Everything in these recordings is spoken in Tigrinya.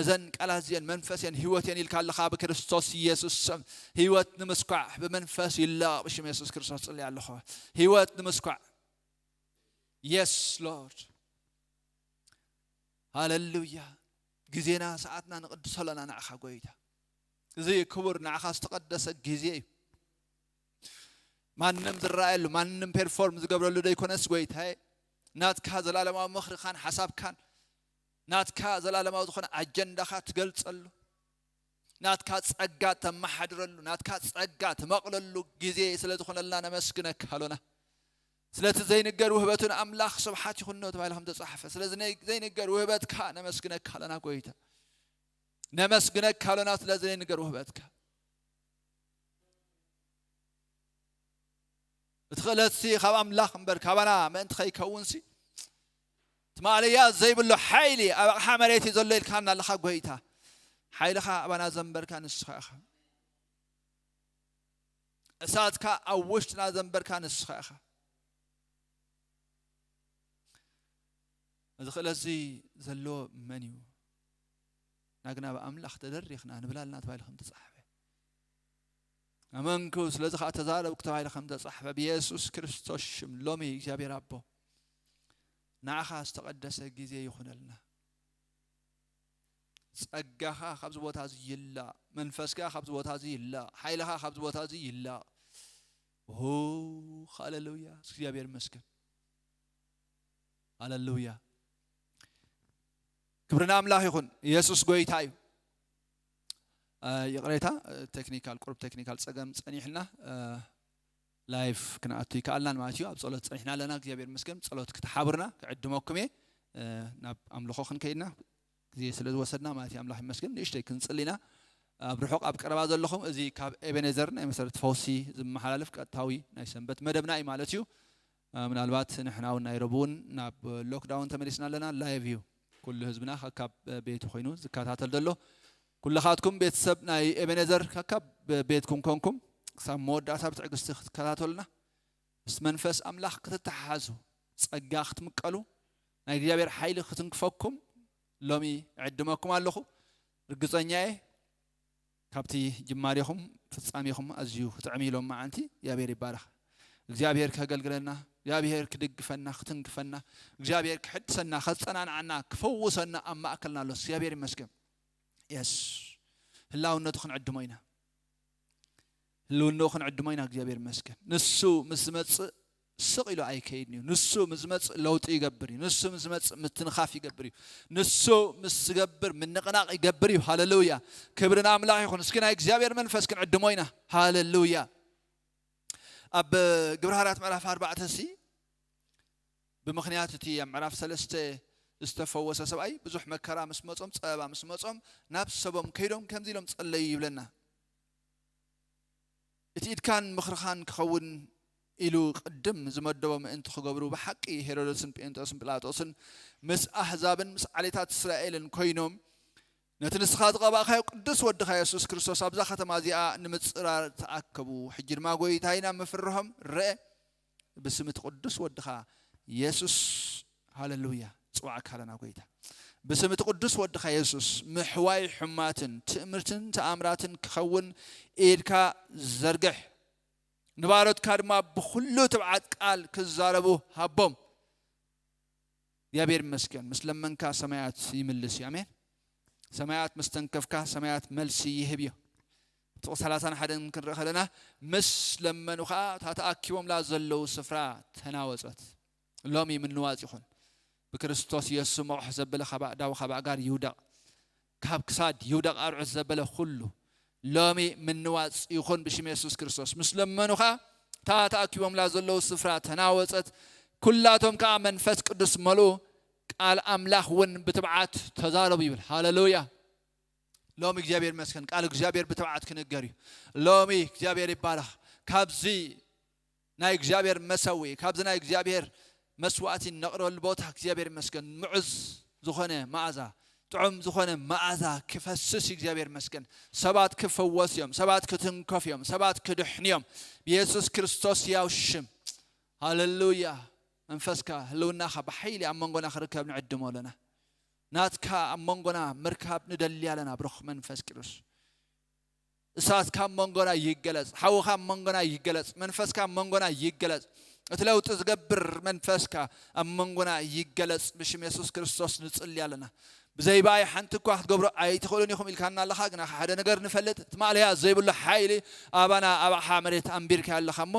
እዘን ቃላት እዚአን መንፈስ እየን ህይወት እየን ኢልካ ኣለኻ። ብክርስቶስ ኢየሱስ ስም ህይወት ንምስኳዕ ብመንፈስ ይላቕ። ብሽም የሱስ ክርስቶስ ጽልይ ኣለኹ። ህይወት ንምስኳዕ። የስ ሎርድ። ሃለሉያ። ግዜና ሰዓትና ንቕድሶ ኣለና ንዓኻ ጎይታ። እዚ ክቡር ንዓኻ ዝተቐደሰ ግዜ እዩ። ማንም ዝረኣየሉ፣ ማንም ፐርፎርም ዝገብረሉ ደይኮነስ ጎይታዬ፣ ናትካ ዘላለማዊ ምኽርኻን ሓሳብካን፣ ናትካ ዘላለማዊ ዝኾነ ኣጀንዳኻ ትገልጸሉ፣ ናትካ ጸጋ ተመሓድረሉ፣ ናትካ ጸጋ ትመቕለሉ ግዜ ስለ ዝኾነልና ነመስግነካ ኣሎና። ስለቲ ዘይንገር ውህበትን ኣምላኽ ስብሓት ይኹኖ ተባሂሉ ከም ተጻሕፈ፣ ስለዚ ናይ ዘይንገር ውህበትካ ነመስግነካ ኣሎና ጎይታ። ነመስግነካ ኣሎና ስለዚ ዘይንገር ውህበትካ። እቲ ክእለትሲ ካብ ኣምላኽ እምበር ካባና ምእንቲ ከይከውንሲ፣ እቲ ማእለያ ዘይብሎ ሓይሊ ኣብ ኣቕሓ መሬት እዩ ዘሎ ኢልካና ኣለኻ ጎይታ። ሓይልኻ ኣባና ዘንበርካ ንስኻ ኢኻ። እሳትካ ኣብ ውሽጥና ዘንበርካ ንስኻ ኢኻ። እዚ ክእለት እዚ ዘለዎ መን እዩ? ናግና ብኣምላኽ ተደሪኽና ንብላልና ተባሂሉ ከም ተጻሕፈ። ኣመንኩ፣ ስለዚ ኸኣ ተዛረብኩ ተባሂሉ ከም ተጻሕፈ፣ ብየሱስ ክርስቶስ ሽም ሎሚ እግዚኣብሔር ኣቦ፣ ንዓኻ ዝተቐደሰ ግዜ ይኹነልና። ጸጋኻ ካብዚ ቦታ እዚ ይላእ፣ መንፈስካ ካብዚ ቦታ እዚ ይላእ፣ ሓይልኻ ካብዚ ቦታ እዚ ይላእ። ኦ፣ ሃሌሉያ፣ እግዚኣብሔር ይመስገን። ሃሌሉያ። ክብሪ ንኣምላኽ ይኹን። የሱስ ጎይታ እዩ። እ፣ ይቕሬታ፣ እ፣ ቴክኒካል፣ ቁሩብ ቴክኒካል ጸገም ጸኒሕና፣ እ፣ ላይቭ ክንኣቱ ይከኣልናን ማለት እዩ። ኣብ ጸሎት ጸኒሕና ኣለና። እግዚኣብሔር ይመስገን። ጸሎት ክትሓብሩና ክዕድመኩም እየ። እ፣ ናብ ኣምልኾ ክንከይድና ግዜ ስለ ዝወሰድና ማለት እዩ። ኣምላኽ ይመስገን። ንእሽተይ ክንጽሊ ኢና። ኣብ ርሑቕ ኣብ ቀረባ ዘለኹም፣ እዚ ካብ ኤቤኔዘር ናይ መሰረት ፈውሲ ዝመሓላለፍ ቀጥታዊ ናይ ሰንበት መደብና እዩ ማለት እዩ። እ፣ ምናልባት ንሕና እውን ናይ ረቡዕ እውን ናብ ሎክዳውን ተመሊስና ኣለና። ላይቭ እዩ። ኩሉ ህዝብና ከካብ ቤቱ ኮይኑ ዝከታተል ዘሎ። ኩልኻትኩም ቤተሰብ ናይ ኤቤኔዘር ከካብ ቤትኩም ኮንኩም ክሳብ መወዳእታ ብትዕግስቲ ክትከታተሉና፣ ምስ መንፈስ ኣምላኽ ክትተሓሓዙ፣ ጸጋ ክትምቀሉ፣ ናይ እግዚኣብሔር ሓይሊ ክትንክፈኩም ሎሚ እዕድመኩም ኣለኹ። ርግጸኛ እየ፣ ካብቲ ጅማሬኹም ፍጻሜኹም ኣዝዩ ክጥዕም እዩ። ሎም መዓልቲ እግዚኣብሔር ይባረኽ። እግዚኣብሔር ከገልግለና፣ እግዚኣብሔር ክድግፈና፣ ክትንክፈና፣ እግዚኣብሔር ክሕድሰና፣ ከጸናንዓና፣ ክፈውሰና ኣብ ማእከልና ኣሎ። እግዚኣብሔር ይመስገን። የስ፣ ህላውነቱ ክንዕድሞ ኢና። ህልውናኡ ክንዕድሞ ኢና። እግዚኣብሔር ይመስገን። ንሱ ምስ ዝመጽእ ስቕ ኢሉ ኣይከይድን እዩ። ንሱ ምስ ዝመጽእ ለውጢ ይገብር እዩ። ንሱ ምስ ዝመጽእ ምትንኻፍ ይገብር እዩ። ንሱ ምስ ዝገብር ምንቕናቕ ይገብር እዩ። ሃሌሉያ። ክብሪ ንኣምላኽ ይኹን። እስኪ ናይ እግዚኣብሔር መንፈስ ክንዕድሞ ኢና። ሃሌሉያ። ኣብ ግብረ ሃዋርያት ምዕራፍ ኣርባዕተ ሲ ብምኽንያት እቲ ኣብ ምዕራፍ ሰለስተ ዝተፈወሰ ሰብኣይ ብዙሕ መከራ ምስ መጾም፣ ጸበባ ምስ መጾም ናብ ሰቦም ከይዶም ከምዚ ኢሎም ጸለዩ ይብለና። እቲ ኢድካን ምኽርኻን ክኸውን ኢሉ ቅድም ዝመደቦ ምእንቲ ክገብሩ ብሓቂ ሄሮድስን ጴንጦስን ጲላጦስን ምስ ኣህዛብን ምስ ዓሌታት እስራኤልን ኮይኖም ነቲ ንስኻ ዝቐባእካዮ ቅዱስ ወድኻ የሱስ ክርስቶስ ኣብዛ ከተማ እዚኣ ንምጽራር ተኣከቡ። ሕጂ ድማ ጐይታይ ናብ ምፍርሆም ረአ። ብስም እቲ ቅዱስ ወድኻ የሱስ፣ ሃሌሉያ፣ ጽዋዕካ ኣለና ጐይታ። ብስም እቲ ቅዱስ ወድኻ የሱስ ምሕዋይ ሕማትን ትእምርትን ተኣምራትን ክኸውን ኢድካ ዘርግሕ። ንባሮትካ ድማ ብኹሉ ትብዓት ቃል ክዛረቡ ሃቦም። እግዚኣብሔር ይመስገን። ምስ ለመንካ ሰማያት ይምልስ እዩ። ኣሜን። ሰማያት ምስ ተንከፍካ ሰማያት መልሲ ይህብ እዩ። ጥቕሲ ሰላሳን ሓደን ክንርኢ ከለና፣ ምስ ለመኑ ኸዓ እታ ተኣኪቦምላ ዘለዉ ስፍራ ተናወጸት። ሎሚ ምንዋጽ ይኹን። ብክርስቶስ የሱስ መቑሕ ዘበለ ካብ ኣእዳው ካብ ኣእጋር ይውደቕ። ካብ ክሳድ ይውደቕ ኣርዑት ዘበለ ኩሉ ሎሚ ምንዋጽ ይኹን ብሽም የሱስ ክርስቶስ። ምስ ለመኑ ኸዓ እታ ተኣኪቦምላ ዘለዉ ስፍራ ተናወጸት። ኩላቶም ከኣ መንፈስ ቅዱስ መልኡ፣ ቃል ኣምላኽ እውን ብትብዓት ተዛረቡ ይብል። ሃሌሉያ። ሎሚ እግዚኣብሔር ይመስገን፣ ቃል እግዚኣብሔር ብትብዓት ክንገር እዩ። ሎሚ እግዚኣብሔር ይባረኽ። ካብዚ ናይ እግዚኣብሔር መሰዊ፣ ካብዚ ናይ እግዚኣብሔር መስዋዕቲ እነቕርበሉ ቦታ እግዚኣብሔር ይመስገን። ምዑዝ ዝኾነ መኣዛ፣ ጥዑም ዝኾነ መኣዛ ክፈስስ እዩ። እግዚኣብሔር ይመስገን። ሰባት ክፈወስ እዮም፣ ሰባት ክትንከፍ እዮም፣ ሰባት ክድሕን እዮም። ብየሱስ ክርስቶስ ያው ሽም። ሃሌሉያ። መንፈስካ፣ ህልውናኻ ብሓይሊ ኣብ መንጎና ክርከብ ንዕድሞ ኣለና። ናትካ ኣብ መንጎና ምርካብ ንደሊ ኣለና። ብሩኽ መንፈስ ቅዱስ፣ እሳትካ ኣብ መንጎና ይገለጽ፣ ሓውኻ ኣብ መንጎና ይገለጽ፣ መንፈስካ ኣብ መንጎና ይገለጽ። እቲ ለውጢ ዝገብር መንፈስካ ኣብ መንጎና ይገለጽ። ብሽም የሱስ ክርስቶስ ንጽሊ ኣለና። ብዘይ ብኣይ ሓንቲ እኳ ክትገብሩ ኣይትኽእሉን ኢኹም ኢልካና ኣለኻ። ግና ሓደ ነገር ንፈልጥ፣ እቲ ማእለያ ዘይብሉ ሓይሊ ኣባና፣ ኣብ ኣሓ መሬት ኣንቢርካ ኣለኻ እሞ፣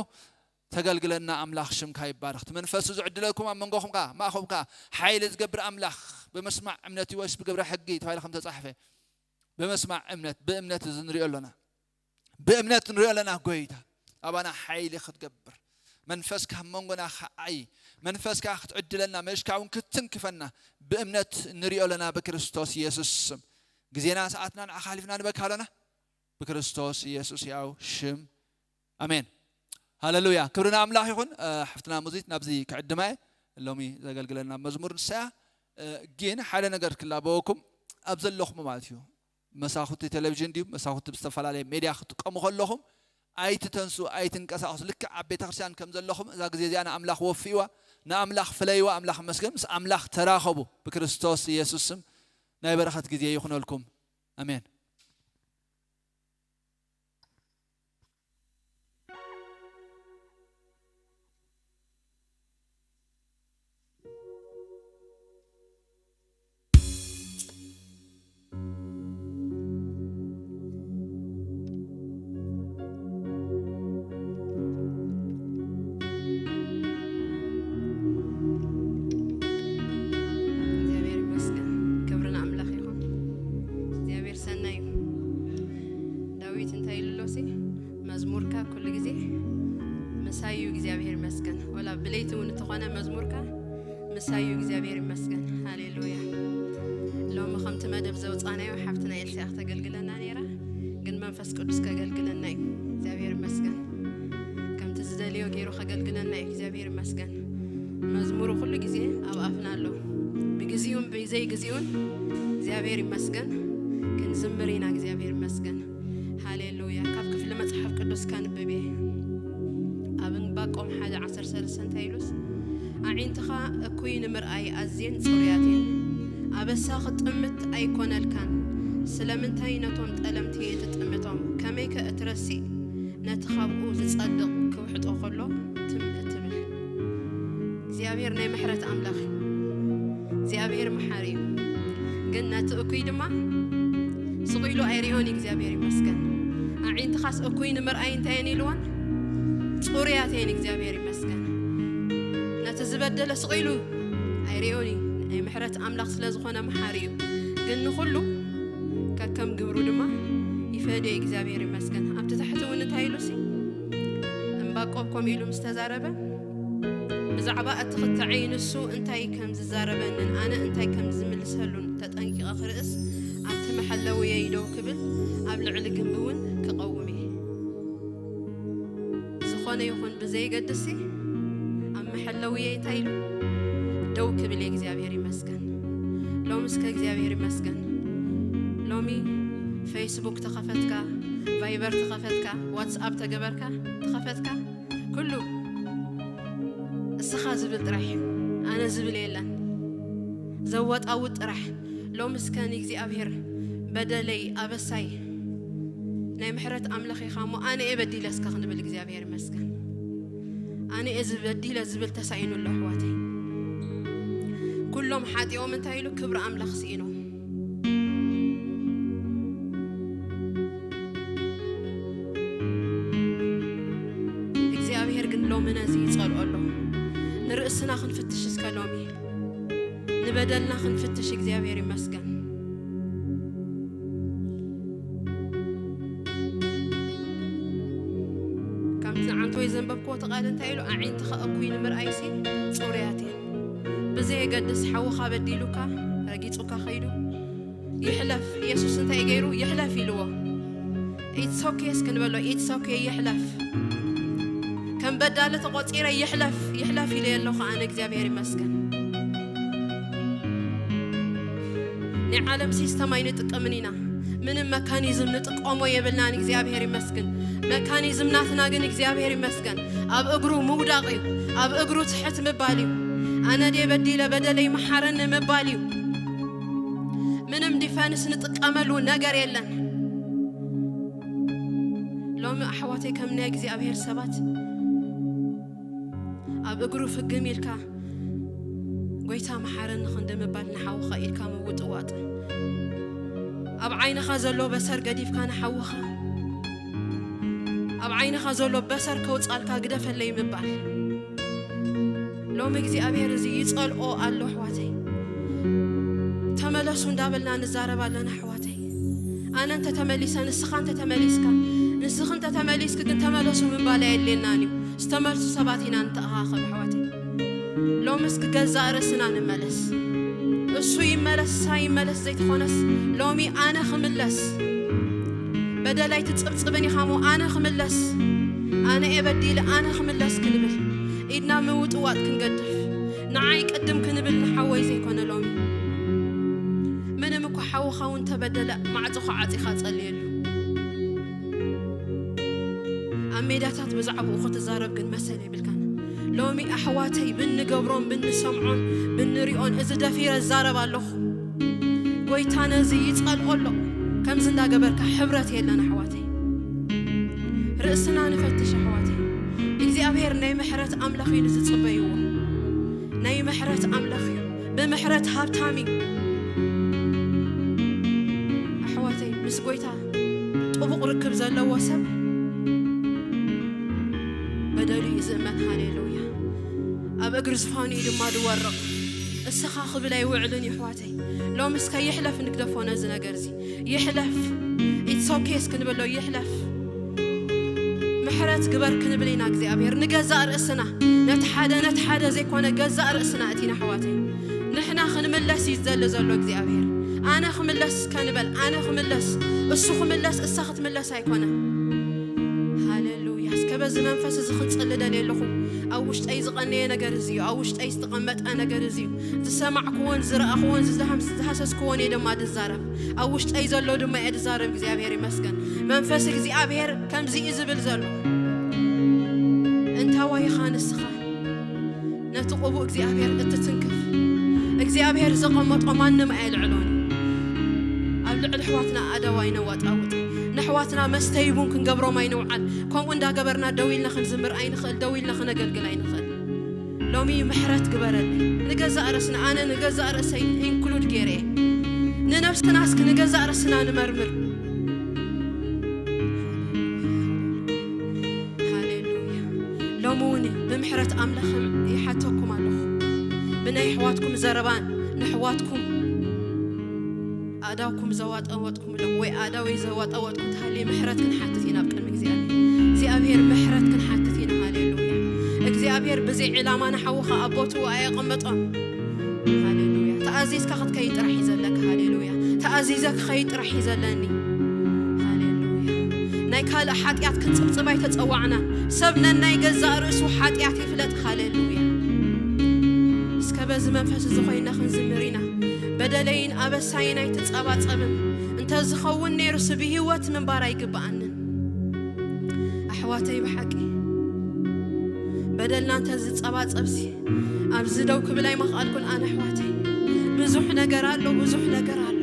ተገልግለና ኣምላኽ፣ ሽምካ ይባረኽ። እቲ መንፈሱ ዝዕድለኩም ኣብ መንጎኹም ከኣ፣ ማእኹም ከኣ ሓይሊ ዝገብር ኣምላኽ፣ ብምስማዕ እምነት ወይስ ብግብረ ሕጊ ተባሂሉ ከም ተጻሕፈ፣ ብምስማዕ እምነት፣ ብእምነት እዚ ንሪኦ ኣለና። ብእምነት ንሪኦ ኣለና። ጎይታ ኣባና ሓይሊ ክትገብር፣ መንፈስካ ኣብ መንጎና ከዓይ፣ መንፈስካ ክትዕድለና፣ መሽካ እውን ክትትንክፈና ብእምነት ንሪኦ ኣለና ብክርስቶስ የሱስ ስም። ግዜና ሰዓትና ንዓኻ ሓሊፍና ንበካ ኣለና ብክርስቶስ የሱስ ያው ሽም፣ ኣሜን። ሃለሉያ፣ ክብሪ ንኣምላኽ ይኹን። እ፣ ሓፍትና ሙዚት ናብዚ ክዕድማ እየ። ሎሚ ዘገልግለና መዝሙር ንሳ እያ። እ፣ ግን ሓደ ነገር ክላበወኩም ኣብ ዘለኹም ማለት እዩ። መሳኹቲ ቴሌቪዥን ድዩ፣ መሳኹቲ ብዝተፈላለየ ሜድያ ክትጥቀሙ ከለኹም ኣይትተንሱ፣ ኣይትንቀሳቐሱ። ልክዕ ኣብ ቤተክርስትያን ከም ዘለኹም እዛ ግዜ እዚኣ ንኣምላኽ ወፍይዋ፣ ንኣምላኽ ፍለይዋ። ኣምላኽ መስገን፣ ምስ ኣምላኽ ተራኸቡ። ብክርስቶስ ኢየሱስ ስም ናይ በረኸት ግዜ ይኹነልኩም። ኣሜን። እግዚኣብሔር ይመስገን። ክብሪ ንኣምላኽ ይኹን። እግዚኣብሔር ሰናይ እዩ። ዳዊት እንታይ ኢሉ ኣሎ ሲ? መዝሙርካ ኩሉ ግዜ ምሳይ እዩ እግዚኣብሔር ይመስገን። ወላ ብለይቲ እውን እንተኾነ መዝሙርካ ምሳይ እዩ እግዚኣብሔር ይመስገን። ሃሌሉያ። ሎሚ ከምቲ መደብ ዘውፃናዮ ሓፍትና ኤልሳ እያ ክተገልግለና ነይራ፣ ግን መንፈስ ቅዱስ ከገልግለና እዩ። እግዚኣብሔር ይመስገን። ከምቲ ዝደልዮ ገይሩ ከገልግለና እዩ። እግዚኣብሔር ይመስገን። መዝሙሩ ኩሉ ግዜ ኣብ ኣፍና ኣሎ። ብግዜኡን ብዘይ ግዜኡን እግዚኣብሔር ይመስገን። ክንዝምር ኢና። እግዚኣብሔር ይመስገን። ሃሌሉያ። ካብ ክፍሊ መጽሓፍ ቅዱስ ከንብብ እየ። ኣብ ዕንባቆም ሓደ ዓሰርተ ሰለስተ እንታይ ኢሉስ? ኣዒንትኻ እኩይ ንምርኣይ ኣዝየን ጽሩያት እየን። ኣበሳ ክጥምት ኣይኮነልካን። ስለምንታይ ነቶም ጠለምቲ ትጥምቶም? ከመይከ እትረሲእ? ነቲ ካብኡ ዝጸድቕ ክውሕጦ ከሎ ትም እትብል። እግዚኣብሔር ናይ ምሕረት ኣምላኽ እዩ። እግዚኣብሔር መሓሪ እዩ። ግን ነቲ እኩይ ድማ ስቕ ኢሉ ኣይርእዮን እዩ። እግዚኣብሔር ይመስገን። ኣዒንትኻስ እኩይ ንምርኣይ እንታይ እየን ኢልወን? ጽሩያት እየን። እግዚኣብሔር ይመስገን። ነቲ ዝበደለ ስቕ ኢሉ ኣይርእዮን እዩ። ናይ ምሕረት ኣምላኽ ስለ ዝኾነ መሓሪ እዩ። ግን ንኹሉ ከከም ግብሩ ድማ ይፈድዮ። እግዚኣብሔር ይመስገን። ኣብቲ ታሕቲ እውን እንታይ ኢሉ ሲ? ዕንባቆም ከምኡ ኢሉ ምስ ተዛረበ፣ ብዛዕባ እቲ ክትዓይ ንሱ እንታይ ከም ዝዛረበንን ኣነ እንታይ ከም ዝምልሰሉን ተጠንቂቐ ክርእስ፣ ኣብቲ መሐለውየይ ደው ክብል፣ ኣብ ልዕሊ ግንቢ እውን ክቐውም እየ። ዝኾነ ይኹን ብዘየገድስ፣ ኣብ መሐለውየይ እንታይ ኢሉ ደው ክብል እየ። እግዚኣብሔር ይመስገን። ሎሚ እስከ እግዚኣብሔር ይመስገን። ሎሚ ፌስቡክ ተኸፈትካ፣ ቫይበር ተኸፈትካ፣ ዋትስኣፕ ተገበርካ፣ ተኸፈትካ፣ ኩሉ እስኻ ዝብል ጥራሕ እዩ። ኣነ ዝብል የለን። ዘወጣውጥ ጥራሕ። ሎሚ እስከ ንእግዚኣብሔር በደለይ፣ ኣበሳይ፣ ናይ ምሕረት ኣምላኽ ኢኻ እሞ ኣነ እየ በዲለ እስከ ክንብል እግዚኣብሔር ይመስገን። ኣነ እየ ዝበዲለ ዝብል ተሳኢኑ ኣሎ ኣሕዋተይ። ኩሎም ሓጢኦም እንታይ ኢሉ ክብሪ ኣምላኽ ስኢኖም። እግዚኣብሔር ግን ሎሚ ነዚ ይጸልኦ ኣሎ። ንርእስና ክንፍትሽ እስከ ሎሚ። ንበደልና ክንፍትሽ እግዚኣብሔር ይመስገን። ከምቲ ንዓንቶይ ዘንበብክዎ እቲ ቃል እንታይ ኢሉ? ኣዒንትኻ እኩይ ንምርኣይሲ ጽሩያት እየን። ብዘየገድስ ሓውኻ በዲሉካ፣ ረጊጹካ ኸይዱ፣ ይሕለፍ። ኢየሱስ እንታይ ገይሩ? ይሕለፍ ኢልዎ። ኢትስ ኦኬ እስኪ ንበሎ፣ ኢትስ ኦኬ፣ ይሕለፍ። ከም በዳሊ ተቖጺረ ይሕለፍ፣ ይሕለፍ ኢለ ኣለኹ ኣነ። እግዚኣብሔር ይመስገን። ናይ ዓለም ሲስተም ኣይንጥቀምን ኢና። ምንም መካኒዝም ንጥቀሞ የብልናን። እግዚኣብሔር ይመስገን። መካኒዝም ናትና ግን እግዚኣብሔር ይመስገን ኣብ እግሩ ምውዳቕ እዩ፣ ኣብ እግሩ ትሕት ምባል እዩ። ኣነ ድየ በዲለ በደለይ መሓረኒ ምባል እዩ። ምንም ዲፈንስ ንጥቀመሉ ነገር የለን። ሎሚ ኣሕዋተይ ከም ናይ እግዚኣብሔር ሰባት ኣብ እግሩ ፍግም ኢልካ ጎይታ መሓረኒ ክንዲ ምባል ንሓውኻ ኢልካ ምውጥዋጥ፣ ኣብ ዓይንኻ ዘሎ በሰር ገዲፍካ ንሓውኻ፣ ኣብ ዓይንኻ ዘሎ በሰር ከውጻልካ ግደፈለይ ምባል። ሎሚ እግዚኣብሔር እዚ ይጸልኦ ኣሎ ኣሕዋተይ። ተመለሱ እንዳበልና ንዛረብ ኣለና ኣሕዋተይ። ኣነ እንተ ተመሊሰ፣ ንስኻ እንተ ተመሊስካ፣ ንስኺ እንተ ተመሊስኪ ግን ተመለሱ ምባል ኣየድልየናን እዩ። ዝተመልሱ ሰባት ኢና ንተኣኻኸብ ኣሕዋተይ። ሎምስ ክገዛእ ርእስና ንመለስ። እሱ ይመለስ እሳ ይመለስ ዘይትኾነስ፣ ሎሚ ኣነ ክምለስ። በደላይ ትጽብጽብን ኢኻ እሞ ኣነ ክምለስ፣ ኣነ እየ በዲለ ኣነ ክምለስ ክንብል፣ ኢድና ምውጥዋጥ ክንገድፍ፣ ንዓይ ቅድም ክንብል ንሓወይ ዘይኮነ ሎሚ። ምንም እኳ ሓውኻ እውን ተበደለ፣ ማዕጾኻ ዓጺኻ ጸልየሉ። ኣብ ሜዳታት ብዛዕባኡ ክትዛረብ ግን መሰል የብልካን። ሎሚ ኣሕዋተይ ብንገብሮን ብንሰምዖን ብንሪኦን እዚ ደፊረ እዛረብ ኣለኹ። ጎይታ ነዚ ይጸልኦ ኣሎ። ከምዚ እንዳገበርካ ሕብረት የለን ኣሕዋተይ። ርእስና ንፈትሽ ኣሕዋተይ። እግዚኣብሔር ናይ ምሕረት ኣምላኽ እዩ ዝጽበይዎ። ናይ ምሕረት ኣምላኽ እዩ። ብምሕረት ሃብታም እዩ። ኣሕዋተይ ምስ ጎይታ ጥቡቕ ርክብ ዘለዎ ሰብ በደሉ እዩ ዝእመን። ሃሌሉያ። ኣብ እግሪ ዝፋኑ እዩ ድማ ዝወርቕ። እስኻ ክብል ኣይውዕልን እዩ ኣሕዋተይ። ሎምስ ከይሕለፍ ንግደፎ ነዚ ነገር እዚ። ይሕለፍ። ኢትስ ኦኬ እስክንበሎ ይሕለፍ። ምሕረት ግበር ክንብል ኢና እግዚኣብሔር ንገዛእ ርእስና። ነቲ ሓደ ነቲ ሓደ ዘይኮነ ገዛእ ርእስና እቲ ኣሕዋተይ። ንሕና ክንምለስ እዩ ዝደሊ ዘሎ እግዚኣብሔር። ኣነ ክምለስ ከንበል፣ ኣነ ክምለስ፣ እሱ ክምለስ፣ እሳ ክትምለስ ኣይኮነን። ሃሌሉያ። እስከ በዚ መንፈስ እዚ ክንጽሊ ደልየ ኣለኹ። ኣብ ውሽጠይ ዝቐነየ ነገር እዚ እዩ። ኣብ ውሽጠይ ዝተቐመጠ ነገር እዚ እዩ። ዝሰማዕክዎን ዝረኣኽዎን ዝዝሃም-፣ ዝሃሰስክዎን እየ ድማ ድዛረብ። ኣብ ውሽጠይ ዘሎ ድማ እየ ድዛረብ። እግዚኣብሔር ይመስገን። መንፈስ እግዚኣብሔር ከምዚ እዩ ዝብል ዘሎ። እንታዋይ ኢኻ ንስኻ? ነቲ ቅቡእ እግዚኣብሔር እትትንክፍ፣ እግዚኣብሔር ዘቐመጦ ማንም ኣየልዕሎን እዩ። ኣብ ልዕሊ ኣሕዋትና ኣእዳው ኣይነዋጣውጥ። ንኣሕዋትና መስተይ ቡን ክንገብሮም ኣይንውዓል። ከምኡ እንዳገበርና ደው ኢልና ክንዝምር ኣይንኽእል፣ ደው ኢልና ክነገልግል ኣይንኽእል። ሎሚ ምሕረት ግበረለይ። ንገዛእ ርእስና፣ ኣነ ንገዛእ ርእሰይ ኢንክሉድ ገይረ እየ። ንነብስና እስኪ ንገዛእ ርእስና ንመርምር። ሃሌሉያ። ሎሚ እውን ብምሕረት ኣምላኽ ይሓተኩም ኣለኹ። ብናይ ኣሕዋትኩም ዘረባን ንኣሕዋትኩም ኣእዳውኩም ዘዋጠወጥኩምሎም ወይ ኣእዳወይ ዘዋጠወጥኩ እንተሃልየ ምሕረት ክንሓትት ኢና ኣብ ቅድሚ እግዚኣብሔር። እግዚኣብሔር ምሕረት ክንሓትት ኢና። ሃሌሉያ። እግዚኣብሔር ብዘይ ዕላማ ንሓውኻ ኣብ ቦትኡ ኣየቐመጦን። ሃሌሉያ። ተኣዚዝካ ክትከይድ ጥራሕ እዩ ዘለካ። ሃሌሉያ። ተኣዚዘ ክኸይድ ጥራሕ እዩ ዘለኒ። ሃሌሉያ። ናይ ካልእ ሓጢኣት ክንጽብጽብ ኣይተጸዋዕናን። ሰብ ነናይ ገዛእ ርእሱ ሓጢኣት ይፍለጥ። ሃሌሉያ። እስከ በዚ መንፈስ እዚ ኮይና ክንዝምር ኢና። በደለይን ኣበሳይን ኣይትጸባጸብን። እንተ ዝኸውን ነይሩስ ብህይወት ምንባር ኣይግብኣንን። ኣሕዋተይ ብሓቂ በደልና እንተ ዝጸባጸብሲ ኣብዚ ደው ክብል ኣይመኽኣልኩን ኣነ ኣሕዋተይ። ብዙሕ ነገር ኣሎ፣ ብዙሕ ነገር ኣሎ።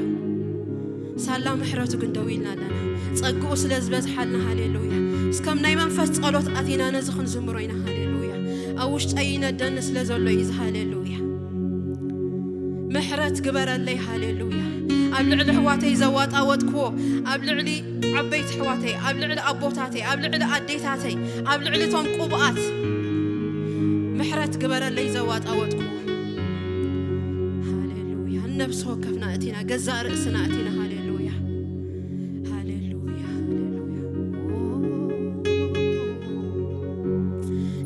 ሳላ ምሕረቱ ግን ደው ኢልና ኣለና። ጸግኡ ስለ ዝበዝሓልና ሃሌሉያ። እስከም ናይ መንፈስ ጸሎት ኣቲና ነዚ ክንዝምሮ ኢና። ሃሌሉያ። ኣብ ውሽጠይ ይነደኒ ስለ ዘሎ እዩ እዚ። ሃሌሉያ። ምሕረት ግበረለይ። ሃሌሉያ። ኣብ ልዕሊ ኣሕዋተይ ዘዋጣወጥክዎ፣ ኣብ ልዕሊ ዓበይቲ ኣሕዋተይ፣ ኣብ ልዕሊ ኣቦታተይ፣ ኣብ ልዕሊ ኣዴታተይ፣ ኣብ ልዕሊ እቶም ቅቡኣት ምሕረት ግበረለይ ዘዋጣወጥክዎ። ሃሌሉያ። ነብሲ ወከፍና እቲና፣ ገዛእ ርእስና እቲና። ሃሌሉያ። ሃሌሉያ። ሃሌሉያ።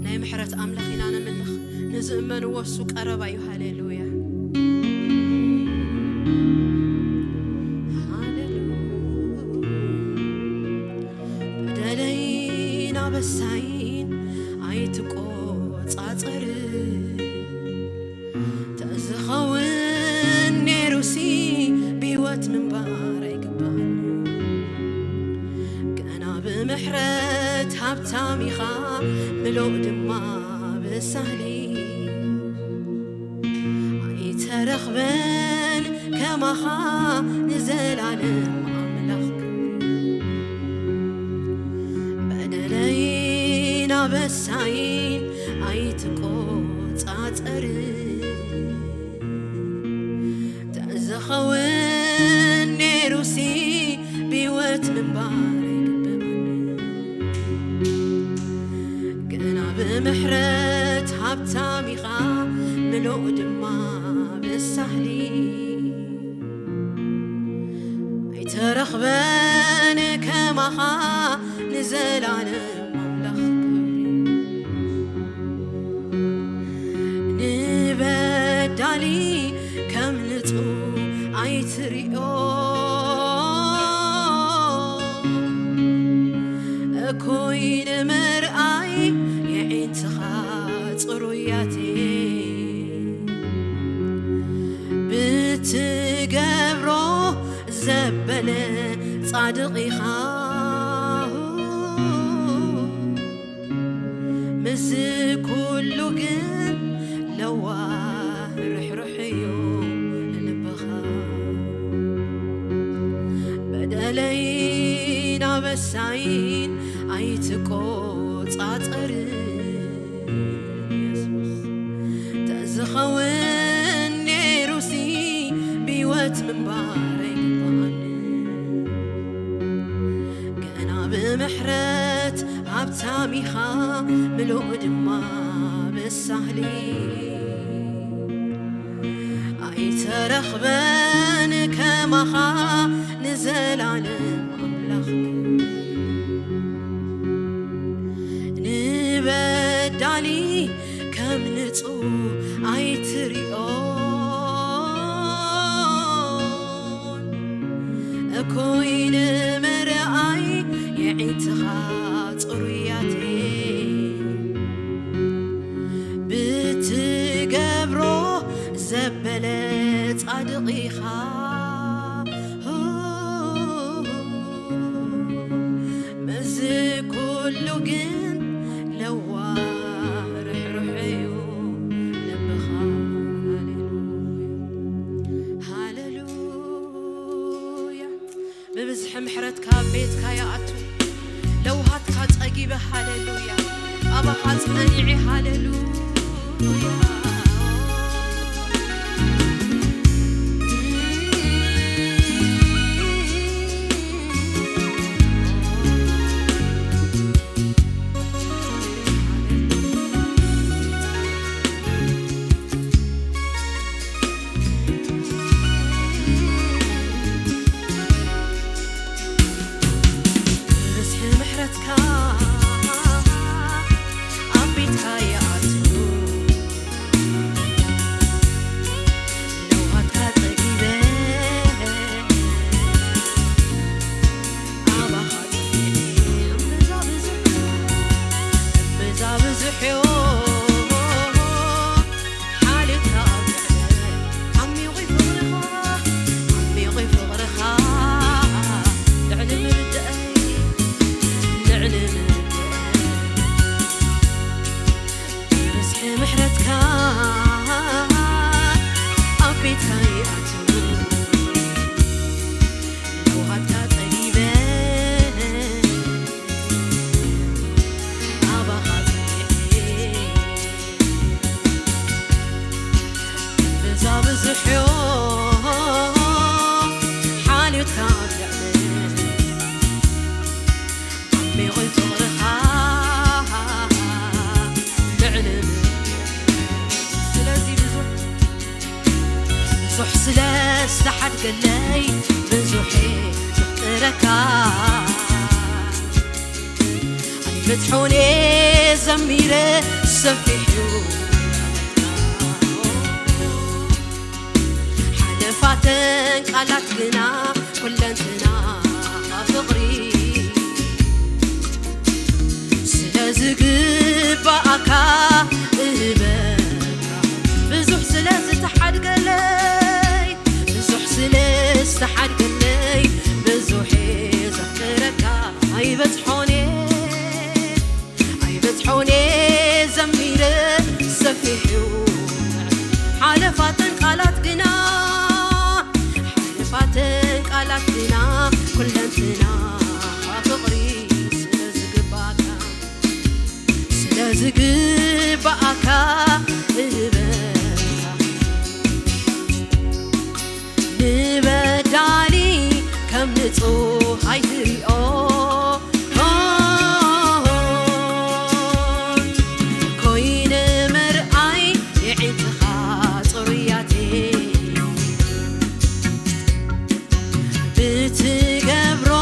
ናይ ምሕረት ኣምላኽ ኢና ነምልኽ። ንዝእመንዎ እሱ ቀረባ እዩ። ሃሌሉያ። ሃሌሉያ። በደለይን ኣበሳይን ኣይትቆጻጸር። ተዝኸውን ነይሩሲ ብህይወት ምንባር ኣይግባእን። ገና ብምሕረት ሃብታም ኢኻ፣ ምሉእ ድማ ብሳህሊ ኣይተረኽበን። ከማኻ ንዘላለም ኣምላኽ ክብሪ። በደለይን ኣበሳይን ኣይትቆጻጸር። ተዝኸውን ነይሩሲ ብህይወት ምንባር ኣይግብኣኒ። ግና ብምሕረት ሃብታም ኢኻ፣ ምሉእ ድማ ብሳህሊ። ኣይተረኽበን ከማኻ ንዘላለም ኣምላኽ ክብሪ። ንበዳሊ ከም ንጹህ ኣይትሪኦ። እኩይ ንምርኣይ የዒንትኻ ጽሩያት። ብትገብሮ ዘበለ ጻድቕ ኢኻ። ምስ ኩሉ ግን ለዋህ ርሕሩሕ እዩ ልብኻ። በደለይን ኣበሳይን ኣይትቆጻጸር። የሱስ፣ ተዝኸውን ነይሩሲ ብህይወት ምንባር ኣይግብኣኒ። ግና ብምሕረት ሃብታም ኢኻ፣ ምሉእ ድማ ብሳህሊ። ኣይተረኽበን ከማኻ ንዘላለም ኣምላኽ። ንበዳሊ ከም ንጹህ ኣይትሪኦ። እኩይ ንምርኣይ የዒንትኻ ጽሩያት። ብትገብሮ ዘበለ ጻድቕ ኢኻ። ምስዚ ኩሉ ግን ለዋህ ርሕሩሕ እዩ ልብኻ። ሃሌሉያ፣ ሃሌሉያ። ብብዝሒ ምሕረትካ ኣብ ቤትካ ይኣቱ፣ ለውሃትካ ጸጊበ። ሃሌሉያ፣ ኣባኻ ጸኒዐ። ሃሌሉያ። ብዝሒ ምሕረትካ ኣብ ቤትካ ይኣቱ፣ ለውሃትካ ጸጊበ፣ ኣባኻ ጸጊበ። እምብዛ ብዙሕ፣ እምብዛ ብዙሕ ዮ፣ ሓልዮትካ ኣብ ልዕለይ፣ ዓሚቑ ፍቕርኻ፣ ዓሚቑ ፍቕርኻ፣ ልዕሊ ምርድኣይ፣ ልዕሊ ምርድኣይ። ብዝሒ ምሕረትካ ኣብ ቤትካ ይኣቱ፣ ለውሃትካ ጸጊበ፣ ኣባኻ ጸኒዐ። እምብዛ ብዙሕ ዮ፣ ሓልዮትካ ኣብ ልዕለይ፣ ዓሚቑ ፍቕርኻ ልዕሊ ምድሪ። ስለዚ ብዙሕ፣ ብዙሕ ስለ ዝተሓድገለይ፣ ብዙሕ ዘፍቅረካ። ኣይበጽሖን እየ ዘሚረ፣ ሰፊሕ እዩ። ሓለፋተን ቃላት ግና ኩለንትናኻ ፍቕሪ ስለ ዝግባኣካ እህበካ። ብዙሕ ስለ ዝተሓድገለይ፣ ብዙሕ ስለ ዝተሓድገለይ፣ ብዙሕ እየ ዘፍቅረካ። ኣይበጽሖን እየ ኣይበጽሖን እየ ዘሚረ፣ ሰፊሕ እዩ። ሓለፋተን ቃላት ግና፣ ኩለንትና ፍቕሪ ስለ ዝግባእካ፣ ስለ ዝግባእካ እህበካ። ንበዳሊ ከም ንጹህ ኣይትሪኦ፣ ኮይነ መርኣይ የዒንትኻ ጽሩያተይ። ብትገብሮ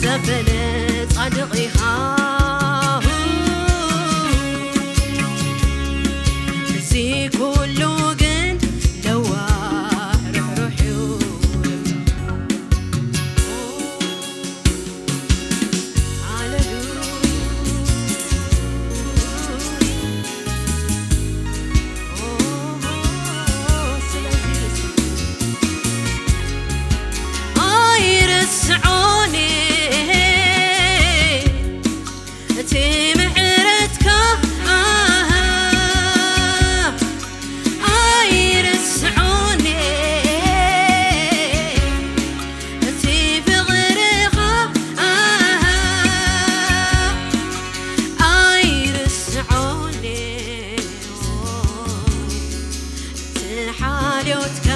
ዘበለ ጻድቕ ኢኻ። እዚ ኩሉ ግን ለዋህ ርሕሩሕ እዩ። ሃሌሉያ። ስለዚ ኣይርስዖን እቲ ምሕረትካ፣ ኣይርስዖን እቲ ፍቕርኻ፣ ኣይርስዖን እቲ ሓልዮትካ፣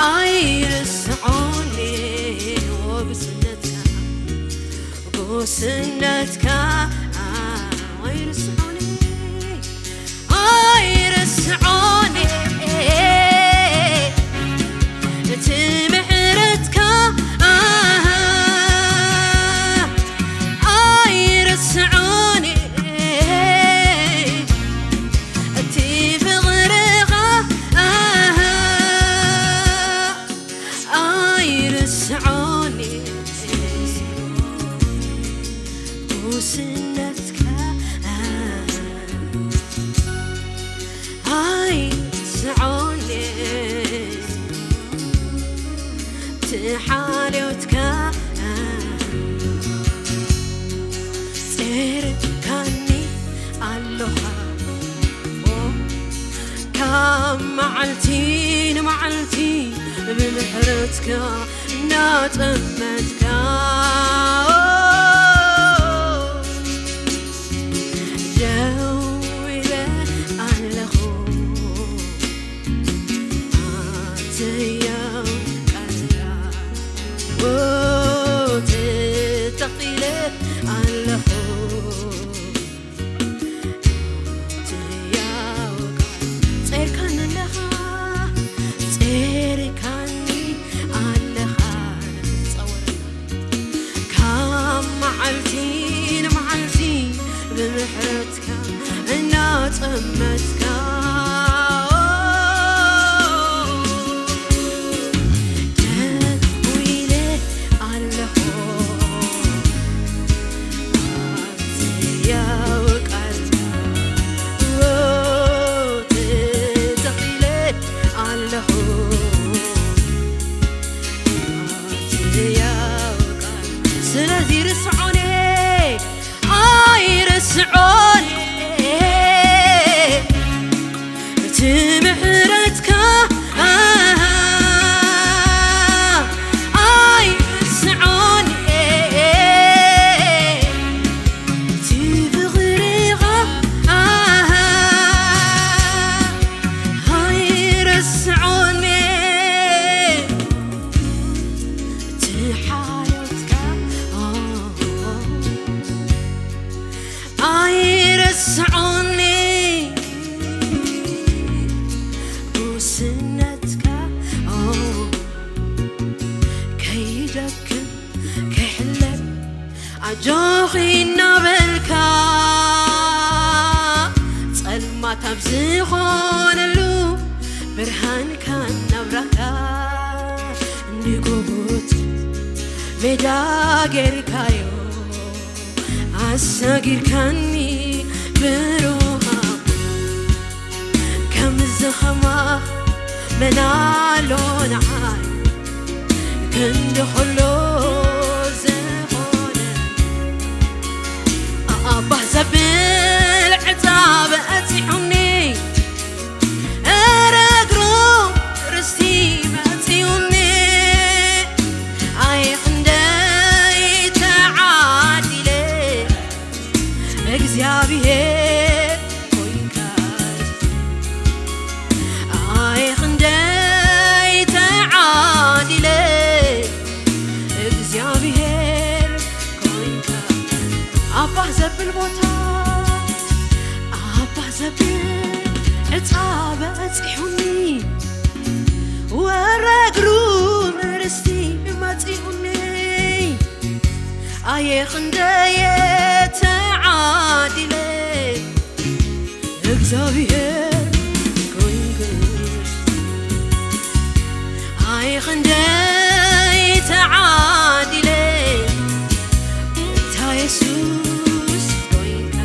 ኣይርስዖን ጉስነትካ፣ ጉስነትካ ኣይርስዖን፣ ኣይርስዖን እቲ ምሕረትካ፣ ኣይርስዖን እቲ ፍቕርኻ፣ ኣይርስዖን ጉስነትካ፣ ኣይርስዖን እቲ ሓልዮትካ። ጸርካኒ ኣለኻ ካብ መዓልቲ ንመዓልቲ ብምሕረትካ እናጠመትካ ደው ኢለ ኣለኹ። ኣንተ ያው ቃልካ ተተኺለ ኣለኹ። ኣንተ ያው ቃል ጸርካኒ ኣለኻ፣ ጸርካኒ ኣለኻ። ንኽትጸወረና ካብ መዓልቲ ንመዓልቲ ብምሕረትካ እናጠመትካ ደው ኢለ ኣለኹ። ኣንተ ያው ቃልካ ተተኺለ ኣለኹ። ስለዚ ርስዖኒ ኣይርስዖን እቲ ምሕረትካ ኣይርስዖን እቲ ፍቕርኻ ኣይርስዖን እቲ ሓልዮትካ ኣይርስዖኒ ጉስነትካ ከይደክም ከይሕለል ኣጆኺ እናበልካ ጸልማት ኣብ ዝኾነሉ ብርሃንካ እናብራህካ ንጎቦት ሜዳ ጌርካዮ ኣሳጊርካኒ ብሩሃ ከምዚ ኸማኽ መን ኣሎ ንዓይ ክንዲ ኹሉ ዝኾነ ኣባህ ዘብል ዕጻ በጺሑኒ እረ ግሩም ርስቲ መጺኡኒ ጻ በጺሑኒ፣ ወረ እግሩ ንርስቲ መጺኡኒ። ኣየ ክንደየ ተዓዲለ፣ እግዚኣብሔር ኮይንክስ። ኣየ ክንደይ ተዓዲለ፣ ጎይታ የሱስ ኮይንካ።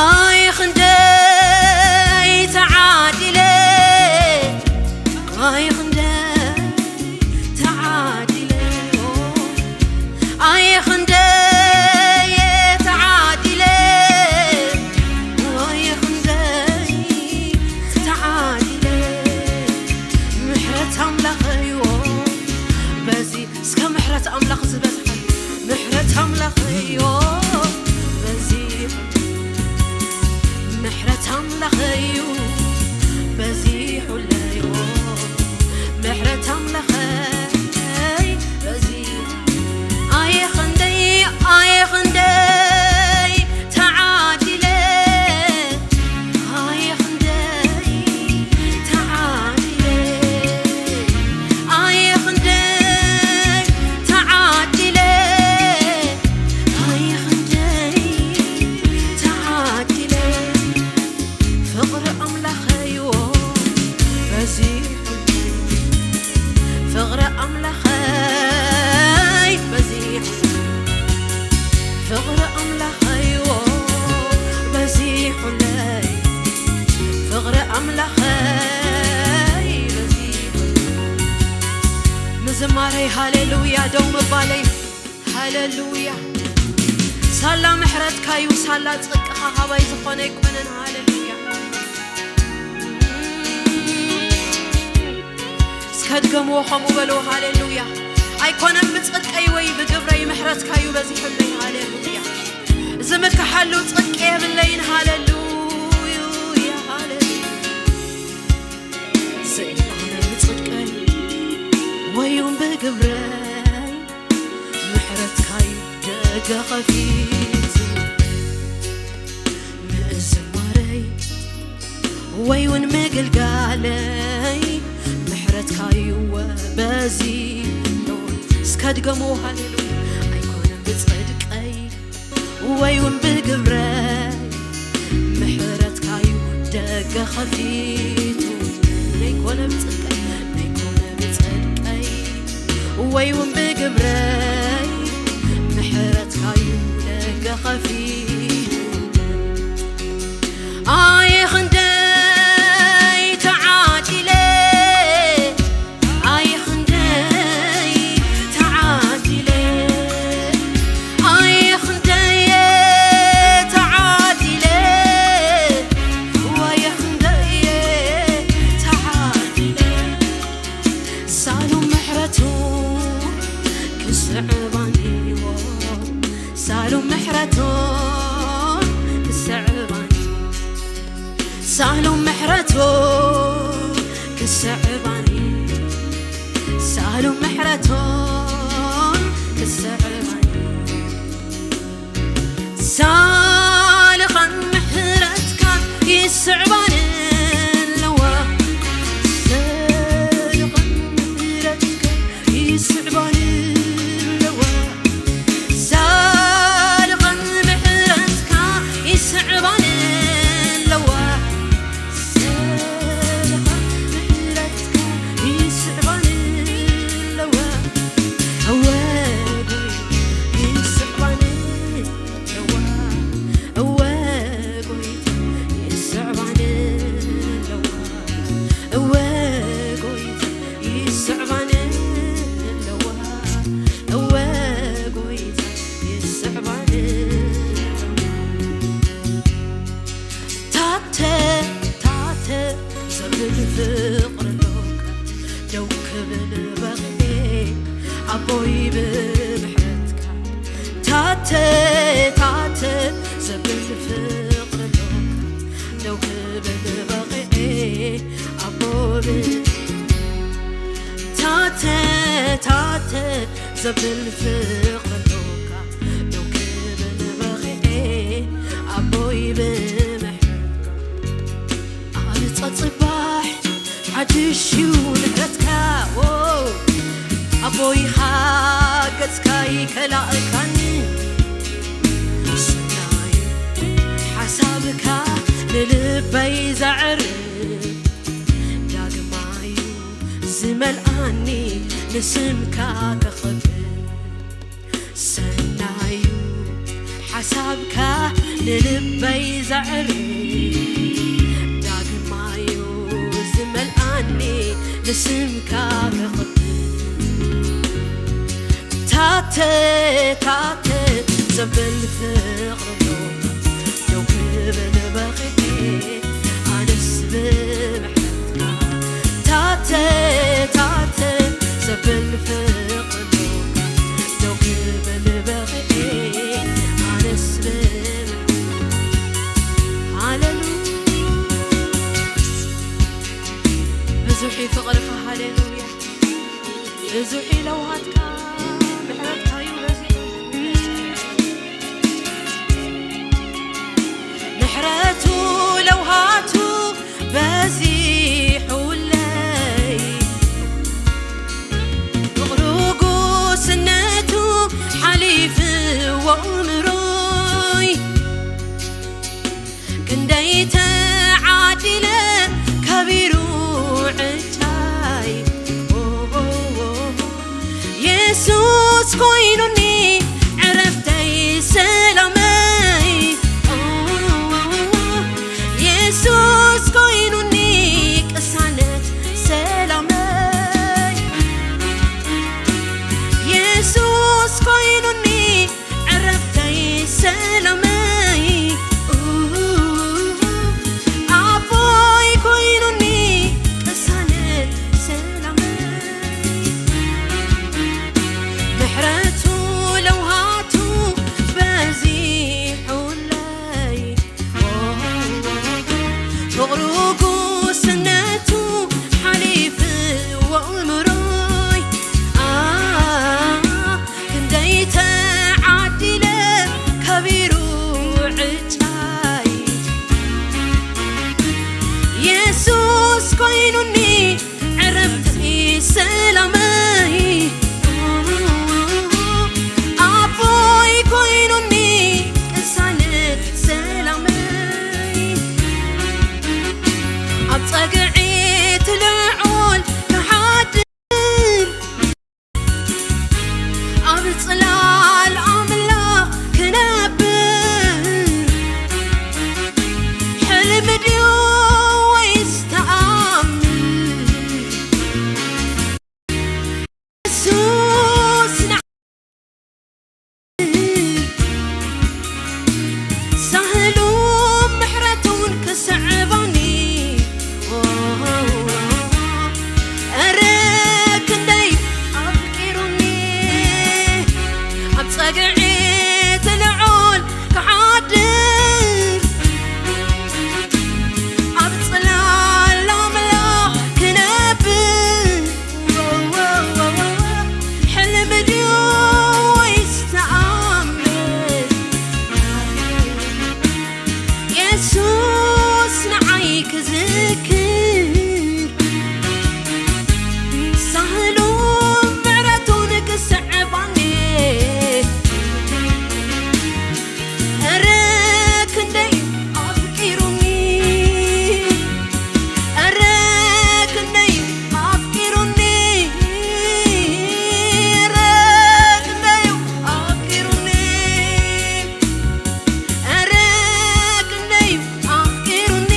ኣየ ክንደይ ተዓዲለ፣ ኣየ ክንደይ ተዓዲለ፣ ኣየ ክንደይ ተዓዲለ፣ ኣየ ክንደይ ተዓዲለ። ምሕረት ኣምላኸዮ በዚ እስከ ምሕረት ኣምላኽ ዝበዝሐሉ፣ ምሕረት ኣምላኸዮ በዚሑ፣ ምሕረት ኣምላኸዩ በዚሑለዮ፣ ምሕረት ኣምላኸይ በዚሑ። ኣየ ክንደይ፣ ኣየ ክንደይ ተዓዲለ፣ ኣየ ክንደይ ተዓዲለ፣ ኣየ ክንደይ ተዓዲለ፣ ኣየ ክንደይ ተዓዲለ። ፍቕሪ ኣምላኸይዎ በዚሑ፣ ፍቕሪ ኣምላኸይ በዚሑ፣ ፍቕሪ ኣምላኸይዎ በዚሑለይ፣ ፍቕሪ ኣምላኸይ በዚሑ። ምዝማረይ ሃሌሉያ፣ ደው ምባለይ ሃሌሉያ። ሳላ ምሕረትካዩ፣ ሳላ ጽድቅኻ ካባይ ዝኾነ ኣይኮነን። ሃሌሉያ። እስከ ድገምዎ ከምኡ በልዎ። ሃሌሉያ። ኣይኮነን ብጽድቀይ ወይ ብግብረይ፣ ምሕረትካዩ በዚሑለይ። ሃሌሉያ። ዝምክሓሉ ጽድቂ የብለይን። ሃሌሉያ፣ ሃሌሉያ። ዘይኮነ ብጽድቀይ ወይውን ብግብረይ፣ ምሕረትካዩ ደገ ኸፊቱ፣ ምእዝማረይ ወይውን ምግልጋለይ፣ ምሕረትካዩ በዚሑ። እስከ ድገምዎ ሃሌሉያ። ኣይኮነን ብጽድቀይ ወይውን ብግብረይ፣ ምሕረትካዩ ደገ ኸፊቱ። ነይኮነ ብጽድቀይ፣ ነይኮነ ብጽድቀይ ወይውን ብግብረይ፣ ምሕረትካዩ ደገ ኸፊቱ። ኣየ ክንደይ ተዓዲለ፣ ኣየ ክንደይ ተዓዲለ፣ ኣየ ክንደይ ተዓዲለ፣ ኣየ ክንደይ ተዓዲለ። ሳሉ ምሕረቱ ክስዕባኒዎ፣ ሳሉ ምሕረቱ ክስዕባኒ፣ ሳሉ ምሕረቱ ክስዕባኒ፣ ሳሉ ምሕረቱ ክስዕባኒ። ሳልኻን ምሕረትካን ይስዕባኒ ኣለዋ፣ ሳልኻን ምሕረትካ ይስዕባኒ ኣለዋ፣ ሳልኻን ምሕረትካ ይስዕባኒ ኣለዋ፣ ሳልኻን ምሕረትካ ይስዕባኒ ኣለዋ፣ እወ ይስዕባኒ ኣለዋ፣ እወ ጎይታ ይስዕባኒ ኣለዋ፣ እወ ጎይታ ይስዕባኒ ኣለዋ፣ እወ ጎይታ ይስዕባኒ ኣለዋ። ታተ ታተ ዘብል ፍቕሪ ኣለካ፣ ደው ክብል በቒዐ ኣቦይ ብምሕረትካ። ታተ ታተ ዘብል ፍቕሪ ኣለካ፣ ደው ክብል በቒዐ ኣቦ ብ-፣ ታተ ታተ ዘብል ፍቕሪ ኣለካ፣ ደው ክብል በቒዐ ኣቦይ ብምሕረትካ። ጽባሕ ሓድሽ እዩ ምሕረትካ፣ ዎ፣ ኣቦይ ገጽካ ይከላእካኒ። ሰናይ ሓሳብካ ንልበይ ዘዕርፍ፣ ዳግማዩ ዝመልኣኒ ንስምካ ከኽብር። ሰናዩ ሓሳብካ ንልበይ ዘዕርፍ፣ ዳግማዩ ዝመልኣኒ ንስምካ ከኽብር። ታተ ታተ ዘብል ፍቕሪ ዶ፣ ደው ክብል በቒዐ ኣነስ ብምሕረትካ። ታተ ታተ ዘብል ፍቕሪ ዶ፣ ደው ክብል በቒዐ ኣነስ ብምሕረትካ። ሃሌሉያ። ብዙሕ እዩ ፍቕርኻ፣ ሃሌሉያ። ብዙሕ እዩ ለውሃትካ፣ ምሕረትካ እዩ በዚሑ። ምሕረቱ ለውሃቱ በዚሑለይ፣ ፍቕሩ ጉስነቱ ሓሊፍዎ እምሮይ። ክንደይ ተዓዲለ ከቢሩ ዕጫይ፣ የሱስ ኮይኑኒ ዕረፍተይ ሰላመይ፣ የሱስ ኮይኑኒ ቅሳነት ሰላመይ፣ የሱስ ኮይኑኒ ዕረፍተይ ሰላመይ፣ ኣቦይ ኮይኑኒ ቅሳነት ሰላመይ። ምሕረቱ ለውሃቱ በዚሑለይ፣ ፍቕሩ ጉስነቱ ሓሊፍዎ እምሮይ። ኣ፣ ክንደይ ተዓዲለ ከቢሩ ዕጫይ፣ የሱስ ኮይኑኒ ዕረፍቲ ሰላመይ፣ ኣቦይ ኮይኑኒ ቅሳነት ሰላመይ። ኣብ ጸግዒ እቲ ልዑል ክሓድር፣ ኣብ ጽላል ኣምላኽ ክነብር፣ ሕልሚ ድዩ ወይስ ተኣምር? የሱስ ንዓይ ሳህሉ ምሕረቱን ክስዕባኒ፣ ኧረ ክንደይ ኣፍቂሩኒ። ኣብ ጸግዒ እቲ ልዑል ክሓድር፣ ኣብ ጽላል ኣምላኽ ክነብር፣ ሕልሚ ድዩ ወይስ ተኣምር? የሱስ ንዓይ ክዝክር፣ ሳህሉ ምሕረቱን ክስዕባኒ። ኧረ ክንደይ ኣፍቂሩኒ፣ ኧረ ክንደይ ኣፍቂሩኒ፣ ኧረ ክንደይ ኣፍቂሩኒ፣ ኧረ ክንደይ ኣፍቂሩኒ።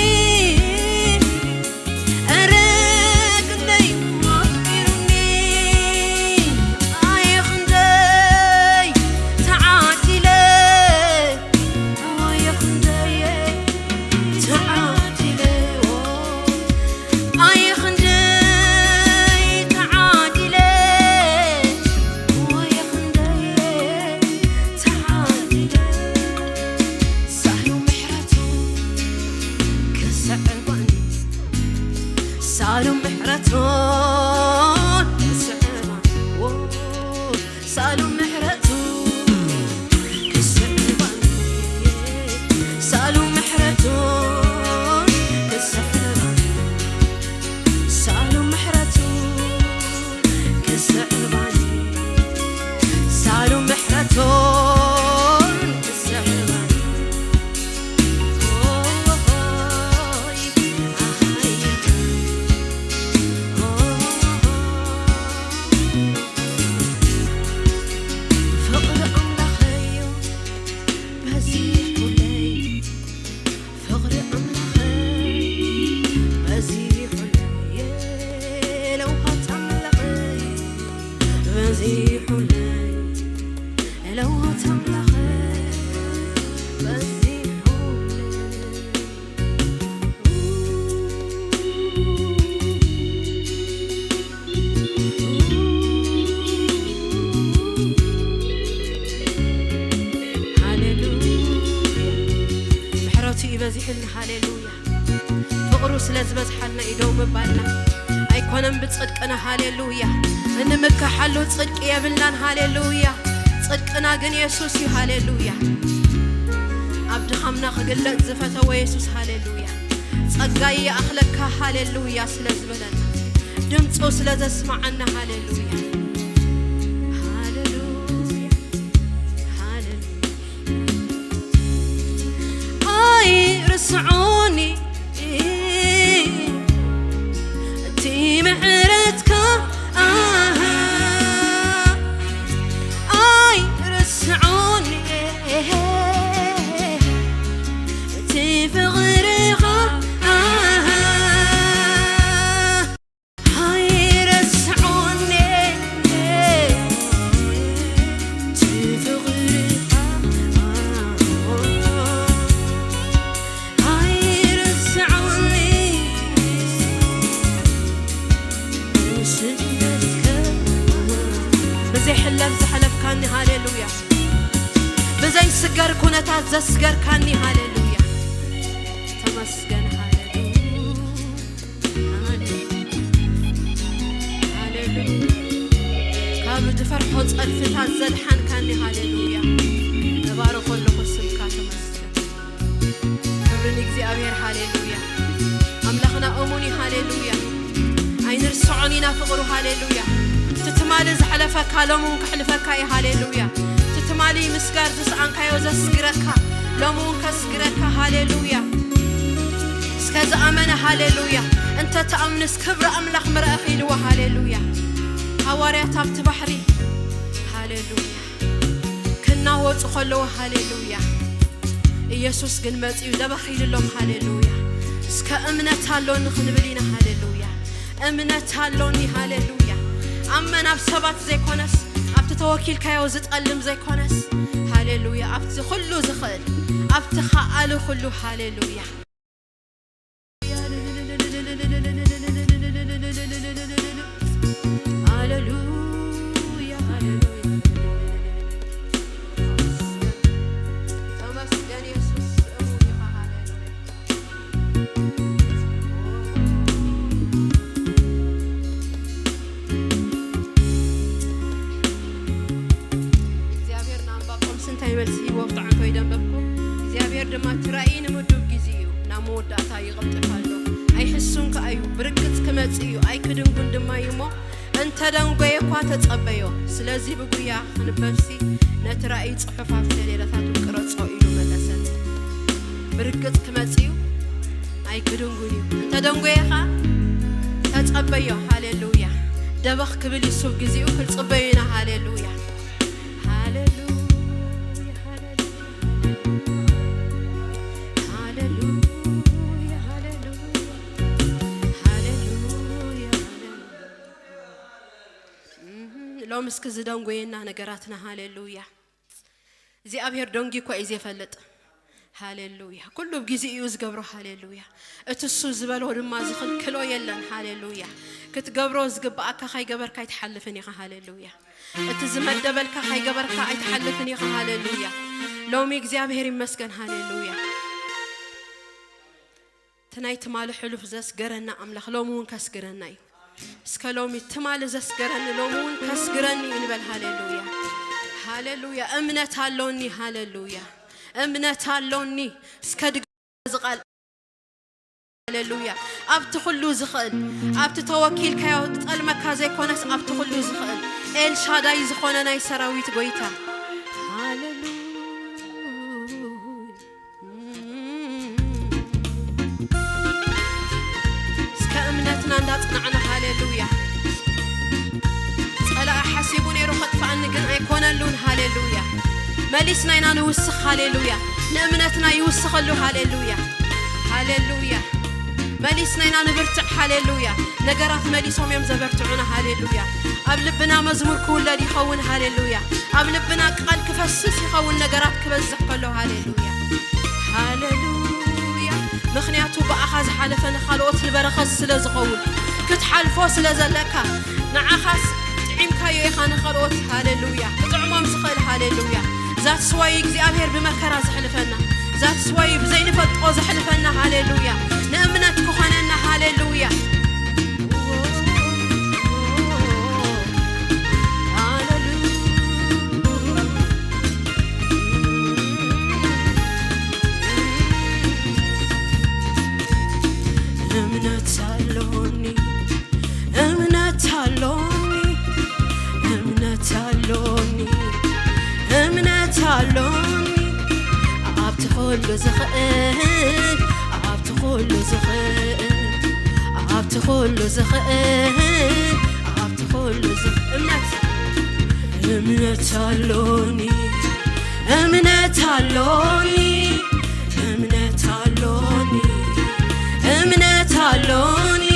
ኧረ ክንደይ ኣፍቂሩኒ፣ ኣየ ክንደይ ተዓዲለ፣ ኣየ ክንደይ ተዓዲለ፣ ኣየ ክንደይ ተዓዲለ፣ ኣየ ክንደይ ተዓዲለ። ሳህሉ ምሕረቱ ክስዕባኒ፣ ሳሉ ምሕረቱ ክስዕባኒ፣ ዎ፣ ሳሉ ምሕረቱ ክስዕባኒ፣ ሳሉ ምሕረቱ ክስዕባኒ፣ በዚሑለይ፣ ለውሃት ኣምላኽ በዚሑለይ። ሃሌሉያ። ምሕረቱ እዩ በዚሑልና። ሃሌሉያ። ፍቕሩ ስለ ዝበዝሓልና እዩ ደው ምባልና። ኣይኮነን ብጽድቅና። ሃሌሉያ። እንምከሓሉ ጽድቂ የብልናን። ሃሌሉያ። ጽድቅና ግን የሱስ እዩ። ሃሌሉያ። ኣብ ድኻምና ክግለጽ ዝፈተወ የሱስ። ሃሌሉያ። ጸጋይ ይኣኽለካ። ሃሌሉያ። ስለ ዝበለና፣ ድምፁ ስለ ዘስማዓና። ሃሌሉያ። ሃሌሉያ። ሃሌሉያ። ኣይርስዖኒ እቲ ምሕረትካ፣ ኣሃ፣ ኣይርስዖኒ እቲ ፍቕርኻ፣ ኣሃ፣ ኣይርስዖኒ እቲ ፍቕርኻ፣ ኣይርስዖኒ ስደትካ። ብዘይ ሕለፍ ዘሕለፍካኒ። ሃሌሉያ። ብዘይ ስገር ኩነታት ዘስገርካኒ። ሃሌሉያ። ተመስገን። ሃሌሉያ። ሃሌሉያ። ካብ ዝፈርሖ ጸድፍታት ዘድሓንካኒ። ሃሌሉያ። እባርኾ ኣለኹ ስምካ። ተመስገን። ክብሪ ንእግዚኣብሔር። ሃሌሉያ። ኣምላኽና እሙን እዩ። ሃሌሉያ። ኣይንርስዖን ኢና ፍቕሩ። ሃሌሉያ። እቲ ትማሊ ዘሕለፈካ ሎሚ እውን ከሕልፈካ እዩ። ሃሌሉያ። እቲ ትማሊ ምስጋር ዝሰኣንካዮ ዘስግረካ ሎሚ እውን ከስግረካ። ሃሌሉያ። እስከ ዝኣመነ ሃሌሉያ። እንተ ትኣምንስ ክብሪ ኣምላኽ ምረእኺ ኢልዎ። ሃሌሉያ። ሃዋርያት ኣብቲ ባሕሪ፣ ሃሌሉያ፣ ክናወጹ ከለዉ፣ ሃሌሉያ፣ ኢየሱስ ግን መጺኡ ደበኽ ኢሉሎም። ሃሌሉያ። እስከ እምነት ኣሎኒ ክንብል ኢና። ሃሌሉያ። እምነት ኣሎኒ። ሃሌሉያ። ኣመን ኣብ ሰባት ዘይኮነስ፣ ኣብቲ ተወኪልካዮ ዝጠልም ዘይኮነስ፣ ሃሌሉያ፣ ኣብቲ ኩሉ ዝኽእል፣ ኣብቲ ከኣሊ ኩሉ። ሃሌሉያ። ሃሌሉያ፣ ሃሌሉያ። ተመስገን የሱስ፣ እሙን ኢኻ። ሃሌሉያ። እግዚኣብሔር ንኣንባቆምስ እንታይ መልሲ ሂቦ? ብጣዕሚ ይደንበብኩ። እግዚኣብሔር ድማ እቲ ራእይ ንምዱብ ግዜ እዩ፣ ናብ መወዳእታ ይቕልጥፍ ኣሎ። ኣይሕሱን ከኣ እዩ፣ ብርግጽ ክመጽእ እዩ፣ ኣይክድንጉን ድማ እዩ እሞ፣ እንተ ደንጎየ እኳ ተጸበዮ። ስለዚ ብጉያ ክንበብሲ ነቲ ራእይ ጽሑፍ ኣብ ሰሌዳታቱ ቅረጾ ኢሉ መለሰት። ብርግጽ ክመጽእ እዩ፣ ኣይክድንጉን እዩ። እንተ ደንጎየ ከኣ ተጸበዮ። ሃሌሉያ። ደበኽ ክብል እዩ፣ ሱብ ግዜኡ ክንጽበዮ ኢና። ሃሌሉያ። ሃሌሉያ፣ ሃሌሉያ፣ ሃሌሉያ፣ ሃሌሉያ፣ ሃሌሉያ። እም፣ ሎሚ እስኪ ዝደንጎየና ነገራትና። ሃሌሉያ። እግዚኣብሔር ደንጉዩ እኮ እዩ ዘይፈልጥ። ሃሌሉያ። ኩሉ ብግዜኡ እዩ ዝገብሮ። ሃሌሉያ። እቲ እሱ ዝበሎ ድማ ዝኽልክሎ የለን። ሃሌሉያ። ክትገብሮ ዝግብኣካ ካይገበርካ ኣይትሓልፍን ኢኻ። ሃሌሉያ። እቲ ዝመደበልካ ካይገበርካ ኣይትሓልፍን ኢኻ። ሃሌሉያ። ሎሚ እግዚኣብሔር ይመስገን። ሃሌሉያ። እቲ ናይ ትማሊ ሕሉፍ ዘስገረና ኣምላኽ ሎሚ እውን ከስግረና እዩ። እስከ ሎሚ ትማሊ ዘስገረኒ ሎሚ እውን ከስግረኒ እዩ ንበል። ሃሌሉያ፣ ሃሌሉያ። እምነት ኣሎኒ። ሃሌሉያ፣ እምነት ኣሎኒ። እስከ ድግ-፣ እዚ ቃል፣ ሃሌሉያ። ኣብቲ ኩሉ ዝኽእል፣ ኣብቲ ተወኪልካዮ ዝጠልመካ ዘይኮነስ፣ ኣብቲ ኩሉ ዝኽእል ኤልሻዳይ ዝኾነ ናይ ሰራዊት ጎይታ። ሃሌሉያ። እስከ እምነትና እንዳጽናዕና፣ ሃሌሉያ። ጸላኢ ሓሲቡ ነይሩ ከጥፍኣኒ፣ ግን ኣይኮነሉን። ሃሌሉያ። መሊስና ኢና ንውስኽ። ሃሌሉያ። ንእምነትና ይውስኸሉ። ሃሌሉያ፣ ሃሌሉያ። መሊስና ኢና ንብርትዕ። ሃሌሉያ። ነገራት መሊሶም እዮም ዘበርትዑና። ሃሌሉያ። ኣብ ልብና መዝሙር ክውለድ ይኸውን። ሃሌሉያ። ኣብ ልብና ቃል ክፈስስ ይኸውን፣ ነገራት ክበዝሕ ከሎ። ሃሌሉያ። ሃሌሉያ። ምኽንያቱ ብኣኻ ዝሓለፈ ንኻልኦት ንበረኸት ስለ ዝኸውን፣ ክትሓልፎ ስለ ዘለካ፣ ንዓኻስ ጥዒምካዮ ኢኻ ንኻልኦት። ሃሌሉያ። ክጥዕሞም ዝኽእል። ሃሌሉያ። ዛትስ ዋይ እግዚኣብሔር ብመከራ ዘሕልፈና፣ ዛትስ ዋይ ብዘይንፈልጦ ዘሕልፈና። ሃሌሉያ። ንእምነት ክኾነና። ሃሌሉያ። ሃሌሉያ። እምነት ኣሎኒ፣ እምነት ኣሎኒ፣ እምነት ኣሎኒ፣ እምነት ኣሎኒ። ኣብቲ ኩሉ ዝኽእል፣ ኣብቲ ኩሉ ዝኽእል፣ ኣብቲ ኩሉ ዝኽእል፣ ኣብቲ ኩሉ ዝኽእል። እምነት፣ እምነት ኣሎኒ፣ እምነት ኣሎኒ፣ እምነት ኣሎኒ፣ እምነት ኣሎኒ።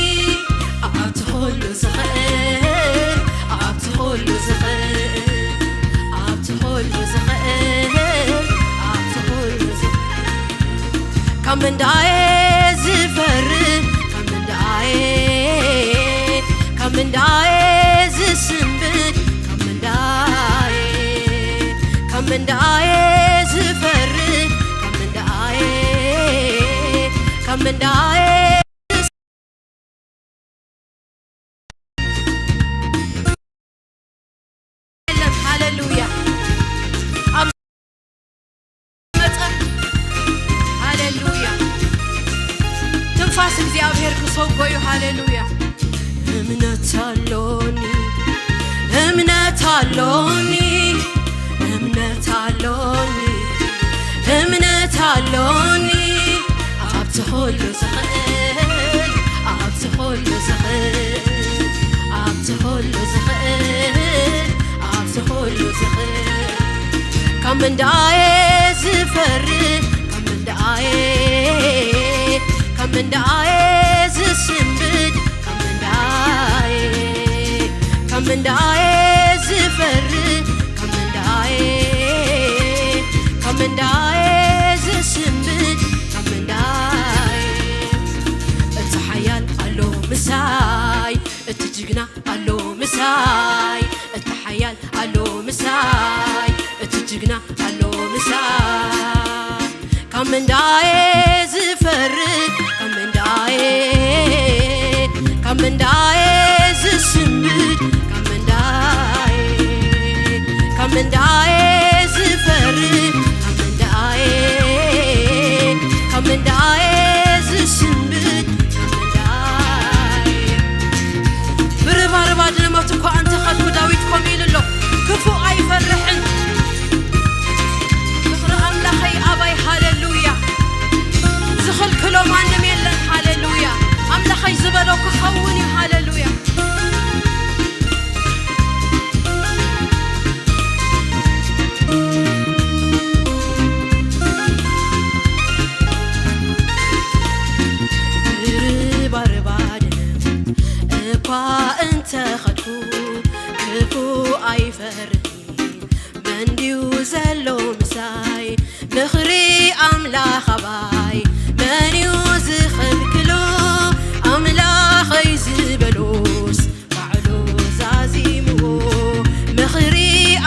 ኣብቲ ኩሉ ዝኽእል፣ ኣብቲ ኩሉ ዝኽእል፣ ኣብቲ ኩሉ ዝኽእል፣ ኣብቲ ኩሉ ዝኽእል። ካብ ምንዳየ ዝፈርህ፣ ካብ ምንዳየ፣ ካብ ምንዳየ ዝስንብድ፣ ካብ ምንዳየ፣ ካብ ምንዳየ ዝፈርህ፣ ካብ ምንዳየ፣ ካብ ምንዳየ የለን። ሃሌሉያ። ኣብ መጸ-፣ ሃሌሉያ። ትንፋስ እግዚኣብሔር ክሰጎ እዩ። ሃሌሉያ። እምነት ኣሎኒ፣ እምነት ኣሎኒ፣ እምነት ኣሎኒ፣ እምነት ኣሎኒ። ኣብቲ ኩሉ ዝኽእል፣ ኣብቲ ኩሉ ዝኽእል፣ ኣብቲ ኩሉ ዝኽእል፣ ኣብቲ ኩሉ ዝኽእል። ካብ ምንዳየ ዝፈርህ፣ ካብ ምንዳየ፣ ካብ ምንዳየ ዝስንብድ፣ ካብ ምንዳየ፣ ካብ ምንዳየ ዝፈርህ፣ ካብ ምንዳየ፣ ካብ ምንዳየ ዝስንብድ፣ ካብ ምንዳየ። እቲ ሓያል ኣሎ ምሳይ፣ እቲ ጅግና ኣሎ ምሳይ፣ እቲ ሓያል ኣሎ ምሳይ፣ እቲ ጅግና ኣሎ ምሳይ። ካብ ምንዳየ ዝፈርህ፣ ካብ ምንዳየ፣ ካብ ምንዳየ ዝስንብድ፣ ካብ ምንዳየ፣ ካብ ምንዳየ ዝፈርህ፣ ካብ ምንዳየ፣ ካብ ምንዳየ ዝስንብድ፣ ካብ ምንዳየ። ብርባርባ ድልመት እኳ እንተኸድኩ፣ ዳዊት ከምኡ ኢሉ ኣሎ፣ ክፉእ ኣይፈርሕን። ፍቕሪ ኣምላኸይ ኣባይ፣ ሃሌሉያ። ዝኽልክሎ ማንም የለን፣ ሃሌሉያ። ኣምላኸይ ዝበሎ ክኸውን እዩ፣ ሃሌሉያ። ብርባርባ ድልመት እኳ እንተኸድኩ፣ ክፉእ ኣይፈርሕን። መን ድዩ ዘሎ ምሳይ? ምኽሪ ኣምላኽ ኣባይ መን እዩ ዝኽልክሎ? ኣምላኸይ ዝበሎስ ባዕሉ ዛዚምዎ። ምኽሪ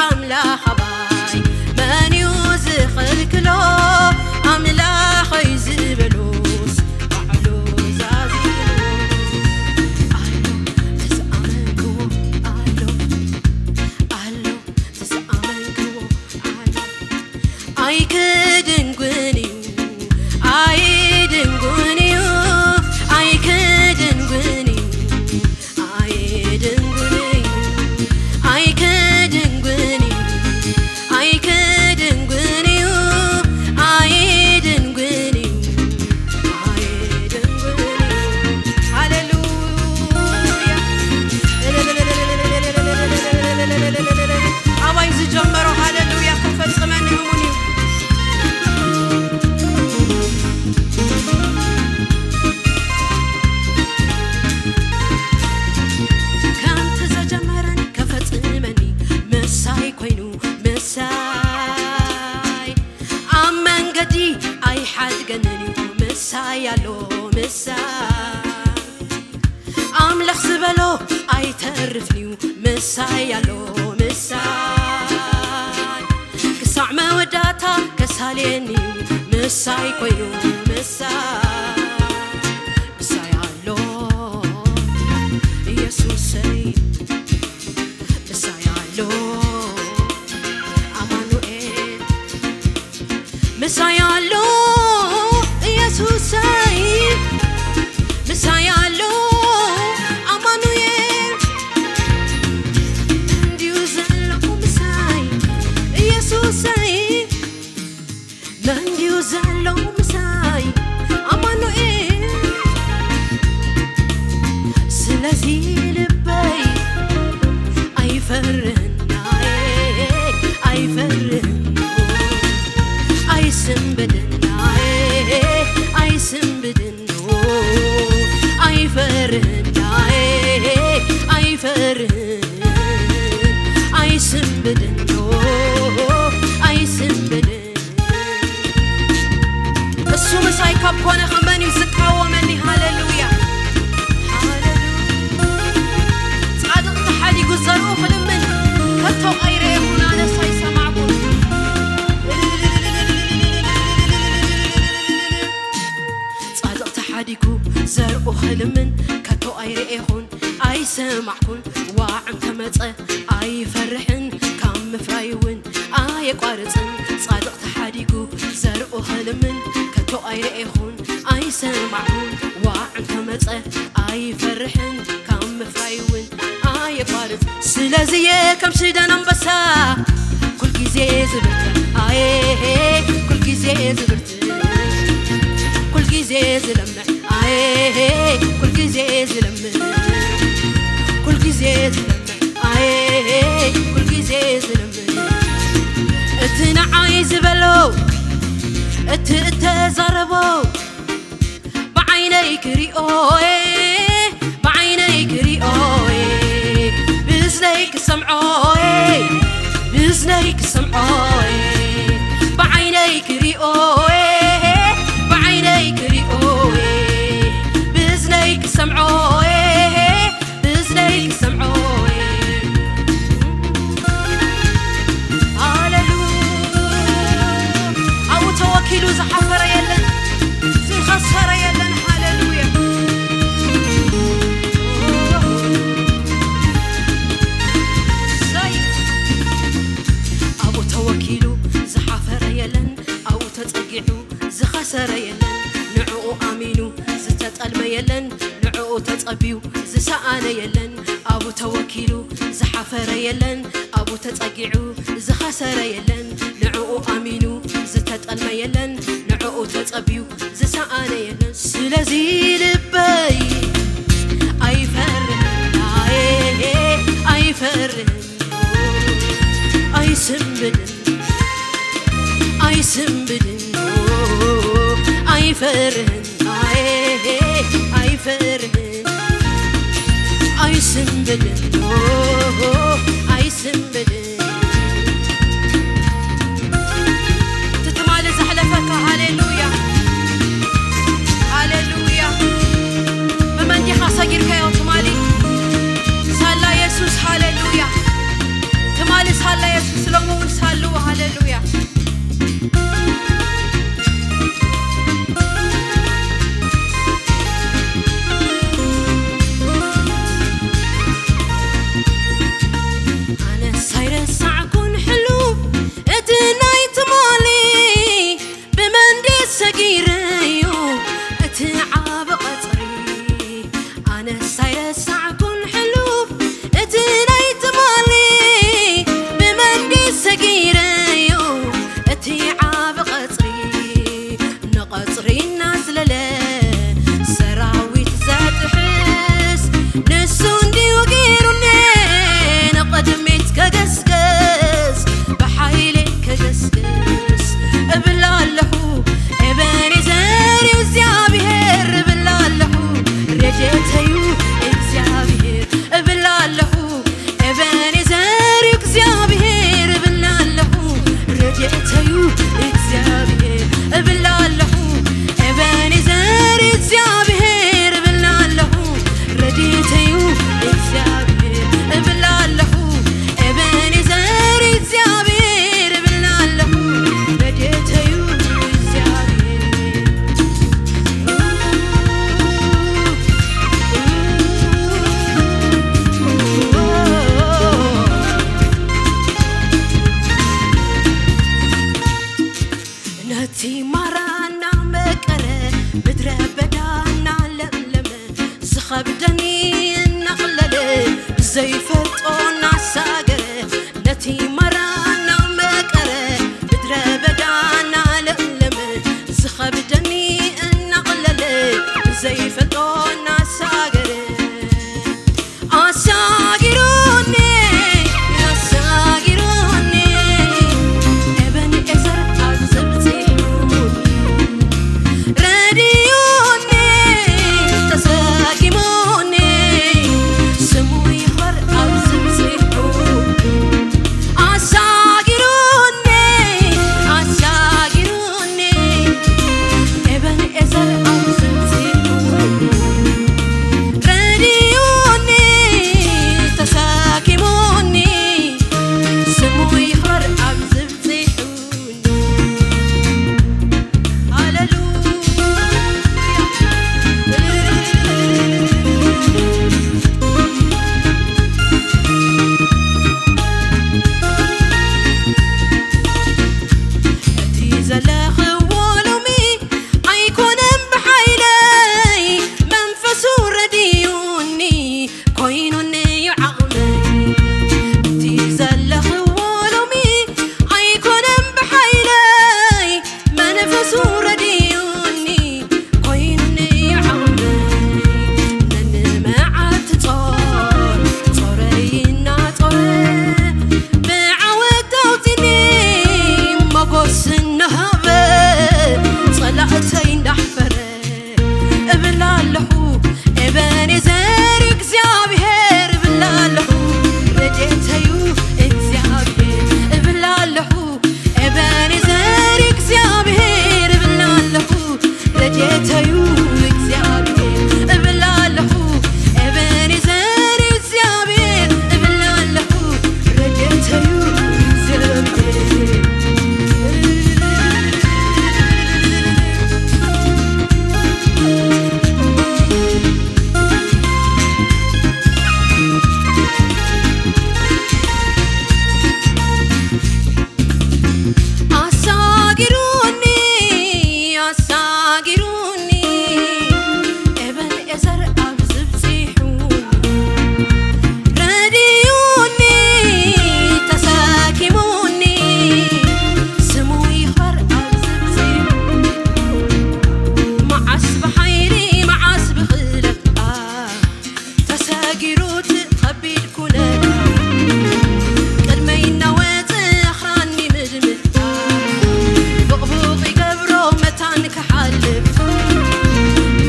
ኣምላኽ ኣባይ መን እዩ ዝኽልክሎ? ኣምላኸይ ዝበሎስ ባዕሉ ዛዚምዎ። ኣሎ ዝኣመንክዎ ኣሎ፣ ኣሎ ዝኣመንክዎ ኣሎ። ኣይክድንጉን እዩ፣ ኣይድንጉን እዩ፣ ኣድገንን እዩ ምሳይ ኣሎ ምሳይ ኣምላኽ ዝበሎ ኣይተርፍን እዩ ምሳይ ኣሎ ምሳይ ክሳዕ መወዳእታ ከሳልየኒ እዩ ምሳይ ኮይኑ ምሳይ ምሳይ ኣሎ ኢየሱሰይ ምሳይ ኣሎ ኣማኑኤል ምሳይ ኣሎ ኢየሱሰይ ምሳይ ኣሎ ኣማኑኤል እንዲዩ ዘሎ ምሳይ ኢየሱሰይ መንድዩ ዘሎ ምሳይ ኣማኑኤል ስለዚ ልበይ ኣይፈርህናይ ኣይፈርህን ኣይስንብድን ኣይስንብድን ኣይፈርህን ኣይፈርህን ኣይስንብድን ኣይስንብድን እሱ ምሳይ ካብ ኮነ ከመን እዩ ዝቃወመኒ ሃሌሉያ ጻድቕ ተሓዲጉ ዘርኡ ክልምን ከቶ ኣይረኤኹን ኣነስ ኣይሰማዕኩን ጻድቕ ተሓዲጉ ዘርኡ ክልምን ከቶ ኣይረኤኹን ኣይሰማዕኩን ዋዕም ተመጸ ኣይፈርሕን ካብ ምፍራይ እውን ኣየቋርጽን ጻድቕ ተሓዲጉ ዘርኡ ክልምን ከቶ ኣይረኤኹን ኣይሰማዕኩን ዋዕም ተመጸ ኣይፈርሕን ካብ ምፍራይ እውን ኣየቋርጽ ስለዚየ ከም ሽደን ኣንበሳ ኩልጊዜ ዝብርት ኣየ ኩልጊዜ ዝብርት ኩልጊዜ ዝለምዕ ኣየ ኩልጊዜ ዝለምዕ ኩልጊዜ ዝለምዕ ኣየ ኩልጊዜ ዝለምዕ እቲ ንዓይ ዝበሎ እቲ እተዛረቦ ብዓይነይ ክሪኦ ብዓይነይ ክሪኦ ብዝነይ ክሰምዖ ብዝነይ ክሰምዖ ብዓይነይ ክሪኦ ብዓይነይ ክሪኦ ብዝነይ ክሰምዖ ብዝነይ ክሰምዖ ሃሌሉ ኣብኡ ተወኪሉ ዝሓፈረ የለን ዝኸሰረ የለን ሃሌሉያ ኣብኡ ተወኪሉ ዝሓፈረ የለን ኣብኡ ተጸጊዑ ዝኸሰረ የለን ንዕኡ ኣሚኑ ዝተጠልመ የለን ንዕኡ ተጸብዩ ዝሰኣነ የለን ኣብኡ ተወኪሉ ዝሓፈረ የለን ኣብኡ ተጸጊዑ ዝኸሰረ የለን ንዕኡ ኣሚኑ ዝተጠልመ የለን ንዕኡ ተጸብዩ ዝሰኣነ የለን ስለዚ ልበይ ኣይፈርህን ኣየ ኣይፈርህን ኣይስንብድን ኣይስንብድን ኣይፈርህን ኣየ ኣይፈርህን ኣይስንብድን ኣይስንብድን እቲ ትማሊ ዘሕለፈካ ሃሌሉያ ሃሌሉያ ብመን ዲኻ ሰጊርካዮ ትማሊ ሳላ የሱስ ሃሌሉያ ትማሊ ሳላ የሱስ ሎሚ እውን ሳልዎ ሃሌሉያ ዘይፈልጦ እናሳገረ፣ ነቲ ማራ እናመቀረ፣ ምድረ በዳ እናለምለመ፣ ዝኸብደኒ እናቕለለ፣ ዘይፈልጦ እናሳገረ፣ ኣሳጊሩኒ፣ ኣሳጊሩኒ፣ ኤበንኤዘር ኣብዚ ብጺሑኒ። ረድዩኒ፣ ተሰኪሙኒ፣ ስሙ ይኽበር ኣብዚ ብጺሑ። ኣሳጊሩኒ፣ ኣሳጊሩኒ፣ ኤበንኤዘር ኣብዚ ብጺሑ። ረድዩኒ፣ ተሰኪሙኒ፣ ስሙ ይኽበር ኣብዚ ብጺሑ። ሃሌሉያ። እቲ ዘለኽዎ ሎሚ ኣይኮነን ብሓይለይ፣ መንፈሱ ረድዩኒ፣ ኮይኑኒ እዩ ዓቕመይ። እቲ ዘለኽዎ ሎሚ ኣይኮነን ብሓይለይ፣ መንፈሱ ረድዩኒ፣ ኮይኑኒ እዩ ዓቕመይ። ነንመዓልቲ ጾር፣ ጾረይ እናጾረ፣ ብዓወት ኣውጺኒ፣ ሞጎስ እናሃበ፣ ጸላእተይ እንዳሕፈረ፣ እብል ኣለኹ፣ ኤበኔዘር እግዚኣብሔር እብል ኣለኹ፣ ረድኤተዩ እግዚኣብሔር እብል ኣለኹ፣ ኤበኔዘር እግዚኣብሔር እብል ኣለኹ፣ ረድኤተዩ እግዚኣብሔር እብል ኣለኹ፣ ኤበኔዘር እግዚኣብሔር እብል ኣለኹ፣ ረድኤተዩ እግዚኣብሔር። ኣሳጊሩኒ፣ ኣሳጊሩኒ፣ ኤበንኤዘር ኣብዚ ብጺሑኒ። ረድዩኒ፣ ተሰኪሙኒ፣ ስሙ ይኽበር ኣብዚ ብጺሑኒ። መዓስ ብሓይሊ፣ መዓስ ብኽእለት፣ ተሰጊሩ እቲ ኸቢድ ኩነታት፣ ቅድመይ እናወፀ ኣኽራን ይምድምታ፣ ብቕቡቕ ይገብሮ መታን ክሓልፍ፣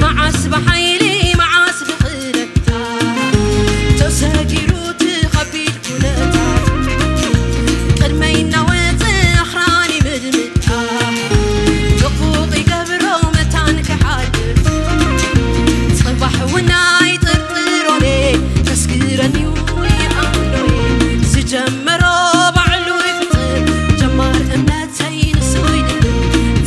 መዓስ ብሓይሊ መዓስ ብኽእለታ፣ ተሰጊሩ እቲ ኸቢድ ኩነታት፣ ቅድመይ እናወፀ ኣኽራን ይምድምታ፣ ብቑቕ ይገብሮ መታን ክሓልፍ፣ ጽባሕ እውን ኣይጥርጥሮን እየ፣ ከስግረኒ እዩ ይኣምኖ እየ፣ ዝጀመሮ ባዕሉ ይፍጽም፣ ጀማር እምነተይ ንሱ ይድግም፣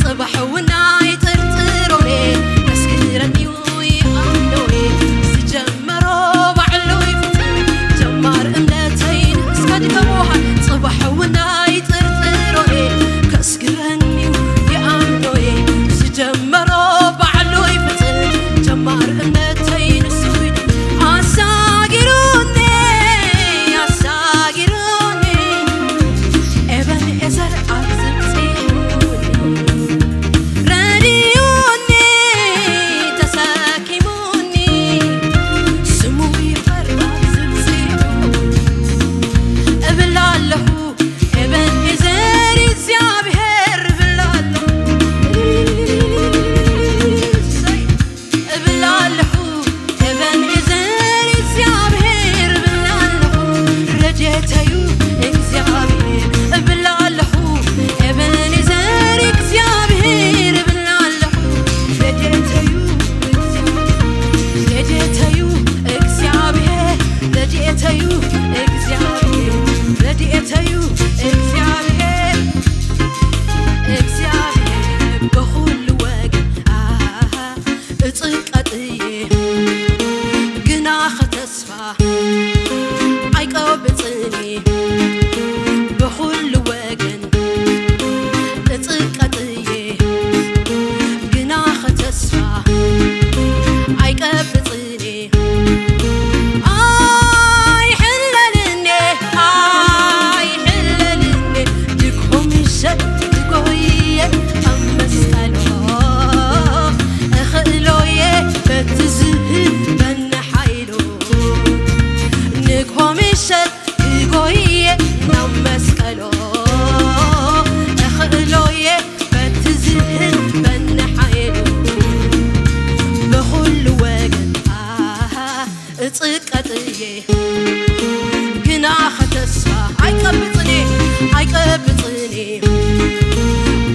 ጽባሕ እውን ኣይጥርጥሮን እየ፣ ከስግረኒ እዩ ይኣምኖ እየ፣ ዝጀመሮ ባዕሉ ይፍጽም፣ ጀማር እምነተይ እስከ ድገሙዋ፣ ጽባሕ እውን ኣይጥርጥሮን እየ፣ ከስግረኒ እዩ ይኣምኖ እየ፣ ዝጀመሮ ባዕሉ ይፍጽም፣ ጀማር እምነተይ ንሱ እዩ። ኣሳጊሩኒ፣ ኣሳጊሩኒ፣ ኤበንኤዘር ኣብዚ ብጺሑኒ፣ ረድዩኒ፣ ተሰኪሙኒ፣ ስሙ ይኽበር ኣብዚ ብጺሑኒ፣ እብል ኣለኹ፣ ኤበንኤዘር እግዚኣብሔር እብል ኣለኹ። እብል ኣለኹ፣ ኤበንኤዘር እግዚኣብሔር እብል ኣለኹ፣ ረድኤተዩ እግዚኣብሔር እብል ኣለኹ፣ ኤበንኤዘር እግዚኣብሔር እብል ኣለኹ፣ ረድኤተዩ እግዚኣብሔር፣ ረድኤተዩ እግዚኣብሔር፣ ረድኤተዩ እግዚኣብሔር፣ ረድኤተዩ እግዚኣብሔር፣ እግዚኣብሔር በኹሉ ወገን፣ ኣሃ፣ እጽቀጥየ ግና ኸተስፋ ኣይቀብጽኒ ብኹሉ ወገን እጽቀጥየ ግና ኸተስፋ ኣይቀብጽኒ። ኣይ ሸት ክጎየ ናብ መስቀሎ እኽእሎየ በቲ ዝህበኒ ሓይሉ ብኹሉ ወገን ኣሃ እጽቀጥየ ግና ከተስፋ ኣይቀብጽኔ ኣይቀብጽኔ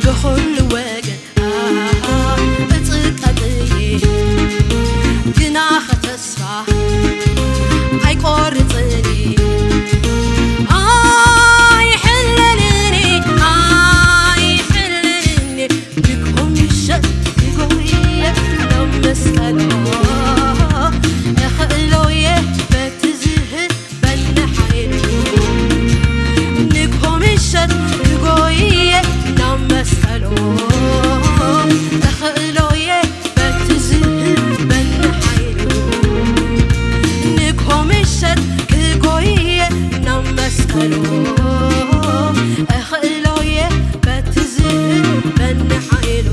ብኹሉ ወገን እጽቀጥየ ግና ከተስፋ ኣይቆርጽኒ ኣይሕለልኒ ኣይሕለልኒ ንግሆ ምሸት ይጎየ ናብ መስቀሎ እኽእሎየ በቲ ዝህበኒ ሓይሉ ንግሆ ምሸት ክጎየ ናብ መስቀሎ እኽእሎየ በቲ ዝህበኒ ሓይሉ ንግሆ ምሸት ክጎየ ናብ መስቀሎ እኽእሎየ በቲ ዝህበኒ ሓይሉ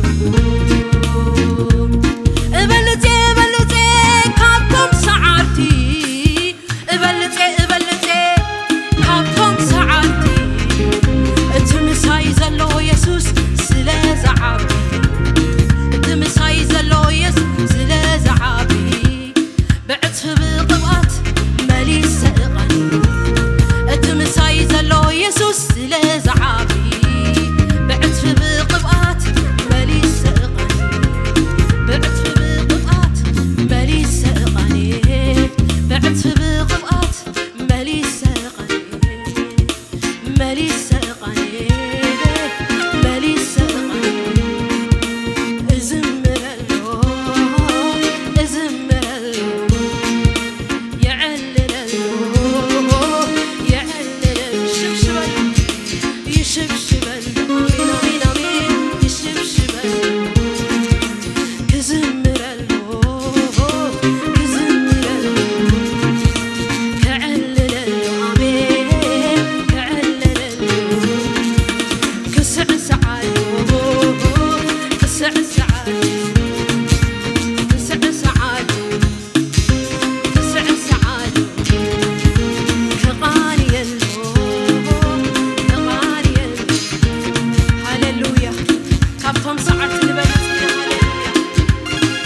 እበልጼ እበልጼ ካብቶም ሰዓርቲ እበልጼ እበልጼ ካብቶም ሰዓርቲ እቲ ምሳይ ዘሎ የሱስ ስለ ዝዓቢ እቲ ምሳይ ዘሎ የሱስ ስለ ዝዓቢ ብዕጽፊ ብቕብኣት መሊሰ እቐኒ እቲ ምሳይ ዘሎ የሱስ ስለ ዝዓቢ ብዕጽፊ ብቕብኣት መሊሰ እቐኒ ብዕጽፊ ብቕብኣት መሊሰ እቐኒ ብዕጽፊ ብቕብኣት መሊሰ እቐኒ መሊሰ እቐኒ መሊሰ እቐኒ እዝምረሉ እዝምረሉ የዕልለሉ የዕልለሉ ሽብሽበሉ ይሽብሽበሉ ኣሜን ኣሜን ኣሜን ይሽብሽበሉ ክዝምረሉ ክዝምረሉ ከዕልለሉ ኣቤት ከዕልለሉ ክስዕስዓሉ ክስዕስዓሉ ክስዕስዓሉ ክስዕስዓሉ ክቓንየሉ ክቓንየሉ ሃሌሉያ ካብቶም ሰዓርቲ ንበልጽ ኢና ሃሌሉያ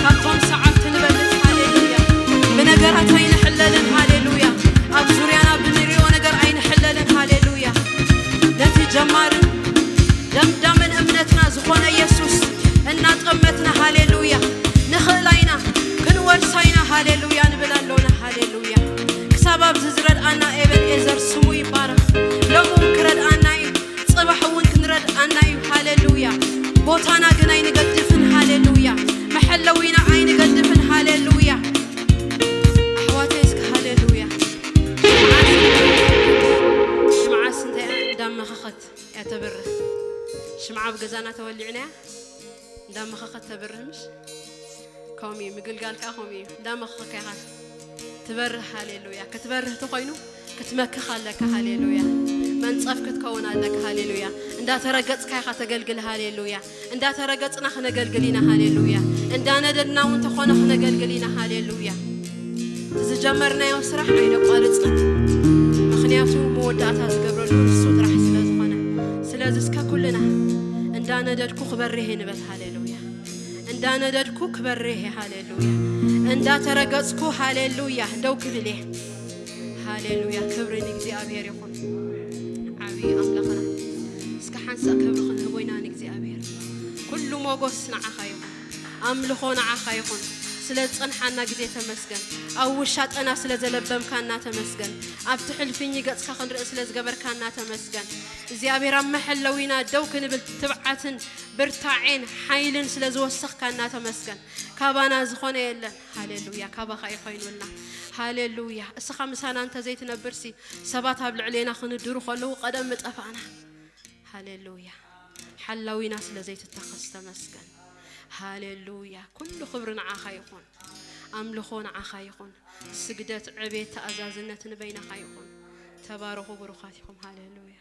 ካብቶም ሰዓርቲ ንበልጽ ሃሌሉያ ብነገራት ኣይንሕለልን ሃሌሉያ ኣብ ዙርያና ብንሪኦ ነገር ኣይንሕለልን ሃሌሉያ ነቲ ጀማርን ደምዳምን እምነትና ዝኾነ የሱስ እናጠመትና ሃሌሉያ ንኽእላ ኢና ክንወርሳ ኢና ሃሌሉያ ንብል ኣሎና ሃሌሉያ ክሳብ ኣብዚ ዝረድኣና ኤበን ኤዘር ስሙ ይባረኽ ሎም እውን ክረድኣና እዩ ጽባሕ እውን ክንረድኣና እዩ ሃሌሉያ ቦታና ግን ኣይንገድፍን ሃሌሉያ መሐለዊና ኣይንገድፍን ሃሌሉያ ኣሕዋተይ እስከ ሃሌሉያ ሽምዓስ እንታይ እንዳመኸኸት እያ ተብርህ ሽምዓ ኣብ ገዛና ተወሊዕናያ እንዳመኸኸት ተብርህ ምሽ ከምኡ እዩ ምግልጋል ከዓ ከምኡ እዩ እንዳመኸኸካ ኢኻ ትበርህ ሃሌሉያ ክትበርህ ተኮይኑ ክትመክኽ ኣለካ ሃሌሉያ መንፀፍ ክትከውን ኣለካ ሃሌሉያ እንዳተረገፅካ ኢኻ ተገልግል ሃሌሉያ እንዳተረገፅና ክነገልግል ኢና ሃሌሉያ እንዳነደድና እውን ተኾነ ክነገልግል ኢና ሃሌሉያ ዝጀመርናዮ ስራሕ ኣይነቋርፅን ምክንያቱ መወዳእታ ዝገብረሉ ንሱ ጥራሕ ስለ ዝኾነ ስለዚ እስከ ኩልና እንዳነደድኩ ክበርህ ንበል ሃሌሉያ እንዳነደድኩ ክበርህ ሃሌሉያ እንዳተረገፅኩ ሃሌሉያ ደው ክብል እየ ሃሌሉያ ክብሪ ንእግዚኣብሔር ይኹን ዓብዪ ኣምላኽና እስከ ሓንሳእ ክብሪ ክንህቦ ኢና ንእግዚኣብሔር ኩሉ ሞጎስ ንዓኻ ይኹን ኣምልኾ ንዓኻ ይኹን ስለ ዝጸንሓና ግዜ ተመስገን ኣብ ውሻጠና ስለ ዘለበምካና ተመስገን ኣብቲ ሕልፍኝ ገጽካ ክንርኢ ስለ ዝገበርካና ተመስገን እግዚኣብሔር ኣብ መሐለዊና ደው ክንብል ትብዓትን ብርታዔን ሓይልን ስለ ዝወሰኽካና ተመስገን ካባና ዝኾነ የለን ሃሌሉያ ካባኻ እዩ ኮይኑልና ሃሌሉያ እስኻ ምሳና እንተ ዘይትነብርሲ ሰባት ኣብ ልዕሌና ክንድሩ ከለዉ ቀደም ምጠፋእና ሃሌሉያ ሓላዊና ስለ ዘይትተኸስ ተመስገን ሃሌሉያ ኩሉ ክብሪ ንዓኻ ይኹን ኣምልኾ ንዓኻ ይኹን ስግደት ዕቤት ተኣዛዝነት ንበይናኻ ይኹን ተባረኹ ብሩኻት ኢኹም ሃሌሉያ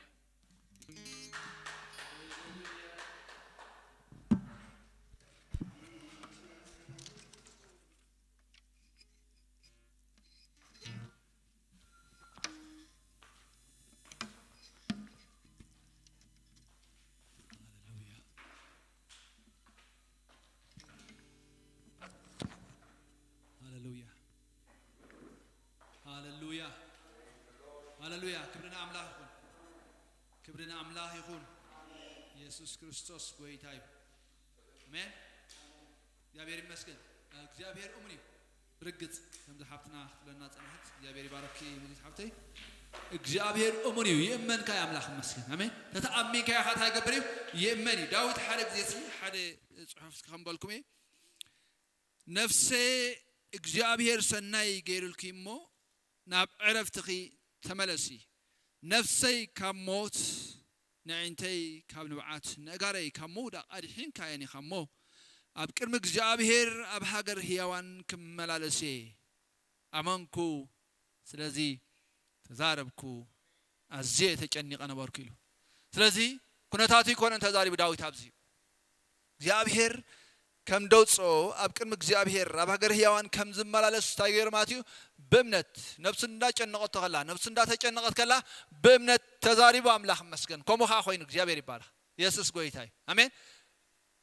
ሃሌሉያ። ክብሪ ንኣምላኽ ይኹን። ክብሪ ንኣምላኽ ይኹን። ኢየሱስ ክርስቶስ ጎይታ እዩ። ኣሜን። እግዚኣብሔር ይመስገን። እግዚኣብሔር እሙን እዩ። ብርግጽ ከምዚ ሓብትና ክትብለና ጸናሕት እግዚኣብሔር ይባረኪ። ምድሪት ሓብተይ እግዚኣብሔር እሙን እዩ። ይእመንካ እዩ ኣምላኽ ይመስገን። ኣሜን። ተተኣሚንካ ኢኻ እንታይ ይገብር እዩ? ይእመን እዩ። ዳዊት ሓደ ግዜ ሲ ሓደ ጽሑፍ እስኪ ከንበልኩም እየ። ነፍሰ እግዚኣብሔር ሰናይ ገይሩልኪ እሞ ናብ ዕረፍትኺ ተመለሲ። ነፍሰይ ካብ ሞት፣ ነዒንተይ ካብ ንብዓት፣ ነእጋረይ ካብ ምውዳቕ ኣድሒንካየን ኢኻ እሞ፣ ኣብ ቅድሚ እግዚኣብሔር ኣብ ሃገር ህያዋን ክመላለስ እየ። ኣመንኩ፣ ስለዚ ተዛረብኩ፣ ኣዝየ ተጨኒቐ ነበርኩ ኢሉ። ስለዚ ኩነታቱ ኣይኮነን ተዛሪቡ ዳዊት ኣብዚ። እግዚኣብሔር ከም ደውፅኦ ኣብ ቅድሚ እግዚኣብሔር ኣብ ሃገር ህያዋን ከም ዝመላለስ እንታይ ገይሩ ማለት እዩ? ብእምነት ነብሱ እንዳጨነቐቶ ከላ፣ ነብሱ እንዳተጨነቐት ከላ ብእምነት ተዛሪቡ ኣምላኽ ይመስገን። ከምኡ ከዓ ኮይኑ እግዚኣብሔር ይባረኽ። የሱስ ጎይታ እዩ። ኣሜን።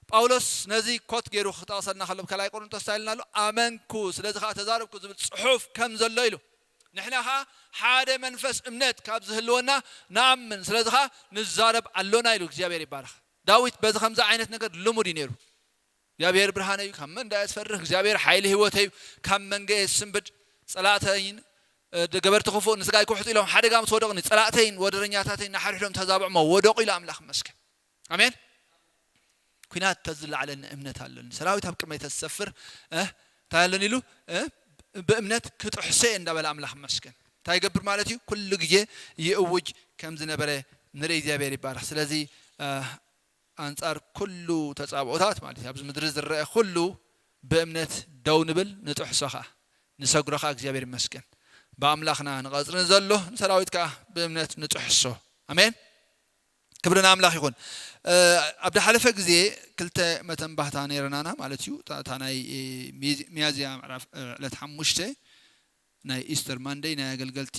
ጳውሎስ ነዚ ኮት ገይሩ ክጠቕሰልና ከሎ ኣብ ካልኣይ ቆሮንቶስ እንታይ ኢልና ኣሎ? ኣመንኩ ስለዚ ከዓ ተዛረብኩ ዝብል ጽሑፍ ከም ዘሎ ኢሉ። ንሕና ከዓ ሓደ መንፈስ እምነት ካብ ዝህልወና ንኣምን ስለዚ ከዓ ንዛረብ ኣሎና ኢሉ። እግዚኣብሔር ይባረኽ። ዳዊት በዚ ከምዚ ዓይነት ነገር ልሙድ እዩ ነይሩ። እግዚኣብሔር ብርሃነይ እዩ፣ ካብ መን ዳኣ እየ ዝፈርህ? እግዚኣብሔር ሓይሊ ህይወተይ እዩ፣ ካብ መንገ እየ ዝስንብድ? ጸላእተይን እ፣ ገበርቲ ክፉእ ንስጋይ ክውሕጡ ኢሎም ሓደጋ ምስ ወደቑኒ፣ ጸላእተይን ወደረኛታተይን ንሓድሕዶም ተዛብዖሞ ወደቑ ኢሉ ኣምላኽ ይመስገን። ኣሜን። ኲናት ተዝለዓለኒ እምነት ኣለኒ፣ ሰራዊት ኣብ ቅድመይ ተዝሰፍር፣ እ፣ እንታይ ኣለኒ ኢሉ፣ እ፣ ብእምነት ክጥሕሶ እየ እንዳበለ ኣምላኽ ይመስገን። እንታይ ይገብር ማለት እዩ? ኩሉ ግዜ ይእውጅ ከም ዝነበረ ንርኢ። እግዚኣብሔር ይባረኽ። ስለዚ፣ እ፣ ኣንጻር ኩሉ ተጻብኦታት ማለት እዩ፣ ኣብዚ ምድሪ ዝረአ ኩሉ ብእምነት ደው ንብል፣ ንጥሕሶ ኸኣ፣ ንሰግሮ ኸኣ። እግዚኣብሔር ይመስገን። ብኣምላኽና ንቐጽሪ ንዘሎ፣ ንሰራዊት ከኣ ብእምነት ንጥሕሶ። ኣሜን። ክብሪ ንኣምላኽ ይኹን። እ፣ ኣብ ዝሓለፈ ግዜ ክልተ መተንባህታ ነይረናና ማለት እዩ። እታ፣ እታ ናይ፣ እ፣ ሚዝ-፣ ሚያዝያ ምዕራፍ፣ እ፣ ዕለት ሓሙሽተ ናይ ኢስተር ማንደይ ናይ ኣገልገልቲ፣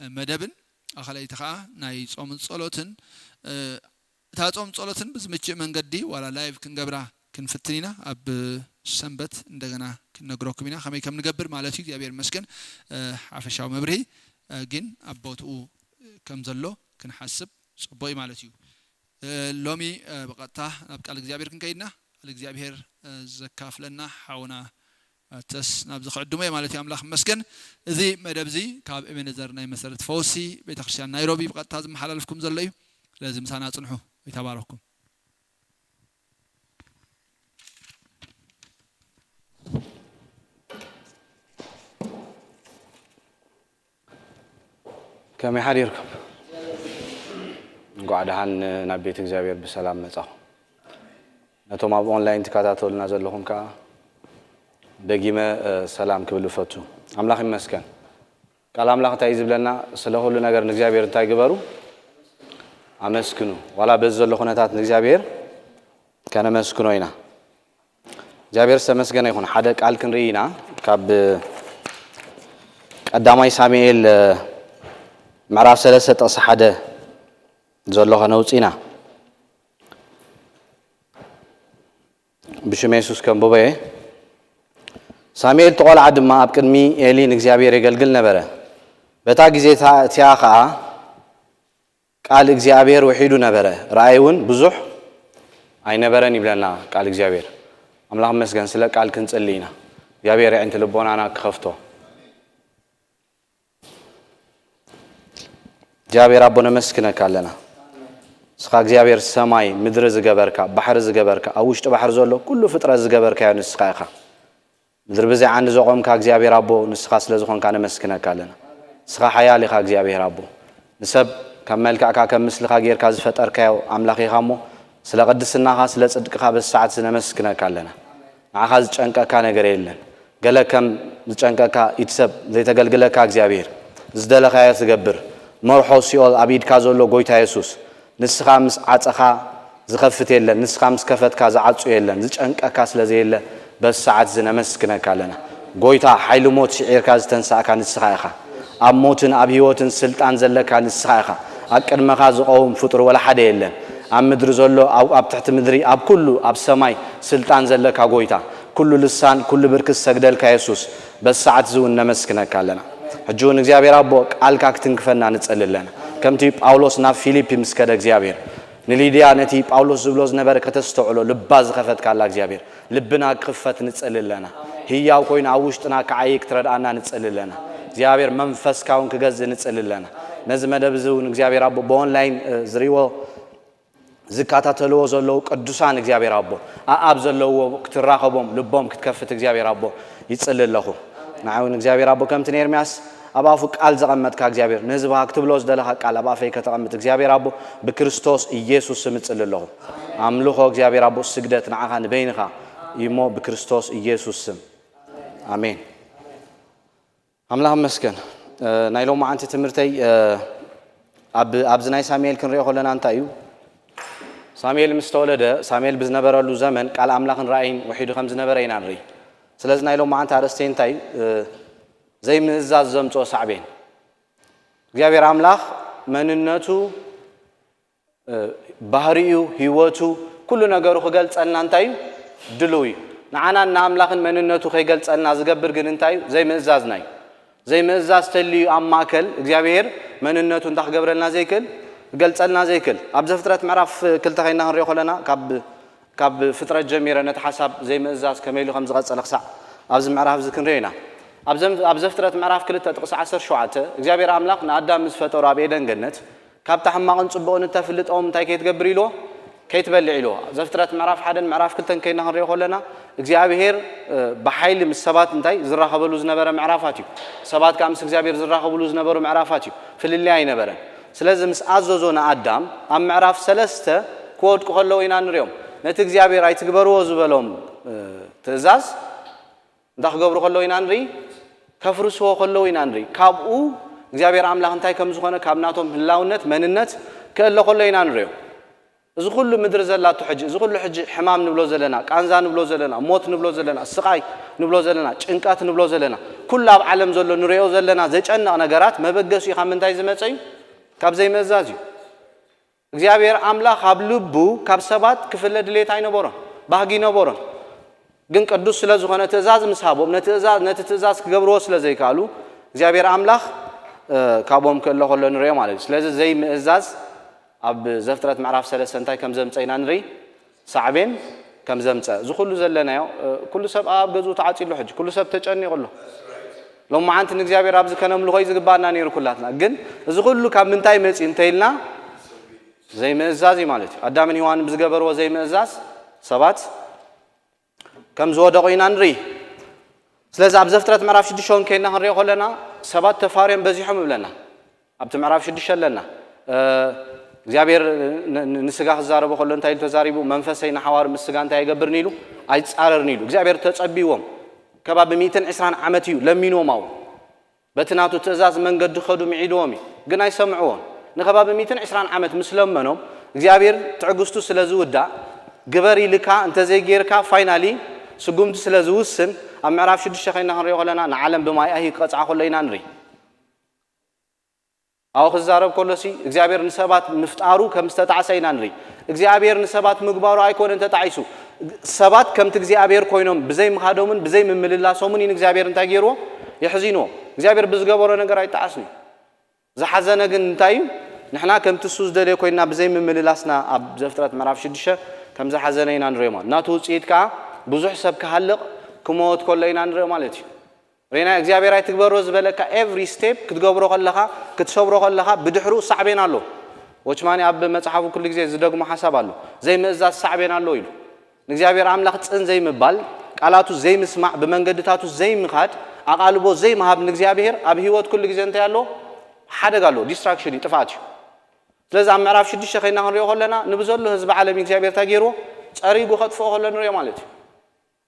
እ፣ መደብን፣ ኣኸለይቲ ኸኣ ናይ ጾምን ጸሎትን፣ እ፣ እታ ጾም ጸሎትን ብዝምችእ መንገዲ ዋላ ላይቭ ክንገብራ ክንፍትን ኢና። ኣብ ሰንበት እንደገና ክንነግረኩም ኢና ከመይ ከም ንገብር ማለት እዩ። እግዚኣብሔር ይመስገን፣ እ፣ ሓፈሻዊ መብርሂ፣ እ፣ ግን ኣብ ቦትኡ ከም ዘሎ ክንሓስብ ጽቡቕ እዩ ማለት እዩ። እ፣ ሎሚ፣ እ፣ ብቐጥታ ናብ ቃል እግዚኣብሔር ክንከይድና፣ ቃል እግዚኣብሔር፣ እ፣ ዘካፍለና ሓውና ተስ ናብዚ ክዕድሞ እየ ማለት እዩ። ኣምላኽ ይመስገን። እዚ መደብ እዚ ካብ ኤቤኔዘር ናይ መሰረት ፈውሲ ቤተክርስትያን ናይሮቢ ብቐጥታ ዝመሓላለፍኩም ዘሎ እዩ። ስለዚ ምሳና ጽንሑ። ይተባረኩም። ከመይ ሓዲርኩም? እንኳዕ ደሓን ናብ ቤት እግዚኣብሔር ብሰላም መጻኹም። ነቶም ኣብ ኦንላይን ትከታተሉና ዘለኹም ከኣ ደጊመ፣ እ፣ ሰላም ክብል እፈቱ። ኣምላኽ ይመስገን። ቃል ኣምላኽ እንታይ እዩ ዝብለና? ስለ ኩሉ ነገር ንእግዚኣብሔር እንታይ ግበሩ? ኣመስግኑ። ዋላ በዚ ዘሎ ኩነታት ንእግዚኣብሔር ከነመስግኖ ኢና። እግዚኣብሔር ዝተመስገነ ይኹን። ሓደ ቃል ክንርኢ ኢና። ካብ ቀዳማይ ሳሙኤል፣ እ፣ ምዕራፍ ሰለስተ ጥቕሲ ሓደ ዘሎ ከነውጽእ ኢና። ብሽም የሱስ ከንብቦ እየ። ሳሙኤል እቲ ቖልዓ ድማ ኣብ ቅድሚ ኤሊ ንእግዚኣብሔር የገልግል ነበረ። በታ ግዜ እታ እቲኣ ኸኣ ቃል እግዚኣብሔር ውሒዱ ነበረ፣ ራእይ እውን ብዙሕ ኣይነበረን ይብለና ቃል እግዚኣብሔር። ኣምላኽ ይመስገን፣ ስለ ቃል ክንጽሊ ኢና። እግዚኣብሔር የዕንቲ ልቦናና ክኸፍቶ። እግዚኣብሔር ኣቦ ነመስግነካ ኣለና። ንስኻ እግዚኣብሔር ሰማይ ምድሪ ዝገበርካ፣ ባሕሪ ዝገበርካ፣ ኣብ ውሽጢ ባሕሪ ዘሎ ኩሉ ፍጥረት ዝገበርካዮ ንስኻ ኢኻ። ምድሪ ብዘይ ዓንዲ ዘቖምካ እግዚኣብሔር ኣቦ ንስኻ ስለ ዝኾንካ ነመስግነካ ኣለና። ንስኻ ሓያል ኢኻ እግዚኣብሔር ኣቦ። ንሰብ ካብ መልክዕካ ከም ምስልኻ ጌርካ ዝፈጠርካዮ ኣምላኽ ኢኻ እሞ ስለ ቅድስናኻ ስለ ጽድቅኻ በዚ ሰዓት እዚ ነመስግነካ ኣለና። ንዓኻ ዝጨንቀካ ነገር የለን። ገለ ከም ዝጨንቀካ ኢድ ሰብ ዘይተገልግለካ እግዚኣብሔር፣ ዝደለኻዮ ትገብር። መርሖ ሲኦል ኣብ ኢድካ ዘሎ ጎይታ የሱስ፣ ንስኻ ምስ ዓጸኻ ዝኸፍት የለን፣ ንስኻ ምስ ከፈትካ ዝዓጹ የለን። ዝጨንቀካ ስለ ዘየለ በዚ ሰዓት እዚ ነመስግነካ ኣለና። ጎይታ፣ ሓይሊ ሞት ስዒርካ ዝተንሳእካ ንስኻ ኢኻ። ኣብ ሞትን ኣብ ህይወትን ስልጣን ዘለካ ንስኻ ኢኻ። ኣብ ቅድመኻ ዝቐውም ፍጡር ወላ ሓደ የለን። ኣብ ምድሪ ዘሎ፣ ኣብ፣ ኣብ ትሕቲ ምድሪ፣ ኣብ ኩሉ፣ ኣብ ሰማይ ስልጣን ዘለካ ጎይታ፣ ኩሉ ልሳን፣ ኩሉ ብርኪ ዝሰግደልካ የሱስ፣ በዚ ሰዓት እዚ እውን ነመስግነካ ኣለና። ሕጂ እውን እግዚኣብሔር ኣቦ ቃልካ ክትንክፈና ንጸሊ ኣለና። ከምቲ ጳውሎስ ናብ ፊሊፒ ምስ ከደ እግዚኣብሔር ንሊድያ ነቲ ጳውሎስ ዝብሎ ዝነበረ ከተስተውዕሎ ልባ ዝኸፈትካላ እግዚኣብሔር ልብና ክኽፈት ንጸሊ ኣለና። ህያው ኮይኑ ኣብ ውሽጥና ክዓይ ክትረድኣና ንጸሊ ኣለና። እግዚኣብሔር መንፈስካ እውን ክገዝእ ንጸሊ ኣለና። ነዚ መደብ እዚ እውን እግዚኣብሔር ኣቦ ብኦንላይን ዝሪዎ ዝከታተልዎ ዘለዉ ቅዱሳን እግዚኣብሔር ኣቦ ኣኣብ ዘለውዎ ክትራኸቦም ልቦም ክትከፍት እግዚኣብሔር ኣቦ ይጽሊ ኣለኹ። ንዓይ እውን እግዚኣብሔር ኣቦ ከምቲ ንኤርምያስ ኣብ ኣፉ ቃል ዘቐመጥካ እግዚኣብሔር ንህዝብኻ ክትብሎ ዝደለኻ ቃል ኣብ ኣፈይ ከተቐምጥ እግዚኣብሔር ኣቦ ብክርስቶስ ኢየሱስ ስም እጽሊ ኣለኹ። ኣምልኾ እግዚኣብሔር ኣቦ ስግደት ንዓኻ ንበይንኻ እዩሞ ብክርስቶስ ኢየሱስ ስም ኣሜን። ኣምላኽ መስገን ናይ ሎማዓንቲ ትምህርተይ ኣብ ኣብዚ ናይ ሳሙኤል ክንሪኦ ከለና እንታይ እዩ? ሳሙኤል ምስ ተወለደ ሳሙኤል ብዝነበረሉ ዘመን ቃል ኣምላኽን ራእይን ውሒዱ ከም ዝነበረ ኢና ንርኢ። ስለዚ ናይ ሎማዓንቲ ኣርእስተይ እንታይ እዩ? ዘይምእዛዝ ዘምፅኦ ሳዕቤን እግዚኣብሔር ኣምላኽ መንነቱ ባህሪኡ ህይወቱ ኩሉ ነገሩ ክገልጸልና እንታይ እዩ ድሉው እዩ። ንዓናን ንኣምላኽን መንነቱ ከይገልጸልና ዝገብር ግን እንታይ እዩ? ዘይምእዛዝና እዩ። ዘይምእዛዝ ተልዩ ኣብ ማእከል እግዚኣብሔር መንነቱ እንታይ ክገብረልና ዘይክእል ክገልጸልና ዘይክእል። ኣብ ዘፍጥረት ምዕራፍ ክልተ ከይና ክንሪኦ ከለና ካብ ካብ ፍጥረት ጀሚረ ነቲ ሓሳብ ዘይምእዛዝ ከመይ ኢሉ ከም ዝቐጸለ ክሳዕ ኣብዚ ምዕራፍ እዚ ክንሪኦ ኢና። ኣብ ዘም- ኣብ ዘፍጥረት ምዕራፍ ክልተ ጥቕሲ ዓሰርተ ሸውዓተ እግዚኣብሔር ኣምላኽ ንኣዳም ምስ ፈጠሮ ኣብ ኤደን ገነት ካብታ ሕማቕን ጽቡቕን እተፍልጥ ኦም እንታይ ከይትገብር ኢልዎ? ከይትበልዕ ኢልዎ። ዘፍጥረት ምዕራፍ ሓደን ምዕራፍ ክልተን ከይና ክንሪኦ ከለና እግዚኣብሔር ብሓይሊ ምስ ሰባት እንታይ ዝራኸበሉ ዝነበረ ምዕራፋት እዩ። ሰባት ከዓ ምስ እግዚኣብሔር ዝራኸብሉ ዝነበሩ ምዕራፋት እዩ። ፍልልይ ኣይነበረን። ስለዚ ምስ ኣዘዞ ንኣዳም ኣብ ምዕራፍ ሰለስተ ክወድቁ ከለዉ ኢና ንሪኦም። ነቲ እግዚኣብሔር ኣይትግበርዎ ዝበሎም ትእዛዝ እንታይ ክገብሩ ከለዉ ኢና ንርኢ? ከፍርስዎ ከለዉ ኢና ንርኢ። ካብኡ እግዚኣብሔር ኣምላኽ እንታይ ከም ዝኾነ ካብ ናቶም ህላውነት መንነት ክእለ ከሎ ኢና ንሪኦ። እዚ ኩሉ ምድሪ ዘላቶ ሕጂ እዚ ኩሉ ሕጂ ሕማም ንብሎ ዘለና ቃንዛ ንብሎ ዘለና ሞት ንብሎ ዘለና ስቓይ ንብሎ ዘለና ጭንቀት ንብሎ ዘለና ኩሉ ኣብ ዓለም ዘሎ ንሪኦ ዘለና ዘጨንቕ ነገራት መበገሲኡ ካብ ምንታይ ዝመፀ እዩ? ካብ ዘይምእዛዝ እዩ። እግዚኣብሔር ኣምላኽ ኣብ ልቡ ካብ ሰባት ክፍለ ድሌት ኣይነበሮን፣ ባህጊ ነበሮን። ግን ቅዱስ ስለ ዝኾነ ትእዛዝ ምስ ሃቦም ነቲ ትእዛዝ ክገብርዎ ስለ ዘይከኣሉ እግዚኣብሔር ኣምላኽ ካብኦም ክእለ ከሎ ንሪኦ ማለት እዩ። ስለዚ ዘይምእዛዝ ኣብ ዘፍጥረት ምዕራፍ ሰለስተ እንታይ ከም ዘምፀ ኢና ንርኢ። ሳዕቤን ከም ዘምፀ እዚ ኩሉ ዘለናዮ ኩሉ ሰብ ኣብ ገዝኡ ተዓፂሉ ሕጂ ኩሉ ሰብ ተጨኒቑ ኣሎ። ሎማዓንቲ ንእግዚኣብሔር ኣብዚ ከነምልኾ እዩ ዝግባኣና ነይሩ ኩላትና። ግን እዚ ኩሉ ካብ ምንታይ መፂኡ እንተኢልና ዘይምእዛዝ እዩ ማለት እዩ። ኣዳምን ሄዋንን ብዝገበርዎ ዘይምእዛዝ ሰባት ከም ዝወደቑ ኢና ንርኢ። ስለዚ ኣብ ዘፍጥረት ምዕራፍ ሽዱሽተ እውን ከይድና ክንሪኦ ከለና ሰባት ተፋርዮም በዚሖም ይብለና። ኣብቲ ምዕራፍ ሽዱሽተ ኣለና። እግዚኣብሔር ንስጋ ክዛረቦ ከሎ እንታይ ኢሉ ተዛሪቡ? መንፈሰይ ንሓዋሩ ምስ ስጋ እንታይ ኣይገብርን ኢሉ ኣይፃረርን ኢሉ እግዚኣብሔር ተፀቢዎም ከባቢ ሚእትን ዕስራን ዓመት እዩ ለሚንዎም ኣብኡ በቲ ናቱ ትእዛዝ መንገዲ ክኸዱ ምዒድዎም እዩ፣ ግን ኣይሰምዕዎን። ንከባቢ ሚእትን ዕስራን ዓመት ምስ ለመኖም እግዚኣብሔር ትዕግስቱ ስለ ዝውዳእ ግበር ኢልካ እንተዘይጌርካ ፋይናሊ ስጉምቲ ስለ ዝውስን ኣብ ምዕራፍ ሽዱሽተ ኮይና ክንሪኦ ከለና ንዓለም ብማይ ኣሂ ክቐፅዓ ከሎ ኢና ንርኢ። ኣብኡ ክዛረብ ከሎሲ እግዚኣብሔር ንሰባት ምፍጣሩ ከም ዝተጣዕሰ ኢና ንርኢ። እግዚኣብሔር ንሰባት ምግባሩ ኣይኮነን ተጣዒሱ። ሰባት ከምቲ እግዚኣብሔር ኮይኖም ብዘይ ምኻዶምን ብዘይ ምምልላሶምን እዩ ንእግዚኣብሔር እንታይ ገይርዎ? የሕዚንዎ። እግዚኣብሔር ብዝገበሮ ነገር ኣይጣዓስን እዩ። ዝሓዘነ ግን እንታይ እዩ? ንሕና ከምቲ እሱ ዝደልዮ ኮይንና ብዘይ ምምልላስና ኣብ ዘፍጥረት ምዕራፍ ሽዱሽተ ከም ዝሓዘነ ኢና ንሪኦ ማለት ናቱ ውፅኢት ከዓ ብዙሕ ሰብ ክሃልቕ ክመወት ከሎ ኢና ንሪኦ ማለት እዩ። ሬና እግዚኣብሔር ኣይትግበሮ ዝበለካ every step ክትገብሮ ከለኻ ክትሰብሮ ከለኻ ብድሕሩ ሳዕቤን ኣሎ። ዎችማኒ ኣብ መጽሓፉ ኩሉ ግዜ ዝደግሞ ሓሳብ ኣሎ። ዘይምእዛዝ ሳዕቤን ኣሎ ኢሉ። ንእግዚኣብሔር ኣምላኽ ጽን ዘይምባል፣ ቃላቱ ዘይምስማዕ፣ ብመንገድታቱ ዘይምኻድ፣ ኣቓልቦ ዘይምሃብ ንእግዚኣብሔር ኣብ ህይወት ኩሉ ግዜ እንታይ ኣሎ? ሓደጋ ኣሎ፣ ዲስትራክሽን እዩ፣ ጥፍኣት እዩ። ስለዚ ኣብ ምዕራፍ ሽዱሽተ ከይና ክንሪኦ ከለና ንብዘሎ ህዝቢ ዓለም እግዚኣብሔር እንታይ ገይርዎ? ጸሪጉ ከጥፍኦ ከሎ ንሪኦ ማለት እዩ።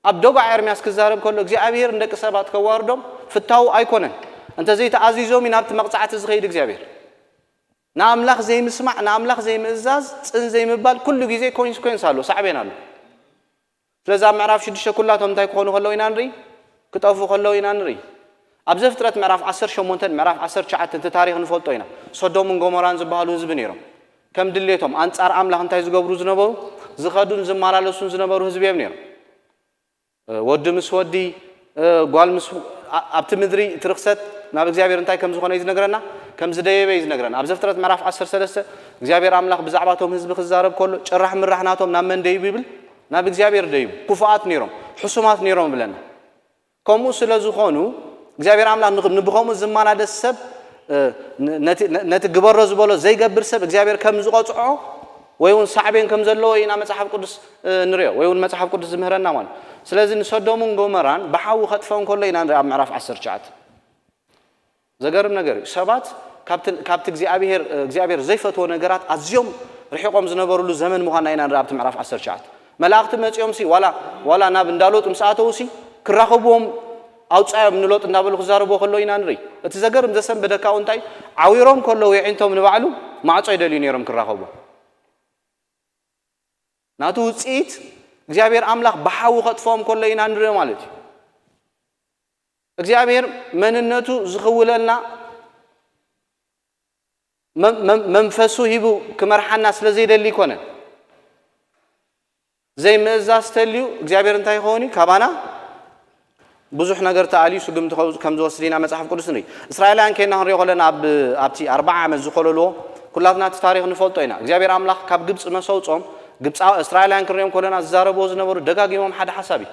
ኣብ ዶባዕ ኤርምያስ ክዛረብ ከሎ እግዚኣብሔር ንደቂ ሰባት ከዋርዶም ፍታው ኣይኮነን። እንተዘይተኣዚዞም እዩ ናብቲ መቕጻዕቲ ዝኸይድ እግዚኣብሔር። ንኣምላኽ ዘይምስማዕ ንኣምላኽ ዘይምእዛዝ ጽን ዘይምባል ኩሉ ግዜ ኮንስኮንስ ኣሎ፣ ሳዕቤን ኣሎ። ስለዚ ኣብ ምዕራፍ ሽዱሽተ ኩላቶም እንታይ ክኾኑ ከለዉ ኢና ንርኢ? ክጠፍኡ ከለዉ ኢና ንርኢ። ኣብ ዘፍጥረት ምዕራፍ ዓሰርተ ሸሞንተን ምዕራፍ ዓሰርተ ትሽዓተን እቲ ታሪኽ ንፈልጦ ኢና። ሶዶምን ጎሞራን ዝበሃሉ ህዝቢ ነይሮም። ከም ድሌቶም ኣንጻር ኣምላኽ እንታይ ዝገብሩ ዝነበሩ? ዝኸዱን ዝመላለሱን ዝነበሩ ህዝቢ እዮም ነይሮም። ወዲ ምስ ወዲ እ፣ ጓል ምስ ኣ- ኣብቲ ምድሪ እቲ ርክሰት ናብ እግዚኣብሔር እንታይ ከም ዝኾነ እዩ ዝነግረና፣ ከም ዝደየበ እዩ ዝነግረና። ኣብ ዘፍጥረት ምዕራፍ ዓሰርተ ሰለስተ እግዚኣብሔር ኣምላኽ ብዛዕባ እቶም ህዝቢ ክዛረብ ከሎ፣ ጭራሕ ምራሕ ናቶም ናብ መን ደይቡ ይብል? ናብ እግዚኣብሔር ደይቡ። ክፉኣት ነይሮም፣ ሕሱማት ነይሮም ብለና። ከምኡ ስለ ዝኾኑ እግዚኣብሔር ኣምላኽ ንኽ- ንብኸምኡ ዝመላለስ ሰብ፣ እ፣ ን- ነቲ ነ- ነቲ ግበሮ ዝበሎ ዘይገብር ሰብ እግዚኣብሔር ከም ዝቐጽዖ ወይ እውን ሳዕቤን ከም ዘለዎ ኢና መጽሓፍ ቅዱስ፣ እ፣ ንሪኦ ወይ እውን መጽሓፍ ቅዱስ ዝምህረና ማለት። ስለዚ ንሰዶምን ጎመራን ብሓዊ ከጥፍኦም ከሎ ኢና ንርኢ ኣብ ምዕራፍ ዓሰርተ ትሽዓተ። ዘገርም ነገር እዩ። ሰባት ካብቲ ካብቲ እግዚኣብሔር እግዚኣብሔር ዘይፈትዎ ነገራት ኣዝዮም ርሒቖም ዝነበሩሉ ዘመን ምዃና ኢና ንርኢ ኣብቲ ምዕራፍ ዓሰርተ ትሽዓተ። መላእኽቲ መጺኦም ሲ ዋላ ዋላ ናብ እንዳ ሎጥ ምስ ኣተዉ ሲ ክራኸብዎም ኣውጻዮም ንሎጥ እንዳበሉ ክዛረብዎ ከሎ ኢና ንርኢ። እቲ ዘገርም ዘሰንበደካ እውን እንታይ ዓዊሮም ከለዉ የዒንቶም ንባዕሉ ማዕጾ ይደልዩ ነይሮም ክራኸብዎም። ናቱ ውጽኢት እግዚኣብሔር ኣምላኽ ብሓዊ ከጥፍኦም ከሎ ኢና ንርኢ ማለት እዩ። እግዚኣብሔር መንነቱ ዝኽውለልና መም- መም- መንፈሱ ሂቡ ክመርሓና ስለ ዘይደሊ ኣይኮነን። ዘይምእዛዝ ተልዩ እግዚኣብሔር እንታይ ይኸውን እዩ? ካባና ብዙሕ ነገር ተኣልዩ ስጉምቲ ከም ዝወስድ ኢና መጽሓፍ ቅዱስ ንርኢ። እስራኤላውያን ከይና ክንሪኦ ከለና ኣብ ኣብቲ ኣርባዓ ዓመት ዝኮለልዎ ኩላትና እቲ ታሪኽ ንፈልጦ ኢና። እግዚኣብሔር ኣምላኽ ካብ ግብፂ መሰውጾም ግብፃ እስራኤላውያን ክንሪኦም ከለና ዝዛረብዎ ዝነበሩ ደጋጊሞም ሓደ ሓሳብ እዩ።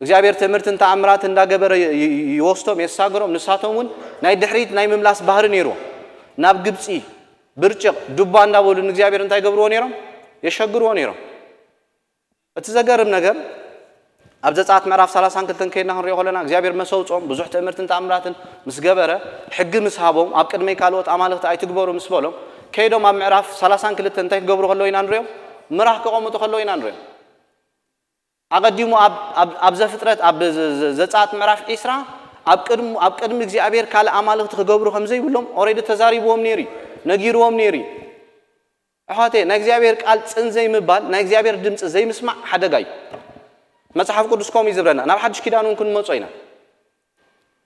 እግዚኣብሔር ትእምርትን ተኣምራት እንዳገበረ ይ- ይ- ይወስዶም የሳግሮም። ንሳቶም እውን ናይ ድሕሪት ናይ ምምላስ ባህሪ ነይርዎም። ናብ ግብፂ ብርጭቕ ዱባ እንዳበሉ ንእግዚኣብሔር እንታይ ገብርዎ ነይሮም? የሸግርዎ ነይሮም። እቲ ዘገርም ነገር ኣብ ዘጸኣት ምዕራፍ ሰላሳን ክልተን ከይድና ክንሪኦ ከለና እግዚኣብሔር መሰውጾም ብዙሕ ትእምርትን ተኣምራትን ምስ ገበረ ሕጊ ምስ ሃቦም ኣብ ቅድመይ ካልኦት ኣማልኽቲ ኣይትግበሩ ምስ በሎም ከይዶም ኣብ ምዕራፍ ሰላሳን ክልተን እንታይ ክገብሩ ከለዉ ኢና ንሪኦም? ምራኽ ክቐምጡ ከለዉ ኢና ንሪኦም። ኣቐዲሙ ኣብ ኣብ ኣብ ዘፍጥረት ኣብ ዘ- ዘ- ዘጸኣት ምዕራፍ ዒስራ ኣብ ቅድሙ ኣብ ቅድሚ እግዚኣብሔር ካልእ ኣማልኽቲ ክገብሩ ከም ዘይብሎም ኦሬዲ ተዛሪብዎም ነይሩ እዩ፣ ነጊርዎም ነይሩ እዩ። ኣሕዋተይ ናይ እግዚኣብሔር ቃል ጽን ዘይምባል ናይ እግዚኣብሔር ድምፂ ዘይምስማዕ ሓደጋ እዩ። መጽሓፍ ቅዱስ ከምኡ እዩ ዝብለና። ናብ ሓድሽ ኪዳን እውን ክንመጾ ኢና።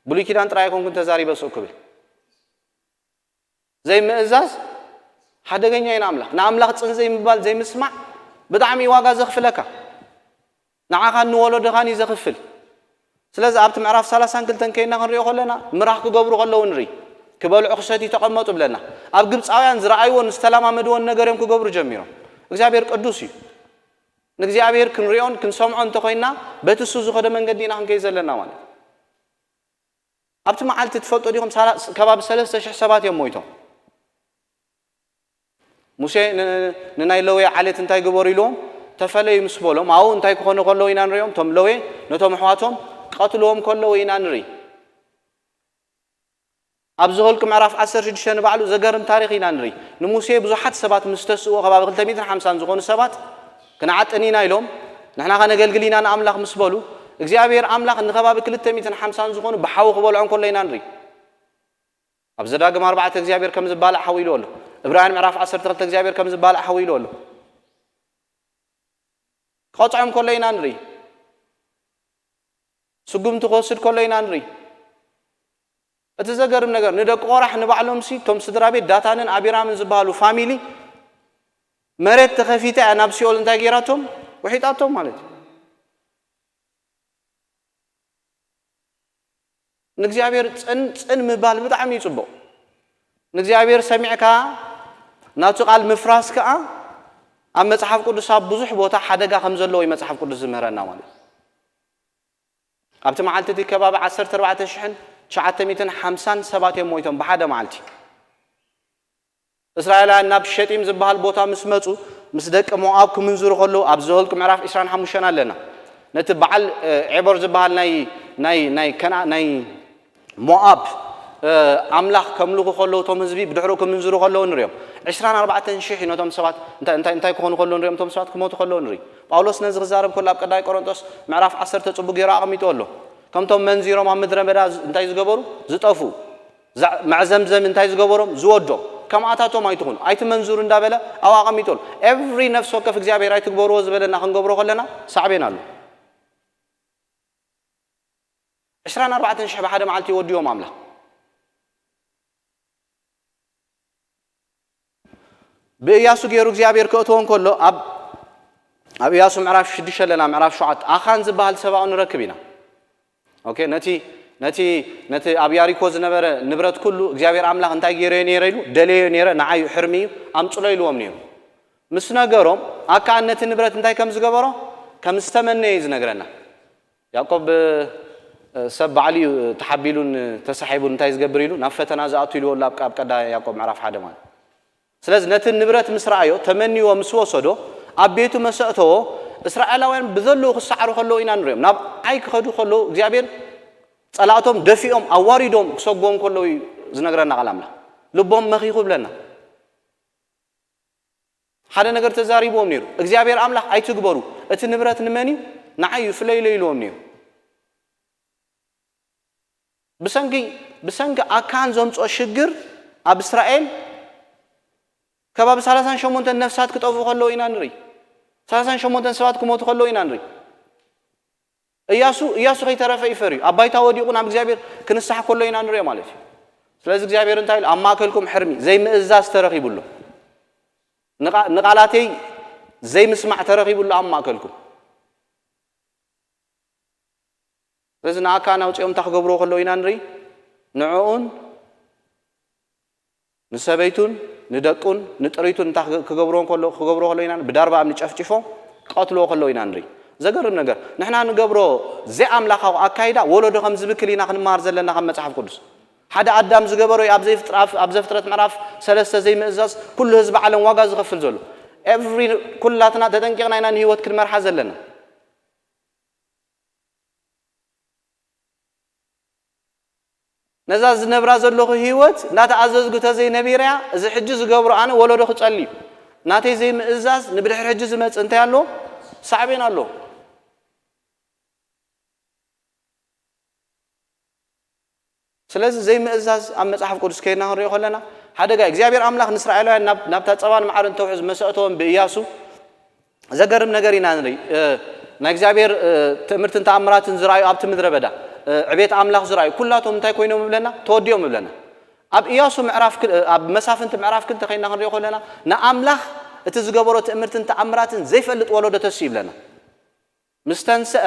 ብሉይ ኪዳን ጥራይ ኣይኮንኩን ተዛሪበ ስቕ ክብል ዘይምእዛዝ ሓደገኛ እዩ ንኣምላኽ። ንኣምላኽ ጽን ዘይምባል ዘይምስማዕ ብጣዕሚ እዩ ዋጋ ዘኽፍለካ። ንዓኻን ንወለዶኻን እዩ ዘኽፍል። ስለዚ ኣብቲ ምዕራፍ ሰላሳን ክልተን ከይና ክንሪኦ ከለና ምራኽ ክገብሩ ከለዉ ንርኢ። ክበልዑ ክሰትዩ ተቐመጡ ብለና። ኣብ ግብፃውያን ዝረኣይዎን ዝተለማመድዎን ነገር እዮም ክገብሩ ጀሚሮም። እግዚኣብሔር ቅዱስ እዩ። ንእግዚኣብሔር ክንሪኦን ክንሰምዖ እንተኮይና በቲ እሱ ዝኸደ መንገዲ ኢና ክንከይ ዘለና ማለት እዩ። ኣብቲ መዓልቲ ትፈልጡ ዲኹም ከባቢ ሰለስተ ሽሕ ሰባት እዮም ሞይቶም። ሙሴ ንናይ ለዌ ዓሌት እንታይ ግበሩ ኢልዎም ተፈለዩ ምስ በሎም ኣብኡ እንታይ ክኾኑ ከለዉ ኢና ንሪኦም? እቶም ለዌ ነቶም ኣሕዋቶም ክቐትልዎም ከለዉ ኢና ንርኢ። ኣብ ዘኍልቁ ምዕራፍ ዓሰርተ ሽዱሽተ ንባዕሉ ዘገርም ታሪኽ ኢና ንርኢ። ንሙሴ ብዙሓት ሰባት ምስ ተስእዎ ከባቢ ክልተ ሚእትን ሓምሳን ዝኾኑ ሰባት ክንዓጥን ኢና ኢሎም ንሕና ከነገልግል ኢና ንኣምላኽ ምስ በሉ እግዚኣብሔር ኣምላኽ ንከባቢ ክልተ ሚእትን ሓምሳን ዝኾኑ ብሓዊ ክበልዖም ከሎ ኢና ንርኢ። ኣብ ዘዳግም ኣርባዕተ እግዚኣብሔር ከም ዝባልዕ ሓዊ ኢሉ ኣሎ። እብራውያን ምዕራፍ ዓሰርተ ክልተ እግዚኣብሔር ከም ዝባልዕ ሓዊ ኢሉ ኣሎ። ክቐፅዖም ከሎ ኢና ንርኢ። ስጉምቲ ክወስድ ከሎ ኢና ንርኢ። እቲ ዘገርም ነገር ንደቂ ቆራሕ ንባዕሎም ሲ እቶም ስድራ ቤት ዳታንን ኣቢራምን ዝበሃሉ ፋሚሊ መሬት ተኸፊታ እያ ናብ ሲኦል እንታይ ገይራቶም ውሒጣቶም ማለት እዩ። ንእግዚኣብሔር ጽን ጽን ምባል ብጣዕሚ እዩ ጽቡቕ። ንእግዚኣብሔር ሰሚዕካ ናቱ ቃል ምፍራስ ከኣ ኣብ መጽሓፍ ቅዱስ ኣብ ብዙሕ ቦታ ሓደጋ ከም ዘለዎ እዩ መጽሓፍ ቅዱስ ዝምህረና ማለት እዩ። ኣብቲ መዓልቲ እቲ ከባቢ ዓሰርተ ኣርባዕተ ሽሕን ትሽዓተ ሚእትን ሓምሳን ሰባት እዮም ሞይቶም ብሓደ መዓልቲ። እስራኤላውያን ናብ ሸጢም ዝበሃል ቦታ ምስ መጹ ምስ ደቂ ሞኣብ ክምንዝሩ ከለዉ ኣብ ዘኍልቁ ምዕራፍ ዕስራን ሓሙሽተን ኣለና። ነቲ በዓል ዔቦር ዝበሃል ናይ ናይ ናይ ከና ናይ ሞኣብ ኣምላኽ ከምልኹ ከለዉ እቶም ህዝቢ ብድሕሪኡ ክምንዝሩ ከለዉ ንሪኦም። ዕስራን ኣርባዕተን ሽሕ እዩ ነቶም ሰባት እንታይ እንታይ እንታይ ክኾኑ ከለዉ ንሪኦም እቶም ሰባት ክሞቱ ከለዉ ንርኢ። ጳውሎስ ነዚ ክዛረብ ከሎ ኣብ ቀዳማይ ቆሮንጦስ ምዕራፍ ዓሰርተ ጽቡቕ ገይሩ ኣቐሚጥዎ ኣሎ። ከምቶም መንዚሮም ኣብ ምድረ በዳ እንታይ ዝገበሩ ዝጠፍኡ መዕዘምዘም እንታይ ዝገበሮም ዝወዶም ከምኣታቶም ኣይትኹኑ ኣይትመንዝሩ እንዳበለ ኣብኡ ኣቐሚጡ ኣሎ። ኤቭሪ ነፍሲ ወከፍ እግዚኣብሔር ኣይትግበርዎ ዝበለና ክንገብሮ ከለና ሳዕቤን ኣሎ። ዕስራን ኣርባዕተን ሽሕ ብሓደ መዓልቲ ይወድዮም ኣምላኽ። ብእያሱ ገይሩ እግዚኣብሔር ክእትዎ እንከሎ ኣብ ኣብ እያሱ ምዕራፍ ሽዱሽተ ኣለና ምዕራፍ ሸውዓተ ኣኻን ዝበሃል ሰብኣዊ ንረክብ ኢና። ኦኬ፣ ነቲ ነቲ ነቲ ኣብ ያሪኮ ዝነበረ ንብረት ኩሉ እግዚኣብሔር ኣምላኽ እንታይ ገይረዮ ነይረ ኢሉ፣ ደለዮ ነይረ፣ ንዓዩ ሕርሚ እዩ፣ ኣምጽሎ ኢልዎም ነይሩ። ምስ ነገሮም፣ ኣካኣን ነቲ ንብረት እንታይ ከም ዝገበሮ፣ ከም ዝተመነየ እዩ ዝነግረና። ያዕቆብ፣ እ፣ ሰብ ባዕሉ እዩ ተሓቢሉን ተሳሒቡን እንታይ ዝገብር ኢሉ፣ ናብ ፈተና ዝኣቱ ኢልዎ ኣሎ ኣብ ኣብ ቀዳማይ ያዕቆብ ምዕራፍ ሓደ ማለት። ስለዚ ነቲ ንብረት ምስ ረኣዮ፣ ተመንይዎ ምስ ወሰዶ፣ ኣብ ቤቱ መሰእተዎ። እስራኤላውያን ብዘለዉ ክሰዓሩ ከለዉ ኢና ንሪኦም። ናብ ዓይ ክኸዱ ከለዉ፣ እግዚኣብሔር ጸላእቶም ደፊኦም፣ ኣዋሪዶም ክሰጎም ከለዉ እዩ ዝነግረና ቃል ኣምላኽ። ልቦም መኺኹ ብለና። ሓደ ነገር ተዛሪብዎም ነይሩ። እግዚኣብሔር ኣምላኽ ኣይትግበሩ፣ እቲ ንብረት ንመን እዩ? ንዓይ እዩ፣ ፍለይለይ ኢልዎም ነይሩ። ብሰንኪ ብሰንኪ ኣካን ዘምጽኦ ሽግር ኣብ እስራኤል ከባቢ ሰላሳን ሸሞንተን ነፍሳት ክጠፍኡ ከለዉ ኢና ንርኢ። ሰላሳን ሸሞንተን ሰባት ክሞቱ ከለዉ ኢና ንርኢ። እያሱ እያሱ ከይተረፈ እዩ ፈርዩ። ኣብ ባይታ ወዲቑ ናብ እግዚኣብሔር ክንሳሕ ከሎ ኢና ንሪኦ ማለት እዩ። ስለዚ እግዚኣብሔር እንታይ ኢሉ? ኣብ ማእከልኩም ሕርሚ፣ ዘይምእዛዝ ተረኺቡ ኣሎ። ንቓ-፣ ንቓላተይ ዘይምስማዕ ተረኺቡ ኣሎ ኣብ ማእከልኩም። ስለዚ ንኣካን ኣውጺኦም እንታይ ክገብርዎ ከለዉ ኢና ንርኢ? ንዕኡን ንሰበይቱን ንደቁን ንጥሪቱን እንታይ ክገ-፣ ክገብርዎ ከሎ-፣ ክገብርዎ ከለዉ ኢና ንርኢ? ብዳርባ እምኒ ጨፍጭፎም ክቐትልዎ ከለዉ ኢና ንርኢ። ዘገርም ነገር፣ ንሕና ንገብሮ ዘይኣምላኻዊ ኣካይዳ ወለዶ ከም ዝብክል ኢና ክንመሃር ዘለና ካብ መጽሓፍ ቅዱስ። ሓደ ኣዳም ዝገበሮ እዩ ኣብ ዘይፍጥር-፣ ኣብ፣ ኣብ ዘፍጥረት ምዕራፍ ሰለስተ ዘይምእዛዝ ኩሉ ህዝቢ ዓለም ዋጋ ዝኸፍል ዘሎ። ኤቭሪ፣ ኩላትና ተጠንቂቕና ኢና ንህይወት ክንመርሓ ዘለና። ነዛ ዝነብራ ዘለኹ ህይወት እናተኣዘዝኩ ተዘይነቢረያ፣ እዚ ሕጂ ዝገብሮ ኣነ ወለዶ ክጸሊ እዩ። ናተይ ዘይምእዛዝ ንብድሕሪ ሕጂ ዝመጽእ እንታይ ኣሎ? ሳዕቤን ኣሎ። ስለዚ ዘይምእዛዝ ኣብ መጽሓፍ ቅዱስ ከይድና ክንሪኦ ከለና ሓደጋ እዩ። እግዚኣብሔር ኣምላኽ ንእስራኤላውያን ናብ፣ ናብታ ጸባን መዓርን ተውሕዝ መሰእተዎም ብእያሱ ዘገርም ነገር ኢና ንርኢ። እ፣ ናይ እግዚኣብሔር፣ እ፣ ትእምርትን ተኣምራትን ዝረኣዩ ኣብቲ ምድረ በዳ፣ እ፣ ዕቤት ኣምላኽ ዝረኣዩ ኩላቶም እንታይ ኮይኖም ይብለና? ተወዲኦም ይብለና። ኣብ እያሱ ምዕራፍ ክል-፣ ኣብ መሳፍንቲ ምዕራፍ ክልተ ከይና ክንሪኦ ከለና ንኣምላኽ እቲ ዝገበሮ ትእምርትን ተኣምራትን ዘይፈልጥ ወለዶ ተስኡ ይብለና። ምስ ተንስአ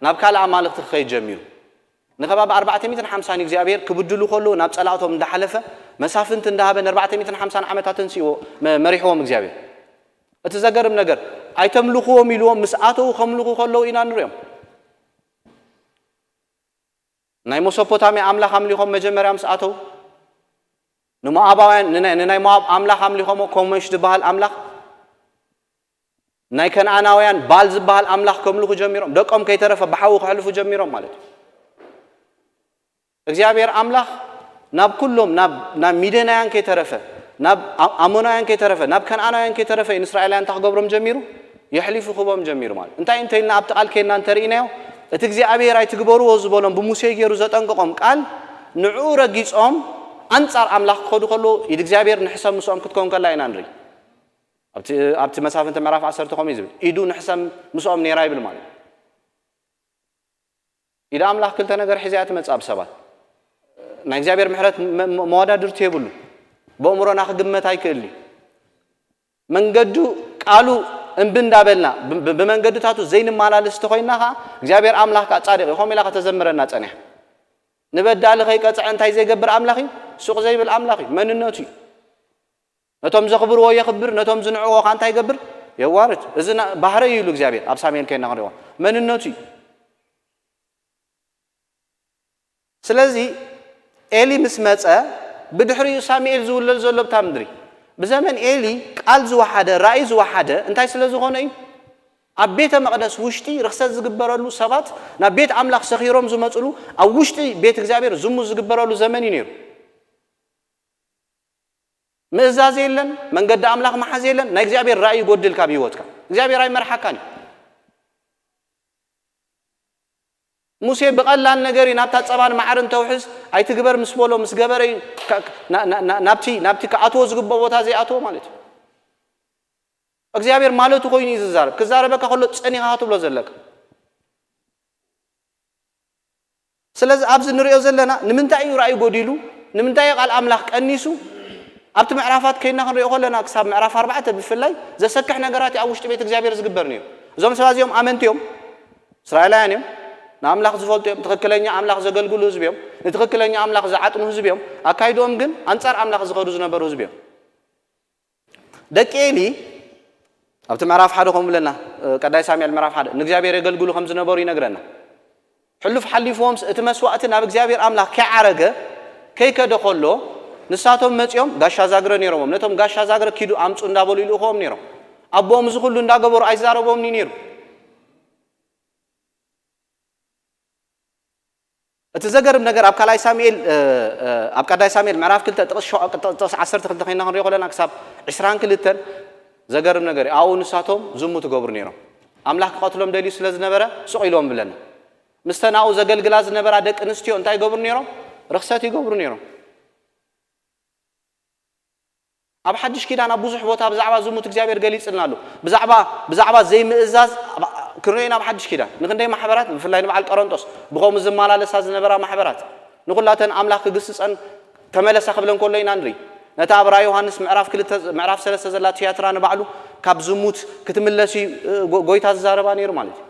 ናብ ካልእ ኣማልኽቲ ክኸይድ ጀሚሩ። ንከባቢ ኣርባዕተ ሚእትን ሓምሳን እግዚኣብሔር ክብድሉ ከለዉ ናብ ጸላእቶም እንዳሓለፈ መሳፍንቲ እንዳሃበ ንኣርባዕተ ሚእትን ሓምሳን ዓመታት ተንስእዎ መ-፣ መሪሕዎም እግዚኣብሔር። እቲ ዘገርም ነገር ኣይተምልኽዎም ኢልዎም ምስ ኣተዉ ከምልኹ ከለዉ ኢና ንሪኦም። ናይ መሶፖታምያ ኣምላኽ ኣምሊኾም መጀመርያ ምስ ኣተዉ ንሞኣባውያን ንናይ፣ ንናይ ሞኣብ ኣምላኽ ኣምሊኾሞ ኮሞሽ ዝበሃል ኣምላኽ ናይ ከነኣናውያን ባል ዝበሃል ኣምላኽ ከምልኹ ጀሚሮም። ደቆም ከይተረፈ ብሓዊ ከሕልፉ ጀሚሮም ማለት እዩ። እግዚኣብሔር ኣምላኽ ናብ ኩሎም፣ ናብ፣ ናብ ሚድያናውያን ከይተረፈ፣ ናብ ኣ-፣ ኣሞናውያን ከይተረፈ፣ ናብ ከነኣናውያን ከይተረፈ እዩ ንእስራኤላውያን እንታይ ክገብሮም ጀሚሩ? የሕሊፉ ክህቦም ጀሚሩ ማለት። እንታይ እንተኢልና ኣብቲ ቃል ከይና እንተርኢናዮ፣ እቲ እግዚኣብሔር ኣይትግበርዎ ዝበሎም ብሙሴ ገይሩ ዘጠንቀቖም ቃል ንዕኡ ረጊጾም ኣንጻር ኣምላኽ ክኸዱ ከለዉ ኢድ እግዚኣብሔር ንሕሰም ምስኦም ክትከውን ከላ ኢና ንርኢ። ኣብቲ፣ ኣብቲ መሳፍንቲ ምዕራፍ ዓሰርተ ከምኡ እዩ ዝብል። ኢዱ ንሕሰም ምስኦም ነይራ ይብል ማለት እዩ። ኢድ ኣምላኽ ክልተ ነገር ሒዛ እያ ትመጽእ ኣብ ሰባት። ናይ እግዚኣብሔር ምሕረት መ-፣ መ-፣ መወዳድርቲ የብሉ። ብኣእምሮና ክግመት ኣይክእልን እዩ። መንገዱ ቃሉ እምቢ እንዳበልና ብ-፣ ብ-፣ ብመንገድታቱ ዘይንመላለስ እንተኾይንና ኸዓ እግዚኣብሔር ኣምላኽ ከዓ ጻድቕ እዩ። ከምኡ ኢላ ከተዘምረና ጸኒሓ። ንበዳሊ ከይቀጽዐ እንታይ ዘይገብር ኣምላኽ እዩ? ሱቕ ዘይብል ኣምላኽ እዩ። መንነቱ እዩ። ነቶም ዘኽብርዎ የኽብር፣ ነቶም ዝንዕዎ ኸዓ እንታይ ይገብር? የዋርድ። እዚ ና-፣ ባህሪ እዩ ኢሉ እግዚኣብሔር ኣብ ሳሙኤል ከይና ክንሪኦ። መንነቱ እዩ። ስለዚ ኤሊ ምስ መጸ፣ ብድሕሪኡ ሳሙኤል ዝውለድ ዘሎ ኣብታ ምድሪ። ብዘመን ኤሊ ቃል ዝወሓደ፣ ራእይ ዝወሓደ እንታይ ስለ ዝኾነ እዩ? ኣብ ቤተ መቕደስ ውሽጢ ርኽሰት ዝግበረሉ፣ ሰባት ናብ ቤት ኣምላኽ ሰኺሮም ዝመጽሉ፣ ኣብ ውሽጢ ቤት እግዚኣብሔር ዝሙት ዝግበረሉ ዘመን እዩ ነይሩ። ምእዛዝ የለን፣ መንገዲ ኣምላኽ መሓዝ የለን፣ ናይ እግዚኣብሔር ራእይ ይጎድል ካብ ህይወትካ። እግዚኣብሔር ኣይመርሓካን እዩ። ሙሴ ብቐላል ነገር እዩ ናብታ ጸባን መዓርን ተውሕዝ ኣይትግበር ምስ በሎ፣ ምስ ገበረ እዩ ካ-፣ ና-፣ ና-፣ ና-፣ ናብቲ፣ ናብቲ ክኣትዎ ዝግብኦ ቦታ ዘይኣትዎ ማለት እዩ። እግዚኣብሔር ማለቱ ኮይኑ እዩ ዝዛረብ። ክዛረበካ ከሎ ጸኒኻ ትብሎ ዘለካ። ስለዚ ኣብዚ ንሪኦ ዘለና ንምንታይ እዩ ራእይ ጎዲሉ? ንምንታይ እዩ ቃል ኣምላኽ ቀኒሱ? ኣብቲ ምዕራፋት ከይና ክንሪኦ ከለና ክሳብ ምዕራፍ ኣርባዕተ ብፍላይ ዘሰክሕ ነገራት እዩ ኣብ ውሽጢ ቤት እግዚኣብሔር ዝግበር ነይሩ። እዞም ሰባት እዚኦም ኣመንቲ እዮም፣ እስራኤላውያን እዮም። ንኣምላኽ ዝፈልጡ እዮም፣ ትኽክለኛ ኣምላኽ ዘገልግሉ ህዝቢ እዮም፣ ንትኽክለኛ ኣምላኽ ዝዓጥኑ ህዝቢ እዮም። ኣካይድኦም ግን ኣንጻር ኣምላኽ ዝኸዱ ዝነበሩ ህዝቢ እዮም። ደቂ ኤሊ ኣብቲ ምዕራፍ ሓደ ከምኡ ብለና፣ ቀዳይ ሳሙኤል ምዕራፍ ሓደ ንእግዚኣብሔር የገልግሉ ከም ዝነበሩ ይነግረና። ሕሉፍ ሓሊፍዎምስ እቲ መስዋእቲ ናብ እግዚኣብሔር ኣምላኽ ከይዓረገ ከይከደ ከሎ ንሳቶም መጺኦም ጋሻ ዛግረ ነይሮም። ነቶም ጋሻ ዛግረ ኪዱ ኣምጹ እንዳበሉ ይልእኽዎም ነይሮም። ኣቦኦም እዚ ኩሉ እንዳገበሩ ኣይዛረቦምን እዩ ነይሩ። እቲ ዘገርም ነገር ኣብ ካልኣይ ሳሙኤል ኣብ ቀዳይ ሳሙኤል ምዕራፍ ክልተ ጥቕስ ዓሰርተ ክልተ ኮይና ክንሪኦ ከለና ክሳብ ዕስራን ክልተን ዘገርም ነገር እዩ። ኣብኡ ንሳቶም ዝሙት ይገብሩ ነይሮም። ኣምላኽ ክቐትሎም ደልዩ ስለ ዝነበረ ስቕ ኢልዎም ብለና። ምስተን ኣብኡ ዘገልግላ ዝነበራ ደቂ ኣንስትዮ እንታይ ይገብሩ ነይሮም? ርኽሰት ይገብሩ ነይሮም። ኣብ ሓድሽ ኪዳን ኣብ ብዙሕ ቦታ ብዛዕባ ዝሙት እግዚኣብሔር ገሊጽልና ኣሎ። ብዛዕባ ብዛዕባ ዘይምእዛዝ ክንሪኦ ኢና። ኣብ ሓድሽ ኪዳን ንክንደይ ማሕበራት ብፍላይ ንበዓል ቀረንጦስ ብኸምኡ ዝመላለሳ ዝነበራ ማሕበራት ንኹላተን ኣምላኽ ክግስጸን ተመለሳ ክብለን ከሎ ኢና ንርኢ። ነታ ኣብ ራእይ ዮሃንስ ምዕራፍ ክልተ ምዕራፍ ሰለስተ ዘላ ትያትራ ንባዕሉ ካብ ዝሙት ክትምለስ እዩ ጎይታ ዝዛረባ ነይሩ ማለት እዩ።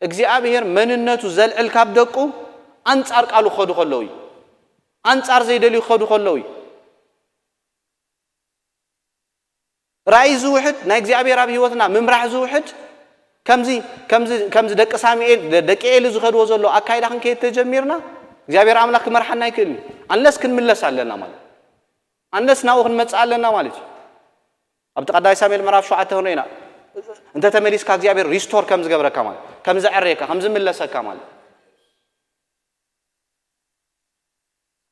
እግዚኣብሔር መንነቱ ዘልዕል ካብ ደቁ ኣንጻር ቃሉ ክኸዱ ከለዉ እዩ። ኣንጻር ዘይደልዩ ክኸዱ ከለዉ እዩ። ራእይ ዝውሕድ ናይ እግዚኣብሔር ኣብ ህይወትና ምምራሕ ዝውሕድ ከምዚ ከምዚ ከምዚ ደቂ ሳሙኤል ደቂ ኤሊ ዝኸድዎ ዘሎ ኣካይዳ ክንከይድ ተጀሚርና እግዚኣብሔር ኣምላኽ ክመርሓና ኣይክእልን እዩ። ኣንለስ ክንምለስ ኣለና ማለት ኣንለስ ናብኡ ክንመጽእ ኣለና ማለት እዩ። ኣብቲ ቀዳይ ሳሙኤል ምዕራፍ ሸውዓተ ክንሪኦ ኢና። እንተ ተመሊስካ እግዚኣብሔር ሪስቶር ከም ዝገብረካ ማለት ከም ዘዕረየካ ከም ዝምለሰካ ማለት።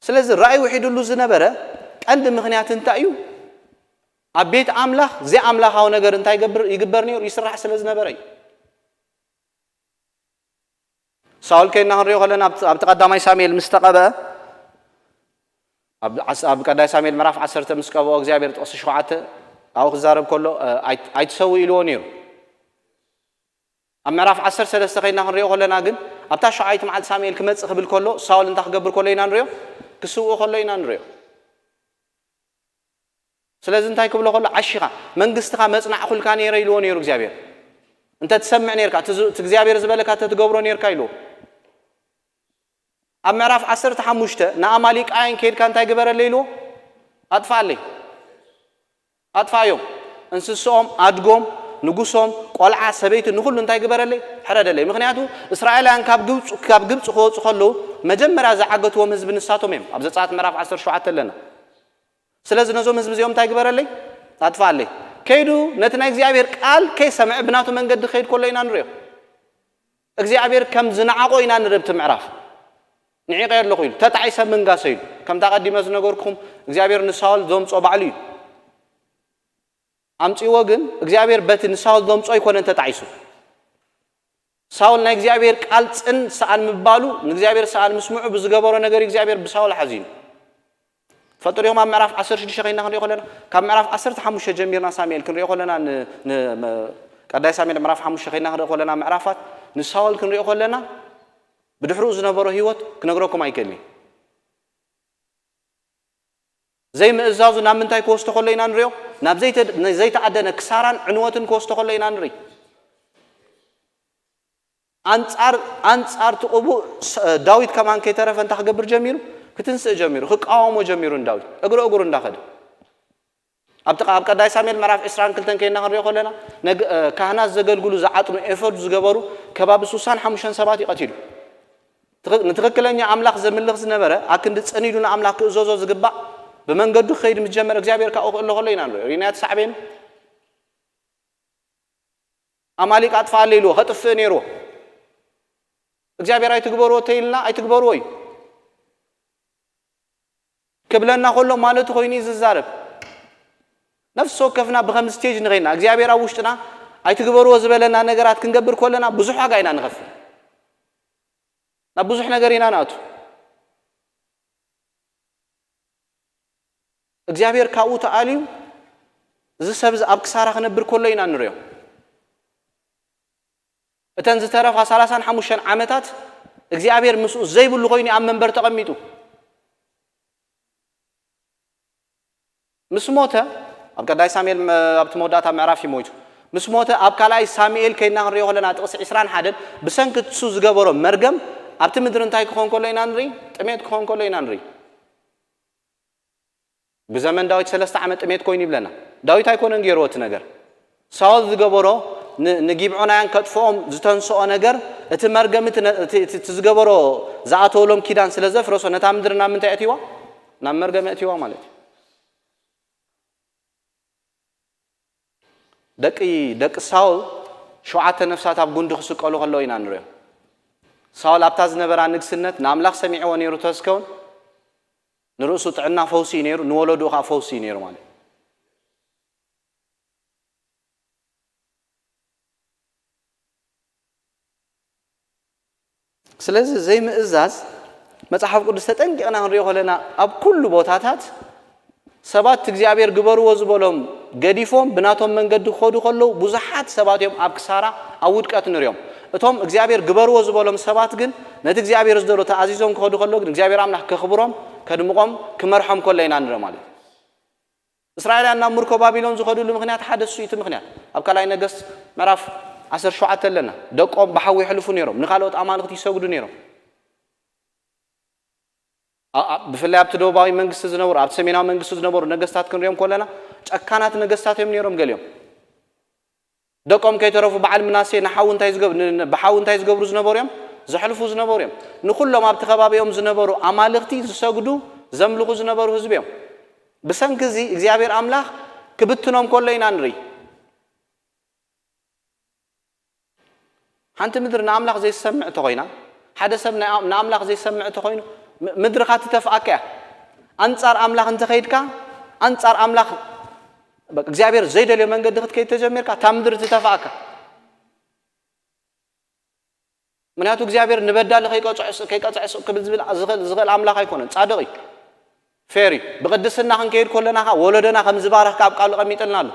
ስለዚ ራእይ ውሒድሉ ዝነበረ ቀንዲ ምኽንያት እንታይ እዩ? ኣብ ቤት ኣምላኽ ዘይኣምላኻዊ ነገር እንታይ ይገብር ይግበር ነይሩ? ይስራሕ ስለ ዝነበረ እዩ። ሳውል ከይና ክንሪኦ ከለና ኣብቲ ቀዳማይ ሳሙኤል ምስ ተቐበአ ኣብ ቀዳይ ሳሙኤል ምዕራፍ ዓሰርተ ምስ ቀበኦ እግዚኣብሔር ጥቕሲ ሸውዓተ ኣብኡ ክዛረብ ከሎ ኣይትሰው ኢልዎ ነይሩ። ኣብ ምዕራፍ ዓሰርተ ሰለስተ ከይና ክንሪኦ ከለና ግን ኣብታ ሸውዓይቲ መዓልቲ ሳሙኤል ክመፅእ ክብል ከሎ ሳውል እንታይ ክገብር ከሎ ኢና ንሪኦ? ክስውኡ ከሎ ኢና ንሪኦ። ስለዚ እንታይ ክብሎ ከሎ ዓሺኻ መንግስትኻ መጽናዕኩልካ ነይረ ኢልዎ ነይሩ እግዚኣብሔር። እንተ ትሰምዕ ነርካ እቲ እግዚኣብሔር ዝበለካ እንተ ትገብሮ ነርካ ኢልዎ። ኣብ ምዕራፍ ዓሰርተ ሓሙሽተ ንኣማሊቃውያን ከይድካ እንታይ ግበረለይ ኢልዎ? ኣጥፋኣለይ ኣጥፋዮም። እንስስኦም ኣድጎም ንጉሶም ቆልዓ ሰበይቲ ንኩሉ እንታይ ግበረለይ? ሕረደለይ። ምክንያቱ እስራኤላውያን ካብ ግብፂ ካብ ግብፂ ክወፁ ከለዉ መጀመርያ ዝዓገትዎም ህዝቢ ንሳቶም እዮም። ኣብ ዘፀኣት ምዕራፍ ዓሰርተ ሸውዓተ ኣለና። ስለዚ ነዞም ህዝቢ እዚኦም እንታይ ግበረለይ? ኣጥፋኣለይ። ከይዱ ነቲ ናይ እግዚኣብሔር ቃል ከይሰምዐ ብናቱ መንገዲ ክኸይድ ከሎ ኢና ንሪኦ። እግዚኣብሔር ከም ዝነዓቆ ኢና ንርኢ። እቲ ምዕራፍ ንዒቐ ኣለኹ ኢሉ ተጣዒሰ ምንጋሰ ኢሉ ከምታ ቀዲመ ዝነገርኩም እግዚኣብሔር ንሳውል ዘምጾ ባዕሉ እዩ ኣምጺዎ። ግን እግዚኣብሔር በቲ ንሳውል ዘምጾ ኣይኮነን ተጣዒሱ። ሳውል ናይ እግዚኣብሔር ቃል ጽን ሰኣን ምባሉ ንእግዚኣብሔር ሰኣን ምስምዑ ብዝገበሮ ነገር እግዚኣብሔር ብሳውል ሓዚኑ። ፈልጥሪኦም ኣብ ምዕራፍ ዓሰርተ ሽዱሽተ ከይና ክንሪኦ ከለና ካብ ምዕራፍ ዓሰርተ ሓሙሽተ ጀሚርና ሳሙኤል ክንሪኦ ከለና ቀዳይ ሳሙኤል ምዕራፍ ሓሙሽተ ከይና ክንሪኦ ከለና ምዕራፋት ንሳውል ክንሪኦ ከለና ብድሕሪኡ ዝነበሮ ህይወት ክነግረኩም ኣይክእልን። ዘይምእዛዙ ናብ ምንታይ ክወስዶ ከሎ ኢና ንሪኦ? ናብ ዘይተኣደነ ክሳራን ዕንወትን ክወስዶ ከሎ ኢና ንርኢ። ኣንጻር ኣንጻር ትቕቡእ ዳዊት ከማን ከይተረፈ እንታይ ክገብር ጀሚሩ? ክትንስእ ጀሚሩ፣ ክቃወሞ ጀሚሩ ንዳዊት እግሪ እግሩ እንዳኸደ። ኣብ ጥቓ ኣብ ቀዳይ ሳሙኤል ምዕራፍ ዕስራን ክልተን ከይና ክንሪኦ ከለና ካህናት ዘገልግሉ ዝዓጥኑ ኤፎድ ዝገበሩ ከባቢ ሱሳን ሓሙሽተን ሰባት እዩ ቀቲሉ። ንትኽክለኛ ኣምላኽ ዘምልኽ ዝነበረ ኣክንዲ ጽን ኢሉ ንኣምላኽ ክእዘዞ ዝግባእ ብመንገዱ ክኸይድ ምስ ጀመረ እግዚኣብሔር ካብኡ ክእለ ከሎ ኢና ንሪኦ። ሪናያ ተሳዕቤን ኣማሊቅ ኣጥፍኣለ ኢልዎ ከጥፍእ ነይርዎ እግዚኣብሔር ኣይትግበርዎ ተይልና ኣይትግበርዎ እዩ ክብለና ከሎ ማለቱ ኮይኑ እዩ ዝዛረብ። ነፍሲ ወከፍና ብከም ስቴጅ ንኸይና እግዚኣብሔር ኣብ ውሽጥና ኣይትግበርዎ ዝበለና ነገራት ክንገብር ከለና ብዙሕ ዋጋ ኢና ንኸፍል። ናብ ብዙሕ ነገር ኢና ንኣቱ። እግዚኣብሔር ካብኡ ተኣልዩ እዚ ሰብ እዚ ኣብ ክሳራ ክነብር ከሎ ኢና ንሪኦ። እተን ዝተረፋ ሰላሳን ሓሙሽተን ዓመታት እግዚኣብሔር ምስኡ ዘይብሉ ኮይኑ ኣብ መንበር ተቐሚጡ ምስ ሞተ ኣብ ቀዳይ ሳሙኤል ኣብቲ መወዳእታ ምዕራፍ እዩ ሞይቱ። ምስ ሞተ ኣብ ካልኣይ ሳሙኤል ከይድና ክንሪኦ ከለና ጥቕሲ ዕስራን ሓደን ብሰንኪ እሱ ዝገበሮ መርገም ኣብቲ ምድሪ እንታይ ክኾን ከሎ ኢና ንርኢ? ጥሜት ክኾን ከሎ ኢና ንርኢ። ብዘመን ዳዊት ሰለስተ ዓመት ጥሜት ኮይኑ ይብለና። ዳዊት ኣይኮነን ገይርዎ እቲ ነገር። ሳኦል ዝገበሮ ን-፣ ንጊብዖናውያን ከጥፍኦም ዝተንስኦ ነገር፣ እቲ መርገም እቲ ነ-፣ እቲ፣ እቲ፣ እቲ ዝገበሮ ዝኣተወሎም ኪዳን ስለ ዘፍረሶ ነታ ምድሪ ናብ ምንታይ ኣእትይዋ? ናብ መርገም ኣእትይዋ ማለት እዩ። ደቂ፣ ደቂ ሳውል ሸውዓተ ነፍሳት ኣብ ጉንዲ ክስቀሉ ከለዉ ኢና ንሪኦም። ሳውል ኣብታ ዝነበራ ንግስነት ንኣምላኽ ሰሚዕዎ ነይሩ ተዝከውን ንርእሱ ጥዕና ፈውሲ እዩ ነይሩ፣ ንወለድኡ ከዓ ፈውሲ እዩ ነይሩ ማለት እዩ። ስለዚ ዘይምእዛዝ መጽሓፍ ቅዱስ ተጠንቂቕና ክንሪኦ ከለና ኣብ ኩሉ ቦታታት ሰባት እግዚኣብሔር ግበርዎ ዝበሎም ገዲፎም ብናቶም መንገዲ ክኸዱ ከለዉ ብዙሓት ሰባት እዮም ኣብ ክሳራ ኣብ ውድቀት ንሪኦም። እቶም እግዚኣብሔር ግበርዎ ዝበሎም ሰባት ግን ነቲ እግዚኣብሔር ዝደሎ ተኣዚዞም ክኸዱ ከለዉ ግን እግዚኣብሔር ኣምላኽ ከኽብሮም፣ ከድምቖም፣ ክመርሖም ከሎ ኢና ንርኢ ማለት እዩ። እስራኤላውያን ናብ ምርኮ ባቢሎን ዝኸድሉ ምኽንያት ሓደ እሱ እዩ። እቲ ምኽንያት ኣብ ካልኣይ ነገስት ምዕራፍ ዓሰርተ ሸውዓተ ኣለና። ደቆም ብሓዊ የሕልፉ ነይሮም፣ ንኻልኦት ኣማልኽቲ ይሰግዱ ነይሮም። ኣ-፣ ኣ-፣ ብፍላይ ኣብቲ ደቡባዊ መንግስቲ ዝነበሩ፣ ኣብቲ ሰሜናዊ መንግስቲ ዝነበሩ ነገስታት ክንሪኦም ከለና ጨካናት ነገስታት እዮም ነይሮም ገሊኦም። ደቆም ከይተረፉ በዓል ምናሴ ንሓው እንታይ ዝገብ-፣ ን-፣ ን-፣ ብሓው እንታይ ዝገብሩ ዝነበሩ እዮም? ዘሕልፉ ዝነበሩ እዮም። ንኹሎም ኣብቲ ከባቢኦም ዝነበሩ ኣማልኽቲ ዝሰግዱ፣ ዘምልኹ ዝነበሩ ህዝቢ እዮም። ብሰንኪ እዚ እግዚኣብሔር ኣምላኽ ክብትኖም ከሎ ኢና ንርኢ። ሓንቲ ምድሪ ንኣምላኽ ዘይሰምዕ እንተኾይና፣ ሓደ ሰብ ናይ-፣ ንኣምላኽ ዘይሰምዕ እንተኾይኑ፣ ም-፣ ምድሪ ኻትተፍኣካ እያ። ኣንጻር ኣምላኽ እንተኸይድካ፣ ኣንጻር ኣምላኽ፣ በቃ እግዚኣብሔር ዘይደልዮ መንገዲ ክትከይድ ተጀሚርካ፣ እታ ምድሪ ትተፍኣካ። ምኽንያቱ እግዚኣብሔር ንበዳሊ ከይቀጽዖ ስቕ፣ ከይቀጽዖ ስቕ ክብል ዝብል፣ ዝኽእል፣ ዝኽእል ኣምላኽ ኣይኮነን። ጻድቕ እዩ። ፌር እዩ። ብቕድስና ክንከይድ ከለና ኸኣ ወለዶና ከም ዝባረኽ ኣብ ቃሉ ቀሚጥልና ኣሎ።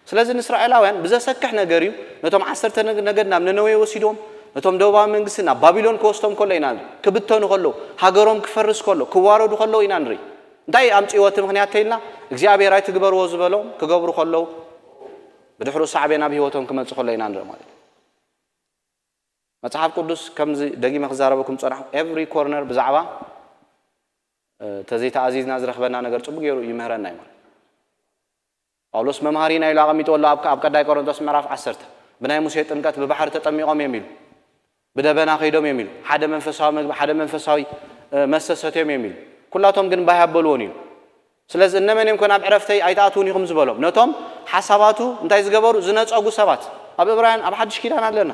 ስለዚ ንእስራኤላውያን ብዘሰክሕ ነገር እዩ። ነቶም ዓሰርተ ነገ-፣ ነገድ ናብ ነነዌ ወሲድዎም፣ ነቶም ደቡባዊ መንግስቲ ናብ ባቢሎን ክወስዶም ከሎ ኢና ንርኢ። ክብተኑ ከለዉ፣ ሃገሮም ክፈርስ ከሎ፣ ክዋረዱ ከለዉ ኢና ንርኢ። እንታይ ኣምጽእዎ እቲ ምኽንያት ተይልና፣ እግዚኣብሔር ኣይትግበርዎ ዝበሎም ክገብሩ ከለዉ፣ ብድሕሩ ሳዕቤን ኣብ ህይወቶም ክመጽእ ከሎ ኢና ንርኢ ማለት እዩ። መጽሓፍ ቅዱስ ከምዚ ደጊመ ክዛረበኩም ጸናሕኩ፣ ኤቭሪ ኮርነር ብዛዕባ፣ እ፣ ተዘይተኣዚዝና ዝረኽበና ነገር ጽቡቅ ገይሩ ይምህረና እዩ ማለት። ጳውሎስ መምሃሪና ኢሉ ኣቐሚጥዎ ኣሎ ኣብ፣ ኣብ ቀዳይ ቆሮንቶስ ምዕራፍ ዓሰርተ። ብናይ ሙሴ ጥምቀት ብባሕሪ ተጠሚቖም እዮም ኢሉ። ብደበና ከይዶም እዮም ኢሉ። ሓደ መንፈሳዊ መግቢ፣ ሓደ መንፈሳዊ፣ እ፣ መስተ ሰትዮም እዮም ኢሉ። ኩላቶም ግን ባህ ኣበልዎን ኢሉ። ስለዚ እነመን እዮም ከ ናብ ዕረፍተይ ኣይትኣትዉን ኢኹም ዝበሎም? ነቶም ሓሳባቱ እንታይ ዝገበሩ? ዝነጸጉ ሰባት። ኣብ ዕብራውያን ኣብ ሓድሽ ኪዳን ኣለና።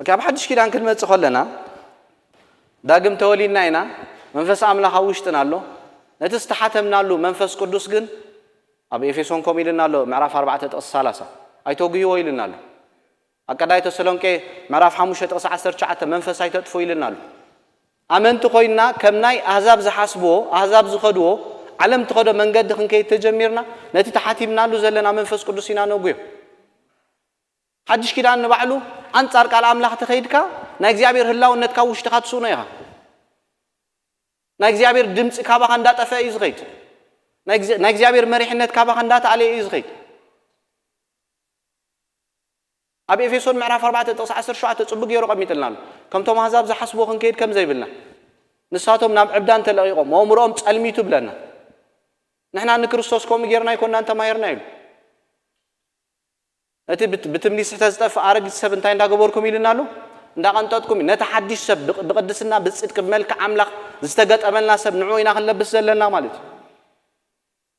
ኦኬ፣ ኣብ ሓድሽ ኪዳን ክንመጽእ ከለና ዳግም ተወሊድና ኢና፣ መንፈስ ኣምላኽ ኣብ ውሽጥና ኣሎ። ነቲ ዝተሓተምናሉ መንፈስ ቅዱስ ግን ኣብ ኤፌሶን ከምኡ ኢልና ኣሎ፣ ምዕራፍ ኣርባዕተ ጥቕሲ ሰላሳ ኣይተጉህይዎ ኢልና ኣሎ። ኣብ ቀዳይ ተሰሎንቄ ምዕራፍ ሓሙሽተ ጥቕሲ ዓሰርተ ትሽዓተ መንፈስ ኣይተጥፍኡ ኢልና ኣሎ። ኣመንቲ ኮይንና ከም ናይ ኣህዛብ ዝሓስብዎ፣ ኣህዛብ ዝኸድዎ፣ ዓለም ትኸዶ መንገዲ ክንከይድ ተጀሚርና፣ ነቲ ተሓቲምናሉ ዘለና መንፈስ ቅዱስ ኢና ነጉዮ። ሓድሽ ኪዳን ንባዕሉ ኣንጻር ቃል ኣምላኽ ተኸይድካ ናይ እግዚኣብሔር ህላውነት ካብ ውሽጥኻ ትስእኖ ኢኻ። ናይ እግዚኣብሔር ድምፂ ካባኻ እንዳጠፈአ እዩ ዝኸይድ። ናይ እግዚኣብ-፣ ናይ እግዚኣብሔር መሪሕነት ካባኻ እንዳተኣለየ እዩ ዝኸይድ። ኣብ ኤፌሶን ምዕራፍ ኣርባዕተ ጥቕሲ ዓሰርተ ሸውዓተ ጽቡቕ ገይሩ ቀሚጥልና ኣሎ። ከምቶም ኣህዛብ ዝሓስብዎ ክንከይድ ከም ዘይብልና፣ ንሳቶም ናብ ዕብዳን ተለቒቖም፣ ኣእምሮኦም ጸልሚቱ ብለና። ንሕና ንክርስቶስ ከምኡ ጌርና ኣይኮንናን ተማሂርና ኢሉ። ነቲ ብት-፣ ብትምኒት ስሕተት ዝጠፍእ ኣረጊት ሰብ እንታይ እንዳገበርኩም ኢልና ኣሎ? እንዳቐንጠጥኩም እዩ። ነቲ ሓድሽ ሰብ ብቕ-፣ ብቕድስና፣ ብጽድቂ፣ ብመልክዕ ኣምላኽ ዝተገጠመልና ሰብ ንዕኡ ኢና ክንለብስ ዘለና ማለት እዩ።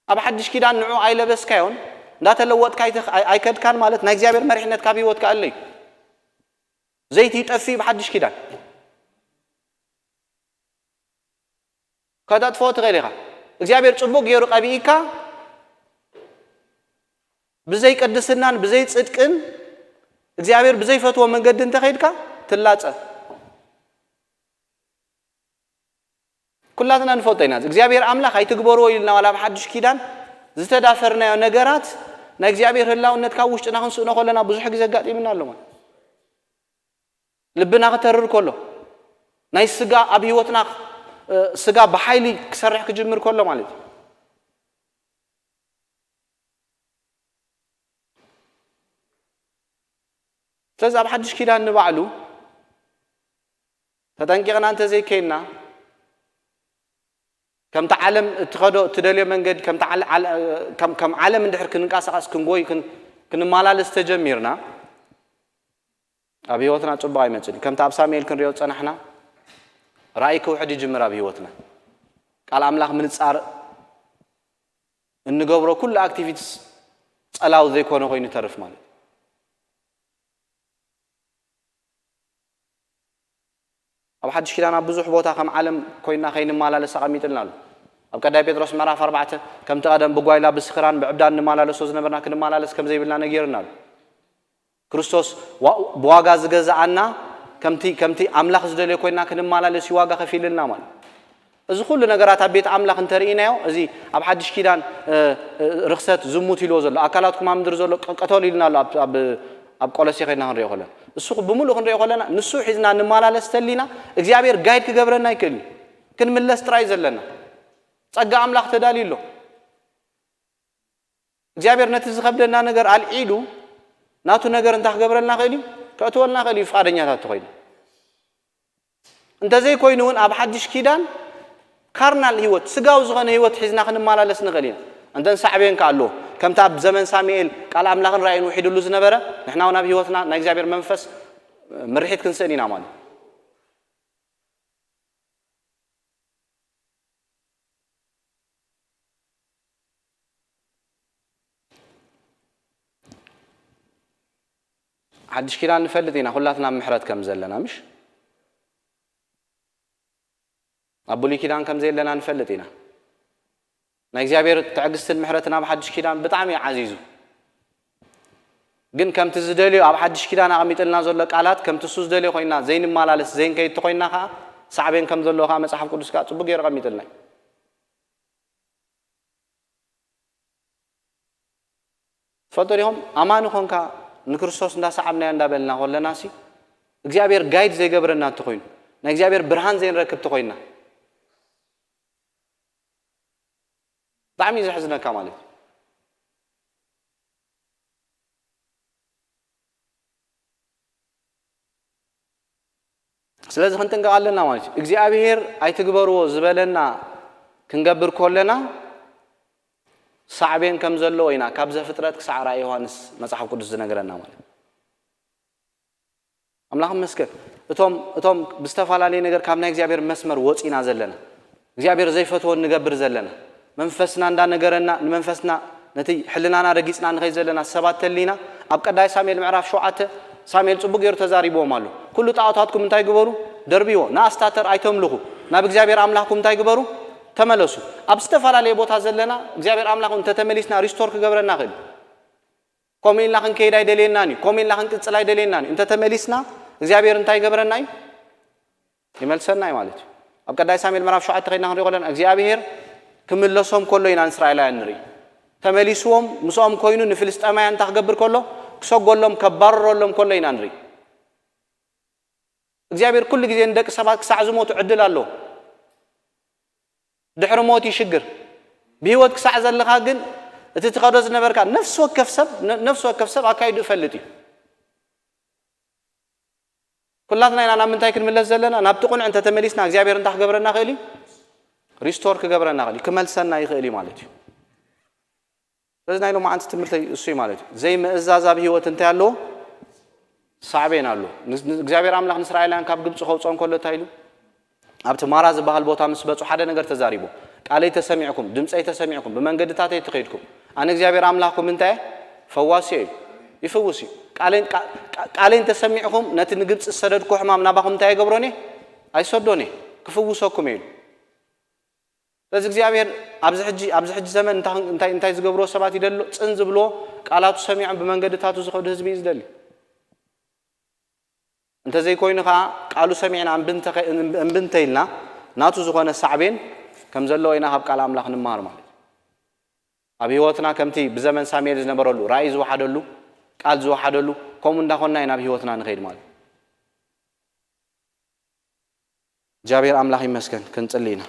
ኣብ ሓድሽ ኪዳን ንዕኡ ኣይለበስካዮን፣ እንዳተለወጥካ ኣይተ-፣ ኣይ-፣ ኣይከድካን ማለት ናይ እግዚኣብሔር መሪሕነት ካብ ህይወትካ እለ እዩ። ዘይቲ ይጠፍእ ብሓድሽ ኪዳን። ከተጥፍኦ ትኽእል ኢኻ። እግዚኣብሔር ጽቡቕ ገይሩ ቀቢእካ፣ ብዘይ ቅድስናን ብዘይ ጽድቅን እግዚኣብሔር ብዘይፈትዎ መንገዲ እንተኸይድካ ትላጸ። ኩላትና ንፈልጦ ኢና። እግዚኣብሔር ኣምላኽ ኣይትግበርዎ ኢልና ዋላ ኣብ ሓድሽ ኪዳን ዝተዳፈርናዮ ነገራት ናይ እግዚኣብሔር ህላውነት ካብ ውሽጥና ክንስእኖ ከለና ብዙሕ ግዜ ኣጋጢምና ኣሎ ማለት። ልብና ክተርር ከሎ፣ ናይ ስጋ ኣብ ህይወትና፣ እ፣ ስጋ ብሓይሊ ክሰርሕ ክጅምር ከሎ ማለት እዩ። ስለዚ ኣብ ሓድሽ ኪዳን ንባዕሉ ተጠንቂቕና እንተዘይከይንና፣ ከምቲ ዓለም እትኸዶ እትደልዮ መንገዲ፣ ከምቲ ዓለ-፣ ዓለ-፣ ከም፣ ከም ዓለም እንድሕር ክንንቀሳቐስ፣ ክንጎይ፣ ክን-፣ ክንመላለስ ተጀሚርና፣ ኣብ ህይወትና ጽቡቕ ኣይመጽእን እዩ። ከምቲ ኣብ ሳሙኤል ክንሪኦ ዝጸናሕና፣ ራእይ ክውሕድ ይጅምር ኣብ ህይወትና። ቃል ኣምላኽ ምንጻር፣ እንገብሮ ኩሉ ኣክቲቪቲስ ጸላው ዘይኮነ ኮይኑ ይተርፍ ማለት እዩ። ኣብ ሓድሽ ኪዳን ኣብ ብዙሕ ቦታ ከም ዓለም ኮይና ከይንመላለስ ኣቐሚጥልና ኣሎ። ኣብ ቀዳይ ጴጥሮስ ምዕራፍ ኣርባዕተ፣ ከምቲ ቀደም ብጓይላ ብስኽራን ብዕብዳን እንመላለሶ ዝነበርና ክንመላለስ ከም ዘይብልና ነጊርና ኣሎ። ክርስቶስ ዋ-፣ ብዋጋ ዝገዝኣና፣ ከምቲ፣ ከምቲ ኣምላኽ ዝደልዮ ኮይና ክንመላለስ እዩ ዋጋ ከፊልልና ማለት። እዚ ኩሉ ነገራት ኣብ ቤት ኣምላኽ እንተርኢናዮ፣ እዚ ኣብ ሓድሽ ኪዳን፣ እ፣ እ፣ ርኽሰት፣ ዝሙት ኢልዎ ዘሎ፣ ኣካላትኩም ኣብ ምድሪ ዘሎ ቅ-፣ ቅተሉ ኢልና ኣሎ ኣብ፣ ኣብ፣ ኣብ ቆሎሴ ከይድና ክንሪኦ ከለና። እሱ ብምሉእ ክንሪኦ ከለና፣ ንሱ ሒዝና ንመላለስ ተሊና፣ እግዚኣብሔር ጋይድ ክገብረና ይክእል እዩ። ክንምለስ ጥራይ ዘለና። ጸጋ ኣምላኽ ተዳልዩ ኣሎ። እግዚኣብሔር ነቲ ዝኸብደና ነገር ኣልዒሉ፣ ናቱ ነገር እንታይ ክገብረልና ክእል እዩ? ከእትወልና ክእል እዩ፣ ፍቓደኛታት ተኾይኑ። እንተዘይኮይኑ እውን ኣብ ሓድሽ ኪዳን ካርናል ህይወት፣ ስጋዊ ዝኾነ ህይወት ሒዝና ክንመላለስ ንኽእል ኢና። እንተን ሳዕቤን ከኣ ኣለዎ። ከምቲ ኣብ ዘመን ሳሙኤል ቃል ኣምላኽን ራእይን ውሒድሉ ዝነበረ፣ ንሕና እውን ኣብ ህይወትና ናይ እግዚኣብሔር መንፈስ ምርሒት ክንስእን ኢና ማለት እዩ። ሓድሽ ኪዳን ንፈልጥ ኢና፣ ኩላትና ኣብ ምሕረት ከም ዘለና፣ ምሽ? ኣብ ብሉይ ኪዳን ከም ዘየለና ንፈልጥ ኢና። ናይ እግዚኣብሔር ትዕግስትን ምሕረትን ኣብ ሓድሽ ኪዳን ብጣዕሚ እዩ ዓዚዙ። ግን ከምቲ ዝደልዮ ኣብ ሓድሽ ኪዳን ኣቐሚጥልና ዘሎ ቃላት፣ ከምቲ እሱ ዝደልዮ ኮይና ዘይንመላለስ፣ ዘይንከይድ ተኾይና ከኣ፣ ሳዕቤን ከም ዘለዎ ከኣ መጽሓፍ ቅዱስ ከኣ ጽቡቅ ገይሩ ኣቐሚጥልና እዩ። ትፈልጡ ዲኹም? ኣማኒ ኾንካ ንክርስቶስ እንዳሰዓብናዮ እንዳበልና ከለናሲ፣ እግዚኣብሔር ጋይድ ዘይገብረና እንተኾይኑ፣ ናይ እግዚኣብሔር ብርሃን ዘይንረክብ እንተኾይና፣ ብጣዕሚ እዩ ዘሕዝነካ ማለት እዩ። ስለዚ ክንጥንቀቕ ኣለና ማለት እዩ። እግዚኣብሔር ኣይትግበርዎ ዝበለና ክንገብር ከለና ሳዕቤን ከም ዘለዎ ኢና ካብ ዘፍጥረት ክሳዕ ራእይ ዮሃንስ መጽሓፍ ቅዱስ ዝነግረና ማለት እዩ። ኣምላኽ ይመስገን። እቶም፣ እቶም ብዝተፈላለየ ነገር ካብ ናይ እግዚኣብሔር መስመር ወጺና ዘለና፣ እግዚኣብሔር ዘይፈትዎ ንገብር ዘለና፣ መንፈስና እንዳነገረና፣ ንመንፈስና፣ ነቲ ሕልናና ረጊጽና ንኸይድ ዘለና ሰባት ተሊና፣ ኣብ ቀዳይ ሳሙኤል ምዕራፍ ሸውዓተ፣ ሳሙኤል ጽቡቅ ገይሩ ተዛሪብዎም ኣሎ። ኩሉ ጣዖታትኩም እንታይ ግበሩ? ደርብይዎ። ንኣስታተር ኣይተምልኹ። ናብ እግዚኣብሔር ኣምላኽኩም እንታይ ግበሩ? ተመለሱ። ኣብ ዝተፈላለየ ቦታ ዘለና፣ እግዚኣብሔር ኣምላኽ እንተተመሊስና ሪስቶር ክገብረና ይኽእል። ከምኡ ኢልና ክንከይድ ኣይደልየናን እዩ። ከምኡ ኢልና ክንቅጽል ኣይደልየናን እዩ። እንተተመሊስና እግዚኣብሔር እንታይ ይገብረና እዩ? ይመልሰና እዩ ማለት እዩ። ኣብ ቀዳይ ሳሙኤል ምዕራፍ ሸውዓተ ከይድና ክንሪኦ ከለና እግዚኣብሔር ክምለሶም ከሎ ኢና ንእስራኤላውያን ንርኢ። ተመሊስዎም ምስኦም ኮይኑ ንፍልስጤማውያን እንታይ ክገብር ከሎ? ክሰጎሎም ከባርረሎም ከሎ ኢና ንርኢ። እግዚኣብሔር ኩሉ ግዜ ንደቂ ሰባት ክሳዕ ዝሞቱ ዕድል ኣለዎ። ድሕሪ ሞት ይሽግር። ብህይወት ክሳዕ ዘለኻ ግን እቲ ትኸዶ ዝነበርካ ነፍሲ ወከፍ ሰብ፣ ነ-፣ ነፍሲ ወከፍ ሰብ ኣካይዱ ይፈልጥ እዩ። ኩላትና ኢና ናብ ምንታይ ክንምለስ ዘለና? ናብቲ ቅኑዕ እንተተመሊስና እግዚኣብሔር እንታይ ክገብረና ይኽእል እዩ? ሪስቶር ክገብረና ይኽእል እዩ፣ ክመልሰና ይኽእል እዩ ማለት እዩ። ስለዚ ናይ ሎማዓንቲ ትምህርተይ እሱ እዩ ማለት እዩ። ዘይምእዛዝ ኣብ ህይወት እንታይ ኣለዎ? ሳዕቤን ኣለዎ። ን-፣ ን-፣ እግዚኣብሔር ኣምላኽ ንእስራኤላውያን ካብ ግብፂ ከውፅኦም ከሎ እንታይ ኢሉ? ኣብቲ ማራ ዝበሃል ቦታ ምስ በፁ ሓደ ነገር ተዛሪቡ። ቃለይ ተሰሚዕኩም፣ ድምፀይ ተሰሚዕኩም፣ ብመንገድታተይ ትኸይድኩም፣ ኣነ እግዚኣብሔር ኣምላኽኩም እንታይ እየ? ፈዋሲ እየ ኢሉ። ይፍውስ እዩ። ቃለይ፣ ቃ-፣ ቃ-፣ ቃለይ እንተሰሚዕኩም፣ ነቲ ንግብፂ ዝሰደድኩ ሕማም ናባኹም እንታይ ኣይገብሮን እየ? ኣይሰዶን እየ። ክፍውሰኩም እየ ኢሉ። ስለዚ እግዚኣብሔር ኣብዚ ሕጂ፣ ኣብዚ ሕጂ ዘመን እንታይ፣ እንታይ፣ እንታይ ዝገብርዎ ሰባት ይደሎ? ጽን ዝብልዎ፣ ቃላቱ ሰሚዖም ብመንገድታቱ ዝኸዱ ህዝቢ እዩ ዝደሊ። እንተዘይኮይኑ ኸዓ ቃሉ ሰሚዕና እምቢ እንተ-፣ እምቢ እንተኢልና ናቱ ዝኾነ ሳዕቤን ከም ዘለዎ ኢና ካብ ቃል ኣምላኽ ንመሃር ማለት እዩ። ኣብ ህይወትና ከምቲ ብዘመን ሳሙኤል ዝነበረሉ ራእይ ዝወሓደሉ፣ ቃል ዝወሓደሉ፣ ከምኡ እንዳኾንና ኢና ኣብ ህይወትና ንኸይድ ማለት እዩ። እግዚኣብሔር ኣምላኽ ይመስገን። ክንጽሊ ኢና።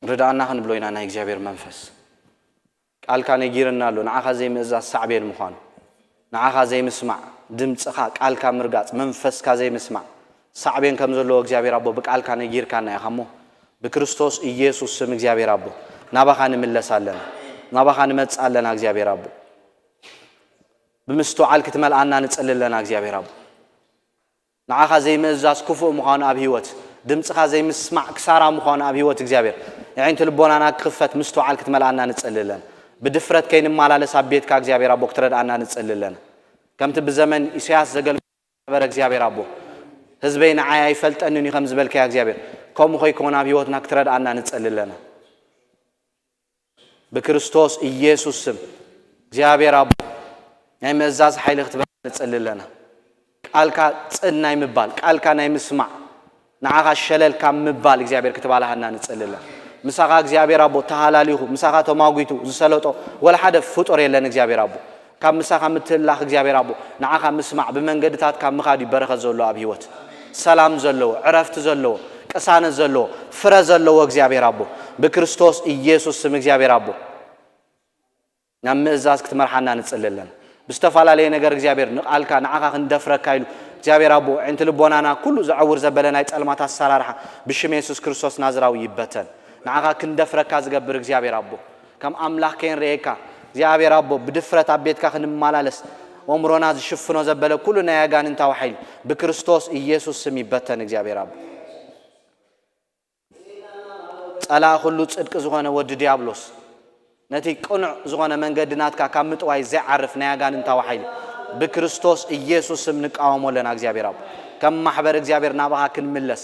ርድኣና ክንብሎ ኢና። ናይ እግዚኣብሔር መንፈስ ቃልካ ነጊርና ኣሎ። ንዓኻ ዘይምእዛዝ ሳዕቤን ምዃኑ፣ ንዓኻ ዘይምስማዕ፣ ድምፅኻ፣ ቃልካ ምርጋፅ፣ መንፈስካ ዘይምስማዕ ሳዕቤን ከም ዘለዎ እግዚኣብሔር ኣቦ ብቃልካ ነጊርካና ኢኻ እሞ፣ ብክርስቶስ ኢየሱስ ስም እግዚኣብሔር ኣቦ ናባኻ ንምለስ ኣለና፣ ናባኻ ንመጽእ ኣለና እግዚኣብሔር ኣቦ። ብምስትውዓል ክትመልኣና ንጽሊ ኣለና እግዚኣብሔር ኣቦ። ንዓኻ ዘይምእዛዝ ክፉእ ምዃኑ ኣብ ህይወት፣ ድምፅኻ ዘይምስማዕ ክሳራ ምዃኑ ኣብ ህይወት እግዚኣብሔር፣ የዒንቲ ልቦናና ክኽፈት ምስትውዓል ክትመልኣና ንጽሊ ኣለና። ብድፍረት ከይንመላለስ ኣብ ቤትካ እግዚኣብሔር ኣቦ ክትረድኣና ንጽሊ ኣለና። ከምቲ ብዘመን ኢሳያስ ዘገልግሎ ነበረ እግዚኣብሔር ኣቦ፣ ህዝበይ ንዓይ ኣይፈልጠንን እዩ ከም ዝበልካዮ እግዚኣብሔር፣ ከምኡ ከይኮነ ኣብ ህይወትና ክትረድኣና ንጽሊ ኣለና። ብክርስቶስ ኢየሱስ ስም እግዚኣብሔር ኣቦ ናይ ምእዛዝ ሓይሊ ክትበና ንጽሊ ኣለና። ቃልካ ጽን ናይ ምባል፣ ቃልካ ናይ ምስማዕ፣ ንዓኻ ሸለል ካብ ምባል እግዚኣብሔር ክትባልሃና ንጽሊ ኣለና። ምሳኻ እግዚኣብሔር ኣቦ ተሃላሊኹ፣ ምሳኻ ተማጒቱ ዝሰለጦ ወላ ሓደ ፍጡር የለን እግዚኣብሔር ኣቦ። ካብ ምሳኻ ምትህልላኽ እግዚኣብሔር ኣቦ ንዓኻ ምስማዕ ብመንገድታትካ ምኻድ እዩ በረኸት ዘለዎ ኣብ ህይወት ሰላም ዘለዎ ዕረፍቲ ዘለዎ ቅሳነት ዘለዎ ፍረ ዘለዎ እግዚኣብሔር ኣቦ ብክርስቶስ ኢየሱስ ስም እግዚኣብሔር ኣቦ ናብ ምእዛዝ ክትመርሓና ንጽሊ ኣለና። ብዝተፈላለየ ነገር እግዚኣብሔር ንቓልካ ንዓኻ ክንደፍረካ ኢሉ እግዚኣብሔር ኣቦ ዕንቲ ልቦናና ኩሉ ዘዐውር ዘበለ ናይ ጸልማት ኣሰራርሓ ብሽም የሱስ ክርስቶስ ናዝራዊ ይበተን። ንዓኻ ክንደፍረካ ዝገብር እግዚኣብሔር ኣቦ ከም ኣምላኽ ከይንርእየካ እግዚኣብሔር ኣቦ ብድፍረት ኣብ ቤትካ ክንመላለስ ኣእምሮና ዝሽፍኖ ዘበለ ኩሉ ናይ ኣጋንንታዊ ሓይሊ ብክርስቶስ ኢየሱስ ስም ይበተን እግዚኣብሔር ኣቦ። ጸላእ ኩሉ ጽድቂ ዝኾነ ወዲ ዲያብሎስ ነቲ ቅኑዕ ዝኾነ መንገዲ ናትካ ካብ ምጥዋይ ዘይዓርፍ ናይ ኣጋንንታዊ ሓይሊ ብክርስቶስ ኢየሱስ ስም ንቃወሞ ኣለና እግዚኣብሔር ኣቦ። ከም ማሕበር እግዚኣብሔር ናባኻ ክንምለስ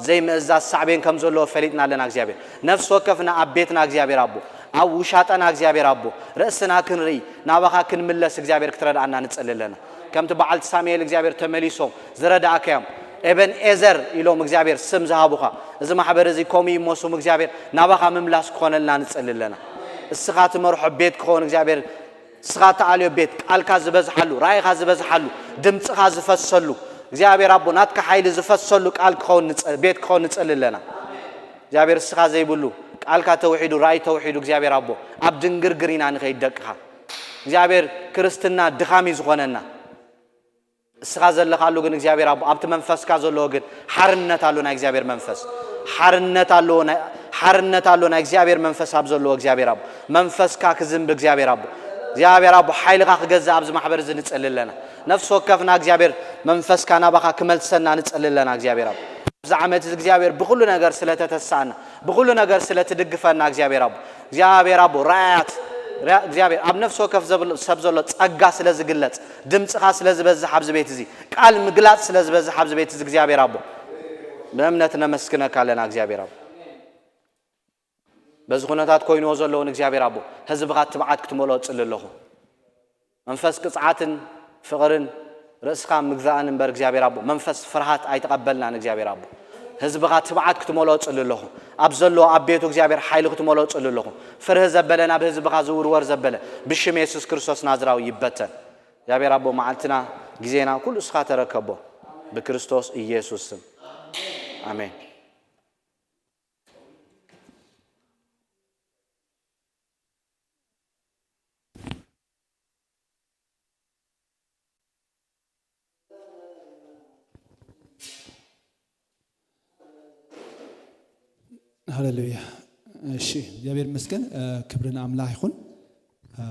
ዘይምእዛዝ ሳዕቤን ከም ዘለዎ ፈሊጥና ኣለና እግዚኣብሔር። ነፍሲ ወከፍና ኣብ ቤትና እግዚኣብሔር ኣቦ ኣብ ውሻጠና እግዚኣብሔር ኣቦ ርእስና ክንርኢ ናባኻ ክንምለስ እግዚኣብሔር ክትረድኣና ንጽሊ ኣለና። ከምቲ በዓልቲ ሳሙኤል እግዚኣብሔር ተመሊሶም ዝረዳእካዮም ኤበን ኤዘር ኢሎም እግዚኣብሔር ስም ዝሃቡኻ እዚ ማሕበር እዚ ከምኡ እሞ ስሙ እግዚኣብሔር ናባኻ ምምላስ ክኾነልና ንጽሊ ኣለና። እስኻ ትመርሖ ቤት ክኸውን እግዚኣብሔር እስኻ ተኣልዮ ቤት ቃልካ ዝበዝሓሉ ራእይኻ ዝበዝሓሉ ድምፅኻ ዝፈሰሉ እግዚኣብሔር ኣቦ ናትካ ሓይሊ ዝፈሰሉ ቃል ክኸውን ንጸ- ቤት ክኸውን ንጽሊ ኣለና። እግዚኣብሔር እስኻ ዘይብሉ ቃልካ ተውሒዱ ራእይ ተውሒዱ እግዚኣብሔር ኣቦ ኣብ ድንግርግር ኢና ንኸይድ ደቅኻ እግዚኣብሔር ክርስትና ድኻም እዩ ዝኾነና። እስኻ ዘለኻሉ ግን እግዚኣብሔር ኣቦ ኣብቲ መንፈስካ ዘለዎ ግን ሓርነት ኣሎ ናይ እግዚኣብሔር መንፈስ ሓርነት ኣሎ ናይ- ሓርነት ኣሎ ናይ እግዚኣብሔር መንፈስ ኣብ ዘለዎ እግዚኣብሔር ኣቦ መንፈስካ ክዝንብ እግዚኣብሔር ኣቦ እግዚኣብሔር ኣቦ ሓይልኻ ክገዝእ ኣብዚ ማሕበር እዚ ንጽሊ ኣለና። ነፍሲ ወከፍና እግዚኣብሔር መንፈስካ ናባኻ ክመልሰና ንጽሊ ኣለና እግዚኣብሔር ኣቦ። ኣብዚ ዓመት እዚ እግዚኣብሔር ብኹሉ ነገር ስለተተሳእና ብኹሉ ነገር ስለትድግፈና እግዚኣብሔር ኣቦ እግዚኣብሔር ኣቦ ራእያት ራ- እግዚኣብሔር ኣብ ነፍሲ ወከፍ ዘብል- ሰብ ዘሎ ጸጋ ስለ ዝግለጽ ድምፅኻ ስለ ዝበዝሕ ኣብዚ ቤት እዚ ቃል ምግላፅ ስለ ዝበዝሕ ኣብዚ ቤት እዚ እግዚኣብሔር ኣቦ ብእምነት ነመስግነካ ኣለና እግዚኣብሔር ኣቦ። በዚ ኩነታት ኮይንዎ ዘለውን እግዚኣብሔር ኣቦ ህዝብኻ ትብዓት ክትመልኦ ጽሊ ኣለኹ። መንፈስ ቅጽዓትን ፍቕርን ርእስኻ ምግዛእን እምበር እግዚኣብሔር ኣቦ መንፈስ ፍርሃት ኣይተቐበልናን እግዚኣብሔር ኣቦ። ህዝብኻ ትብዓት ክትመልኦ ጽሊ ኣለኹ። ኣብ ዘለዎ ኣብ ቤቱ እግዚኣብሔር ሓይሊ ክትመልኦ ጽሊ ኣለኹ። ፍርህ ዘበለ ናብ ህዝብኻ ዝውርወር ዘበለ ብሽም የሱስ ክርስቶስ ናዝራዊ ይበተን። እግዚኣብሔር ኣቦ መዓልትና ግዜና ኩሉ እስኻ ተረከቦ ብክርስቶስ ኢየሱስ ስም ኣሜን። ሃሌሉያ። እሺ እግዚኣብሔር ይመስገን። ክብሪ ንኣምላኽ ይኹን።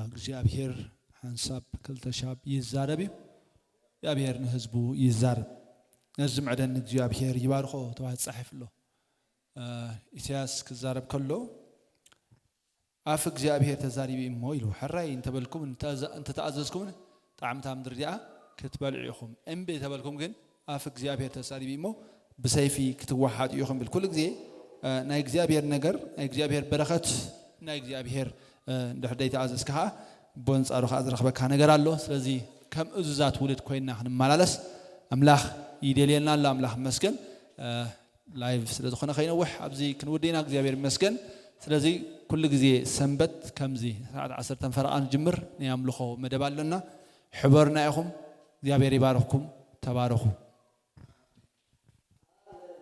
እግዚኣብሔር ሓንሳብ ክልተ ሻብ ይዛረብ እዩ። እግዚኣብሔር ንህዝቡ ይዛረብ። ነዚ ምዕደን እግዚኣብሔር ይባርኾ ተባሂሉ ተጻሒፉ ኣሎ። ኢሳያስ ክዛረብ ከሎ ኣፍ እግዚኣብሔር ተዛሪቡ እሞ ኢሉ ሕራይ እንተበልኩም እንተተኣዘዝኩምን ጣዕምታ ምድሪ ዲኣ ክትበልዑ ኢኹም እምቢ ተበልኩም ግን ኣፍ እግዚኣብሔር ተዛሪቡ እሞ ብሰይፊ ክትወሓጡ ኢኹም ብል ኩሉ ግዜ ናይ እግዚኣብሔር ነገር ናይ እግዚኣብሔር በረኸት ናይ እግዚኣብሔር እንድሕር ደይተኣዘዝካ ከዓ ቦንፃሩ ከዓ ዝረኽበካ ነገር ኣሎ ስለዚ ከም እዙዛት ውልድ ኮይና ክንመላለስ ኣምላኽ ይደልየና ኣሎ ኣምላኽ መስገን ላይቭ ስለ ዝኾነ ከይነውሕ ኣብዚ ክንውድእ ኢና እግዚኣብሔር ይመስገን ስለዚ ኩሉ ግዜ ሰንበት ከምዚ ሰዓት ዓሰርተ ፈረቓ ንጅምር ናይ ኣምልኾ መደብ ኣለና። ሕበሩና ኢኹም። እግዚኣብሔር ይባርኽኩም። ተባረኹ።